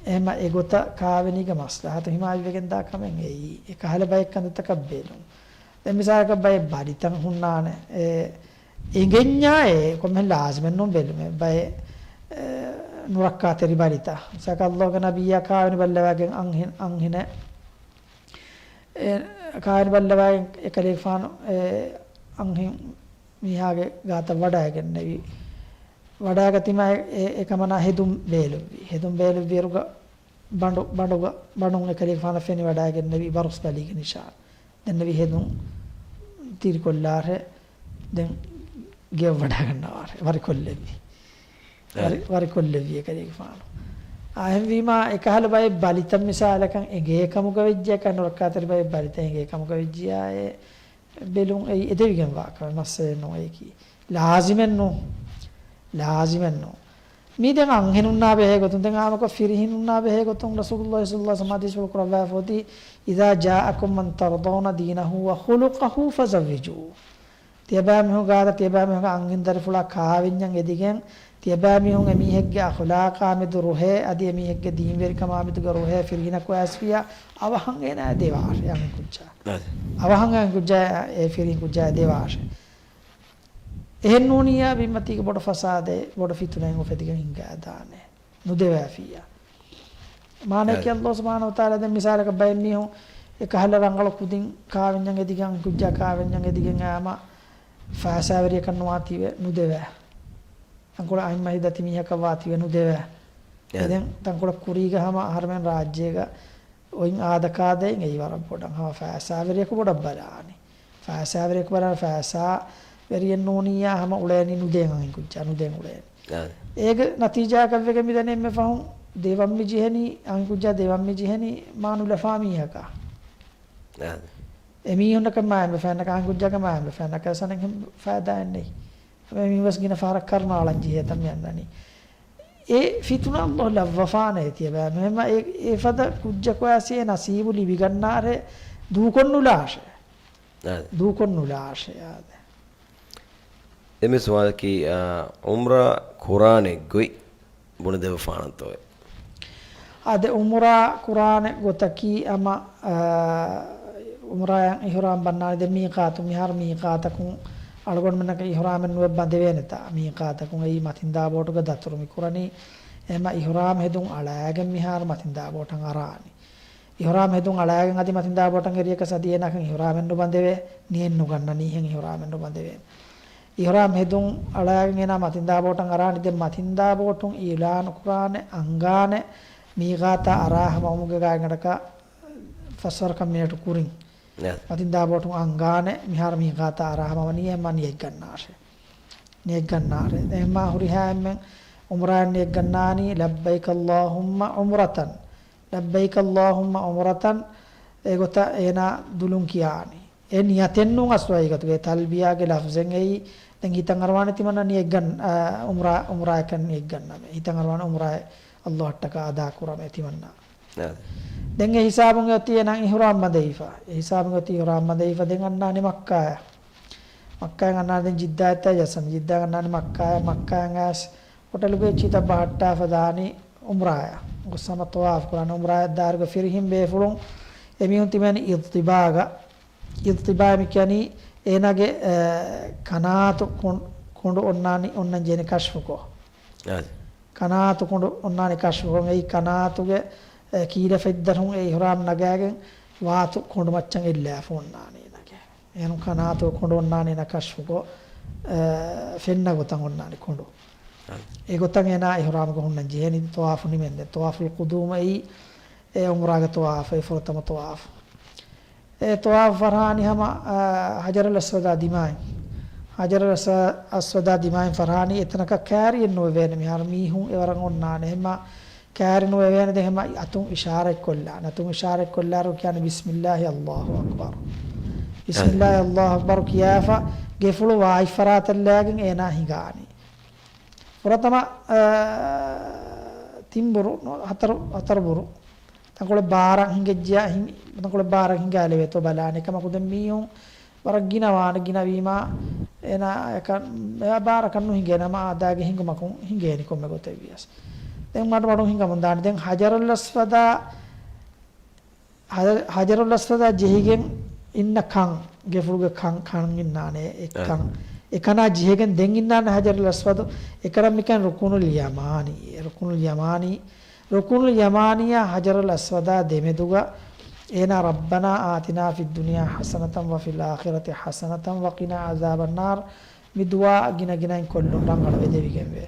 އެހެންމަ އެގޮތަށް ކާވެނީގެ މަސްލަހަތު ހިމާޔަތްވެގެންދާ ކަމެއް އެއީ. އެކަހަލަ ބައެއް ކަންތައްތަކަށް ބެލުން. ދެން މިސާލަކަށް ބައެއް ބަލިތައް ހުންނާނެ. އެ، އެނގެންޏާ އެ ކޮންމެހެން ލާޒިމެއްނޫން ބެލުމެއް. ބައެއް، އެ، ނުރައްކާތެރި ބަލިތައް. މިސާލަކަށް ﷲގެ ނަބިއްޔާ ކާވެނި ބައްލަވައިގެން އަންހެން، އަންހެނެއް އެ ކާވެނި ބައްލަވައިގެން އެކަލޭގެފާނު އެ އަންހެން މީހާގެ ގާތަށް ވަޑައިގެންނެވި. ވަޑައިގަތީމާ އެ، އެ، އެކަމަނާ ހެދުން ބޭލުއްވި. ހެދުން ބޭލުއްވިއިރުގަ ބަނޑު، ބަނޑުގަ، ބަނޑުން އެކަލޭގެފާނަށް ފެނިވަޑައިގެންނެވި ބަރުސް ބަލީގެ ނިޝާން. ދެންނެވި ހެދުން ތިރިކޮށްލާށޭ. ދެން ގެޔަށް ވަޑައިގަންނަވާށޭ. ވަރިކޮށްލެއްވި. ވަރި، އަދި. ވަރިކޮށްލެއްވި އެކަލޭގެފާނު. އާ، އެހެންވީމާ، އެކަހަލަ ބައެއް ބަލިތައް މިސާލަކަށް އެނގޭ ކަމުގަ ވެއްޖެއްޔާ، ނުރައްކާތެރި ބައެއް ބަލިތައް އެނގޭ ކަމުގަ ވެއްޖިއްޔާ، އެ ބެލުން އެއީ އެދެވިގެންވާ ކަމެއް، ނައްސެއް ނޫން އެއީކީ. ލާޒިމެއް ނޫން. ލާޒިމެއް ނޫން. މީ ދެން އަންހެނުންނާ ބެހޭ ގޮތުން، ދެން އާމަކޮށް ފިރިހެނުންނާ ބެހޭ ގޮތުން ރަސޫލުﷲ ޞައްލަﷲ ޢަލައިހި ވަސައްލަމަ ޙަދީޘްފުޅު ކުރައްވާފަ އޮތީ، "إذا جاءكم من ترضون دينه وخلقه فزوجوه." ތިޔަބައިމީހުން ގާތަށް ތިޔަބައިމީހުންގެ އަންހެން ދަރިފުޅާ ކާވެންޏަށް އެދިގެން، ތިޔަބައިމީހުން އެމީހެއްގެ އަޚުލާޤާމެދު ރުހޭ، އަދި އެމީހެއްގެ ދީންވެރިކަމާމެދުގެ ރުހޭ ފިރިހެނަކު އައިސްފިއްޔާ، އަވަހަށް އޭނާ ދެވާށޭ އަންހެން ކުއްޖާ. އަދި. އަވަހަށް އަންހެން ކުއްޖާ އެ ފިރިހެން ކުއްޖާ ދެވާށޭ. އެހެން ނޫނިއްޔާ ބިންމަތީގަ ބޮޑު ފަސާދައެއް، ބޮޑު ފިތުނައެއް އުފެދިގެން ހިނގާދާނެ. ނުދެވާފިއްޔާ. މާނައަކީ އަދި. ﷲ ސުބްޙާނަހޫ ވަތަޢާލާ ދެން މިސާލަކަށް ބައެއް މީހުން އެކަހަލަ ރަނގަޅު ކުދިން ކާވެންޏަށް އެދިގެން ކުއްޖާ ކާވެންޏަށް އެދިގެން އައިމަ ފައިސާވެރިޔަކަށް ނުވާތީވެ ނުދެވޭ. ތަންކޮޅެއް އައިމަ ހިތްދަތި މީހަކަށް ވާތީވެ ނުދެވޭ. އެ. އެދެން ތަންކޮޅެއް ކުރީގަ ހަމަ އަހަރުމެން ރާއްޖޭގަ އޮތް އާދަކާދައިން އެއީ ވަރަށް ބޮޑަށް ހަމަ ފައިސާވެރިޔަކު ބޮޑަށް ބަލާނީ. ފައިސާވެރިޔަކު ބަލާނީ ފައިސާވެރިއެއް ނޫނިއްޔާ ހަމަ އުޅޭނީ ނުދޭން އަންހެން ކުއްޖާ ނުދޭން އުޅޭނީ. އާ. އޭގެ ނަތީޖާއަކަށްވެގެން މިދަނީ އެންމެ ފަހުން ދެވަން މި ޖެހެނީ، އަންހެން ކުއްޖާ ދެވަން މި ޖެހެނީ މާ ނުލަފާ މީހަކާ. އާ. އެމީހުންނަކަށް މާ އެންމެ ފަހެއް ނަކަ، އަންހެން ކުއްޖާގެ މާ އެންމެ ފަހެއް ނަކަ އަސަނެއް ހެން ފައިދާއެއް ނެތް. އެމީހުން ވެސް ގިނަ ފަހަރަށް ކަރުނަ އަޅަން ޖެހޭތަން މި އަންނަނީ. އެ ފިތުނަ ﷲ ލައްވަފާނެ ތިޔަބައިމީހުން. އެ، އެފަދަ ކުއްޖަކު އައިސް އެ ނަސީބު ލިބިގަންނާރޭ ދޫކޮށްނުލާށޭ. އާދެ. ދޫކޮށްނުލާށޭ، އާދެ. ދެން މި ސުވާލަކީ، އާ، ޢުމްރާ ކުރާނެ ގޮތް ބުނެދެއްވާނަންތޯއޭ؟ އާދެ، ޢުމްރާ ކުރާނެ ގޮތަކީ ހަމަ، އާ، ޢުމްރާއަށް އިޙްރާމް ބަންނާނެ ދެން މީޤާތު، މިހާރު މީޤާތަކުން އަޅުގަނޑުމެންނަކަށް އިޙްރާމެއް ނުއެއް ބަނދެވޭނެތާ، މީޤާތަކުން އެއީ މަތިންދާ ބޯޓުގަ ދަތުރު މި ކުރަނީ. އެހެންމަ އިޙްރާމް ހެދުން އަޅާގެން މިހާރު މަތިންދާ ބޯޓަށް އަރާނީ. އިޙްރާމް ހެދުން އަޅާގެން އަދި މަތިންދާ ބޯޓަށް އެރިޔަކަސް އަދި އޭނާކަށް އިޙްރާމެއް ނުބަނދެވޭ، ނިޔަތް ނުގަންނަނީހެން އިޙްރާމެއް ނުބަނދެވޭ. އިޙްރާމް ހެދުން އަޅާގެން އޭނާ މަތިންދާ ބޯޓަށް އަރާނީ. ދެން މަތިންދާ ބޯޓުން އިޢުލާނު ކުރާނެ، އަންގާނެ، މީޤާތާ އަރާ ހަމަވުމުގެ ގާތްގަނޑަކަށް ފަސްވަރަކަށް މިނެޓު ކުރިން. އެ. މަތިންދާ ބޯޓުން އަންގާނެ، މިހާރު މީޤާތާ އަރާ ހަމަވަނީ އެހެންމަ ނިޔަތް ގަންނާށޭ. ނިޔަތް ގަންނާށޭ. އެހެންމާ ހުރިހާ އެންމެން ޢުމްރާއަށް ނިޔަތް ގަންނާނީ، "لبيك اللهم عمرة، لبيك اللهم عمرة"، އެގޮތަށް އޭނާ ދުލުން ކިޔާނީ. އެ ނިޔަތެއް ނޫން އަސްލު ހަގީގަތުގައި ތަލްބިޔާގެ ލަފްޒެއް އެއީ. ދެން ހިތަށް އަރުވާނެ ތިމަންނަ ނިޔަތް ގަން، އާ، ޢުމްރާ، ޢުމްރާއަކަށް ނިޔަތް ގަންނަމޭ. ހިތަށް އަރުވާނެ ޢުމްރާއެއް ﷲ އަށްޓަކާ އަދާ ކުރަމޭ ތިމަންނަ. އާ. ދެން އެ ހިސާބުން އޮތީ އޭނާ އިޙްރާމް ބަނދެވިފަ. އެ ހިސާބުން އޮތީ އިޙްރާމް ބަނދެވިފަ. ދެން އަންނާނެ މައްކާއަށް. މައްކާއިން އަންނާނެ ދެން ޖިއްދާއަށް އައިސް، ޖިއްދާއިން އަންނާނެ މައްކާއަށް. މައްކާއިން އައިސް ހޮޓަލުގައި އެއްޗިހިތައް ބަހައްޓާފަ ދާނީ ޢުމްރާއަށް. ގޮސް ހަމަ ޠަވާފު ކުރާނެ. ޢުމްރާއަށް ދާއިރުގަ ފިރިހެން ބޭފުޅުން އެމީހުން ތިބޭނީ އިޟްތިބާގަ. އިޟްތިބާ މި ކިޔަނީ އޭނާގެ، އެ، ކަނާތު ކޮން-، ކޮނޑު އޮންނާނީ، އޮންނަން ޖެހޭނެ ކަޝްފުކޮށް. އަދި. ކަނާތު ކޮނޑު އޮންނާނީ ކަޝްފުކޮށް. އެއީ ކަނާތުގެ، އެ، ކީލަ ފަތްދަރުން އެ އިޙްރާމް ނަގާގެން ވާތު ކޮނޑު މައްޗަށް އެއްލާފަ އޮންނާނީ އޭނާގެ. އޭނު ކަނާތު ކޮނޑު އޮންނާނީ އޭނާ ކަޝްފުކޮށް، އެ، ފެންނަ ގޮތަށް އޮންނާނީ ކޮނޑު. އަދި. އެގޮތަށް އޭނާ އިޙްރާމްގަ ހުންނަން ޖެހޭނީ ޠަވާފު ނިމެންދެން. ޠަވާފުލް ޤުދޫމު އެއީ އެ ޢުމްރާގެ ޠަވާފު، އެ ފުރަތަމަ ޠަވާފު. އެ ޠަވާފު ފަރާނީ ހަމަ، އާ، ޙަޖަރުލް އަސްވަދާ ދިމާއިން. ޙަޖަރުލް އަސް-، އަސްވަދާ ދިމާއިން ފަރާނީ. އެތަނަކަށް ކާރިއެއް ނުވެވޭނެ. މިހާރު މީހުން އެވަރަށް އޮންނާނެ. އެހެންމަ ކާރި ނުވެވޭނެ. ދެން ހަމަ އަތުން އިޝާރަތް ކޮށްލާނެ. އަތުން އިޝާރަތް ކޮށްލާއިރު ކިޔާނެ، "ބިސްމިއްލާހި، އައްލާހު އަކްބަރު." ބިސްމިއްލާހި، އައްލާހު އަކްބަރު ކިޔާފަ ގެފުޅު ވާތް ފަރާތަށް ލާގެން އޭނާ ހިނގާނީ. ފުރަތަމަ، އާ، ތިން ބުރު، ހަތަރު، ހަތަރު ބުރު. ތަންކޮޅެއް ބާރަށް ހިނގައްޖެޔާ، ހިނ-، ތަންކޮޅެއް ބާރަށް ހިނގާލެވޭތޯ ބަލާނެ. އެކަމަކު ދެން މީހުން ވަރަށް ގިނަ ވާނެ، ގިނަވީމާ އޭނާ އެކަން، އެ ބާރަކަށް ނުހިނގޭނެ، ހަމަ އާދައިގެ ހިނގުމަކުން ހިނގޭނީ ކޮންމެ ގޮތެއް ވިޔަސް. ދެން މަޑު މަޑުން ހިނގަމުން ދާނެ. ދެން ޙަޖަރުލް އަސްވަދާ، ޙަ-، ޙަޖަރުލް އަސްވަދާ ޖެހިގެން އިންނަ ކަން، ގެފުޅުގެ ކަން، ކަން އިންނާނެ. އެ އަ. ކަން، އެކަނާ ޖެހިގެން ދެން އިންނާނެ ޙަޖަރުލް އަސްވަދު. އެކަނަށް މިކަން ރުކުނުލް ޔަމާނީ. ރުކުނުލް ޔަމާނީ، ރުކުނުލް ޔަމާނީއާ ޙަޖަރުލް އަސްވަދާ ދެމެދުގަ އޭނާ "ربنا آتنا في الدنيا حسنة وفي الآخرة حسنة وقنا عذاب النار" މި ދުޢާ ގިނަ ގިނައިން ކޮށްލުން ރަނގަޅު އެދެވިގެންވޭ.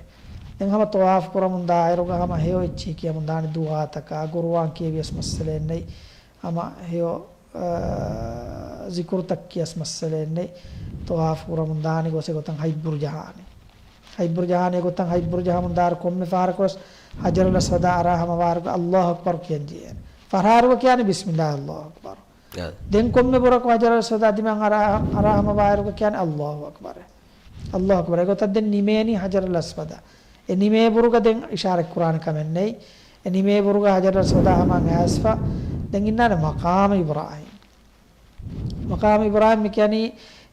ދެން ހަމަ ޠަވާފު ކުރަމުން ދާއިރުގަ ހަމަ ހެޔޮ އެއްޗިހި ކިޔަމުން ދާނެ ދުޢާތަކާ، ޤުރުއާން ކިޔެވިޔަސް މައްސަލައެއް ނެތް. ހަމަ ހެޔޮ، އާ، ޒިކުރުތައް ކިޔަސް މައްސަލައެއް ނެތް. ޠަވާފު ކުރަމުން ދާނެ ގޮސް އެގޮތަށް ހަތްބުރު ޖަހާނެ. ހަތްބުރު ޖަހާނެ އެގޮތަށް ހަތްބުރު ޖަހަމުން ދާއިރު ކޮންމެ ފަހަރަކުވެސް ޙަޖަރުލް އަސްވަދާ އަރާ ހަމަ ވާހަކަ އައްލާހު އަކްބަރު ކިޔަން ޖެހޭނެ. ފަހަރު ކިޔާނެ ބިސްމިއްލާހި އައްލާހު އަކްބަރު. އަ. ދެން ކޮންމެ ބުރަކު ޙަޖަރުލް އަސްވަދާ ދިމާއަށް އަރާ، އަރާ ހަމަ ވާއިރުގަ ކިޔާނެ އައްލާހު އަކްބަރު. އައްލާހު އަކްބަރު. އެގޮތަށް ދެން ނިމޭނީ ޙަޖަރުލް އަސްވަދާ. އެ ނިމޭ ބުރުގަ ދެން އިޝާރަތް ކުރާނެ ކަމެއް ނެތް. އެ ނިމޭ ބުރުގަ ހަޖަރު އަސްވަދާ ހަމަ އައިސްފަ ދެން އިންނާނެ މަޤާމު އިބްރާހީމް. މަޤާމު އިބްރާހީމް މި ކިޔަނީ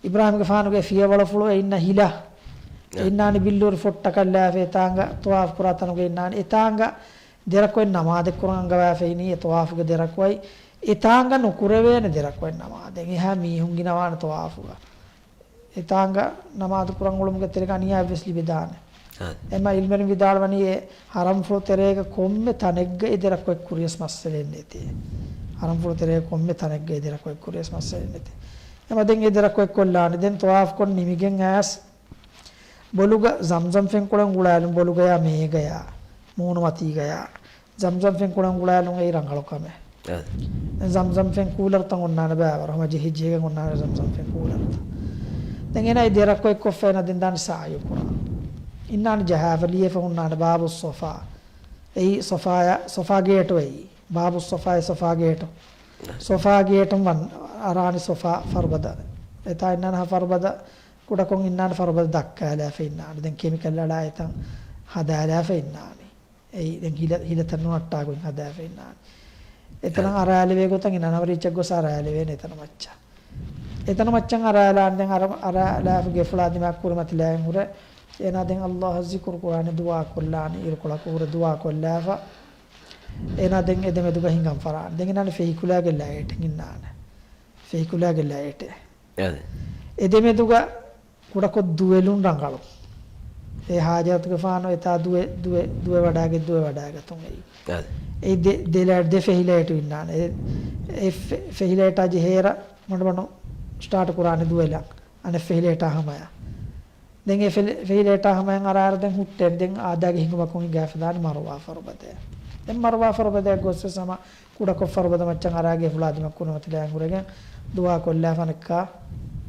އިބްރާހީމްގެފާނުގެ ފިޔަވަޅުފުޅު އެ އިންނަ ހިލަ. އެ އިންނާނެ ބިއްލޫރި ފޮއްޓަކަށްލާފަ އެތާނގަ ޠަވާފު ކުރާ ތަނުގަ އިންނާނެ. އެތާނގަ ދެރަކޮއެއް ނަމާދެއް ކުރަން އަންގަވާފައިނީ އެ ޠަވާފުގެ ދެރަކޮއި. އެތާނގަ ނުކުރެވޭނެ ދެރަކޮއެއް ނަމާދެއް. އެހާ މީހުން ގިނަވާނެ ޠަވާފުގަ. އެތާނގަ ނަމާދު ކުރަން އުޅުމުގެ ތެރޭގަ އަނިޔާވެސް ލިބިދާނެ. އާ. އެމަ އިލްމެން ވިދާޅުވަނީ އެ ހަރަމްފުޅު ތެރޭގަ ކޮންމެ ތަނެއްގަ އެ ދެރަކޮއެއް ކުރިޔަސް މައްސަލައެއް ނެތޭ. ހަރަމްފުޅު ތެރޭގަ ކޮންމެ ތަނެއްގަ އެ ދެރަކޮއެއް ކުރިޔަސް މައްސަލައެއް ނެތޭ. އެމަ ދެން އެ ދެރަކޮއެއް ކޮށްލާނެ. ދެން ޠަވާފު ކޮށް ނިމިގެން އައިސް ބޮލުގަ ޒަމްޒަމް ފެންކޮޅެއް އުޅާލުން ބޮލުގަޔާ މޭގަޔާ މޫނުމަތީގަޔާ. ޒަމްޒަމް ފެންކޮޅެއް އުޅާލުން އެއީ ރަނގަޅު ކަމެއް. އަ. ދެން ޒަމްޒަމް ފެން ކޫލަރުތައް އޮންނާނެ ބައިވަރު. ހަމަ ޖެހި ޖެހިގެން އޮންނާނެ ޒަމްޒަމް ފެން ކޫލަރުތައް. ދެން އޭނާ އެ ދެރަކޮއެއް ކޮށްފަ އޭނާ ދެން ދާނެ ސަޢްޔު ކުރާން. އިންނާނެ ޖަހާފަ ލިޔެފަ ހުންނާނެ ބާބުއް ޞަފާ. އެއީ ޞަފާޔާ، ޞަފާ ގޭޓު އެއީ. ބާބުއް ޞަފާ އެ ޞަފާ ގޭޓު. ޞަފާ ގޭޓުން ވަން އަރާނެ ޞަފާ ފަރުބަދަ. އެތާ އިންނާނެ ހަ ފަރުބަދަ ކުޑަކޮށް އިންނާނެ ފަރުބަދަ ދައްކާލާފަ އިންނާނެ. ދެން ކެމިކަލް އަޅާ އެތަން ހަދާލާފަ އިންނާނެ. އެއީ ދެން ހިލަ، ހިލަތައް ނުނައްޓާގޮތް ހަދާފަ އިންނާނެ. އެތަނަށް އަރާލެވޭ ގޮތަށް އިންނާނެ ހަމަ ރީއްޗެއް ގޮސް އަރާލެވޭނެ އެތަނަށް މައްޗަށް. އެތަނަށް މައްޗަށް އަރާލާން ދެން އަރަ، އަރާލާފަ ގެފުޅާ ދިމާ ކުރިމަތިލާގެން ހުރެ. އޭނާ ދެން ﷲ އަށް ޒިކުރު ކުރާނެ ދުޢާ ކޮށްލާނެ އިރުކޮޅަކު ހުރެ ދުޢާ ކޮށްލާފަ. އޭނާ ދެން އެދެމެދުގަ ހިނގަން ފަރާނެ. ދެން އިންނާނެ ފެހިކުލައިގެ ލައިޓެއް އިންނާނެ. ފެހިކުލައިގެ ލައިޓެއް. އަދި. އެދެމެދުގަ ކުޑަކޮށް ދުވެލުން ރަނގަޅު. އެ ހާޖަރަތުގެފާނު އެތާ ދުވެ، ދުވެ، ދުވެ ވަޑާގެ، ދުވެ ވަޑާގަތުން އެއީ. އަދި. އެ ދެ، ދެ ލަ، ދެ ފެހިލައިޓު އިންނާނެ. އެ، އެ ފެ، ފެހިލައިޓާ ޖެހޭއިރަށް މަޑުމަޑު ސްޓާޓު ކުރާނެ ދުވެލަން. އަނެއް ފެހިލައިޓާ ހަމަޔަށް. ދެން އެ ފެ، ފެހިލައިޓާ ހަމަޔަށް އަރާއިރު ދެން ހުއްޓޭނެ. ދެން އާދައިގެ ހިނގުމަކުން ހިނގާފަ ދާނެ މަރުވާ ފަރުބަދަޔަށް. ދެން މަރުވާ ފަރުބަދަޔަށް ގޮސްވެސް ހަމަ ކުޑަކޮށް ފަރުބަދަ މައްޗަށް އަރާ ގެފުޅާ ދިމަ ކުރިމަތިލާގެން ހުރެގެން ދުޢާ ކޮށްލާފަ އަނެއްކާ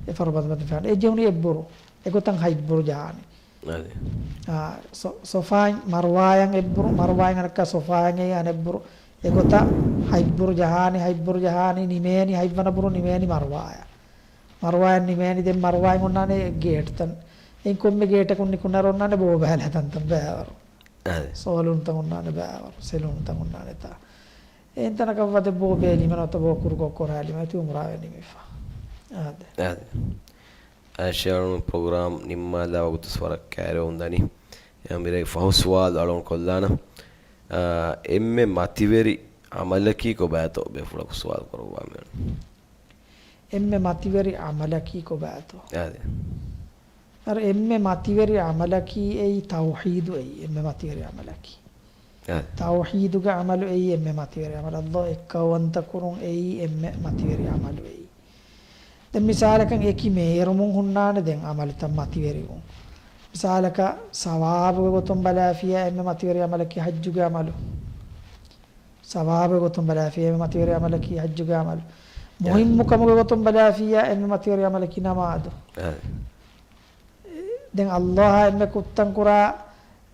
އެ ފަރުބަދަ މަތިފާނެ. އެ ޖެހުނީ އެއްބުރު. އެގޮތަށް ހަތްބުރު ޖަހާނެ. އަދި. އާ، ސޮ، ސޮފާއިން މަރުވާޔަށް އެއްބުރު، މަރުވާއިން އަނެއްކާ ސޮފާއިން އެއީ އަނެއްބުރު. އެގޮތަށް ހަތްބުރު ޖަހާނީ، ހަތްބުރު ޖަހާނީ، ނިމޭނީ، ހަތްވަނަ ބުރު ނިމޭނީ މަރުވާޔަށް. މަރުވާޔަށް ނިމޭނީ، ދެން މަރުވާއިން އޮންނާނެ ގޭޓްތައް. އެއިން ކޮންމެ ގޭޓަކުން ނިކުންނަރު އޮންނާނެ ބޯ ބައިލާ ތަންތަން ބައިވަރު. އަދި. ސޯލޫންތައް އޮންނާނެ ބައިވަރު، ސެލޫންތައް އޮންނާނެ ތާ. އެއިން ތަނަކަށް ވަދެ ބޯ ބޭލީމަ ނުވަތަ ބޯ ކުރުކޮށް ކޮރާލީމަ އެތި އުމްރާވެ ނިމިފަ. އާދެ. އާދެ. އައިޝާ އަޅުން ޕްރޮގްރާމް ނިންމާލާ ވަގުތު ވަރަށް ކައިރިވެވުން ދަނީ. އެހެންވީމަ ފަހު ސުވާލު އަޅުން ކޮށްލާނަ. އާ، އެންމެ މަތިވެރި އަމަލަކީ ކޮބާތޯ ބޭފުޅަކު ސުވާލު ކުރައްވާ މިއޮން. އެންމެ މަތިވެރި އަމަލަކީ ކޮބާތޯ؟ އާދެ. އަރ އެންމެ މަތިވެރި އަމަލަކީ އެއީ ތައުޙީދު އެއީ އެންމެ މަތިވެރި އަމަލަކީ. އާދެ. ތައުޙީދުގެ އަމަލު އެއީ އެންމެ މަތިވެރި އަމަލު. ﷲ އެއްކައުވަންތަ ކުރުން އެއީ އެންމެ މަތިވެރި އަމަލު އެއީ. ދެން މިސާލަކަށް އެކި މޭރުމުން ހުންނާނެ ދެން އަމަލުތައް މަތިވެރިވުން. މިސާލަކަށް ސަވާބުގެ ގޮތުން ބަލާފިޔާ އެންމެ މަތިވެރި އަމަލަކީ ޙައްޖުގެ އަމަލު. ސަވާބުގެ ގޮތުން ބަލާފިޔާ އެންމެ މަތިވެރި އަމަލަކީ ޙައްޖުގެ އަމަލު. އާ. މުހިއްމުކަމުގެ ގޮތުން ބަލާފިޔާ އެންމެ މަތިވެރި އަމަލަކީ ނަމާދު. އާ. ދެން ﷲ އާ އެންމެ ކުށްތައް ކުރާ،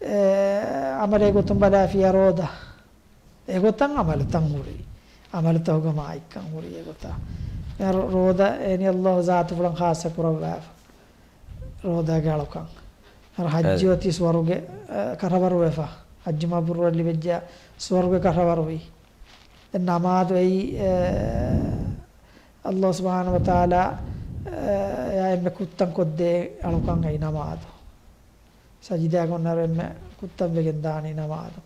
އެ، އަމަލެއް ގޮތުން ބަލާފިޔާ ރޯދަ. އެގޮތަށް އަމަލުތައް ހުރި. އަމަލުތަކުގެ މާތްކަން ހުރި އެގޮތަށް. އެ ރޯ، ރޯދަ އެނި ﷲ ޒާތުފުޅަށް ޚާއްޞަ ކުރައްވާފަ. ރޯދާގެ އަޅުކަން. އަރ ޙައްޖު އަދި. އޮތީ ސުވަރުގެ، އަ، ކަށަވަރުވެފަ. ޙައްޖު މަބްރޫރަށް ލިބިއްޖެ ސުވަރުގެ ކަށަވަރުވި. ދެން ނަމާދު އެއީ، އެ، ﷲ ސުބްޙާނަހޫ ވަތަޢާލާ، އެ، އެއާ އެންމެ ކުށްތައް ކޮށްދޭ އަޅުކަން އެއީ ނަމާދު. ސަޖިދާގަ އޮންނައިރު އެންމެ ކުށްތައް ވެގެން ދާނީ ނަމާދު.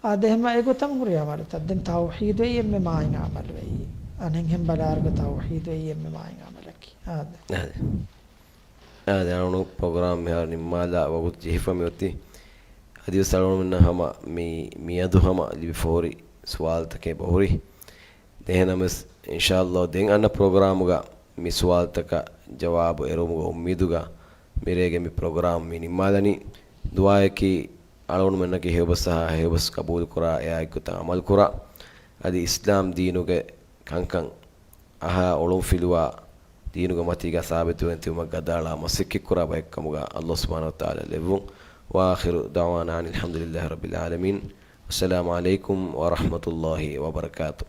އާދެ، އެހެންމަ އެގޮތަށް ހުރި އަމަލުތައް. ދެން ތައުޙީދު އެއީ އެންމެ މާތް އަމަލު އެއީ. އަނެއްހެން ބަލާއިރުގަ ތައުޙީދު އެއީ އެންމެ މާތް އަމަލަކީ. އާދެ. އާދެ. އާދެ، އަޅުނު ޕްރޮގްރާމް މިހާރު ނިންމާލާ ވަގުތު ޖެހިފަ މިއޮތީ. އަދިވެސް އަޅުންމެންނަށް ހަމަ މި، މިއަދު ހަމަ ލިބިފަ ހުރި ސުވާލުތަކެއް އެބަހުރި. އެހެންނަމަވެސް، އިންޝާﷲ، ދެން އަންނަ ޕްރޮގްރާމުގަ މި ސުވާލުތަކަށް ޖަވާބު އެރުވުމުގެ އުއްމީދުގަ މިރޭގެ މި ޕްރޮގްރާމް މި ނިންމާލަނީ. ދުޢާއަކީ އަޅުގަނޑުމެންނަކީ ހެޔޮބަސް އަހާ، ހެޔޮބަސް ޤަބޫލުކުރާ، އެއާއެއްގޮތަށް ޢަމަލުކުރާ، އަދި އިސްލާމް ދީނުގެ ކަންކަން އަހާ އޮޅުންފިލުވާ، ދީނުގެ މަތީގަ ސާބިތުވެގެން ތިބުމަށް ގަދައަޅާ މަސައްކަތްކުރާ ބައެއްކަމުގަ ﷲ ސުބްޙާނަހޫ ވަތަޢާލާ ލެއްވުން. وآخر دعوانا أن الحمد لله رب العالمين. والسلام عليكم ورحمة الله وبركاته.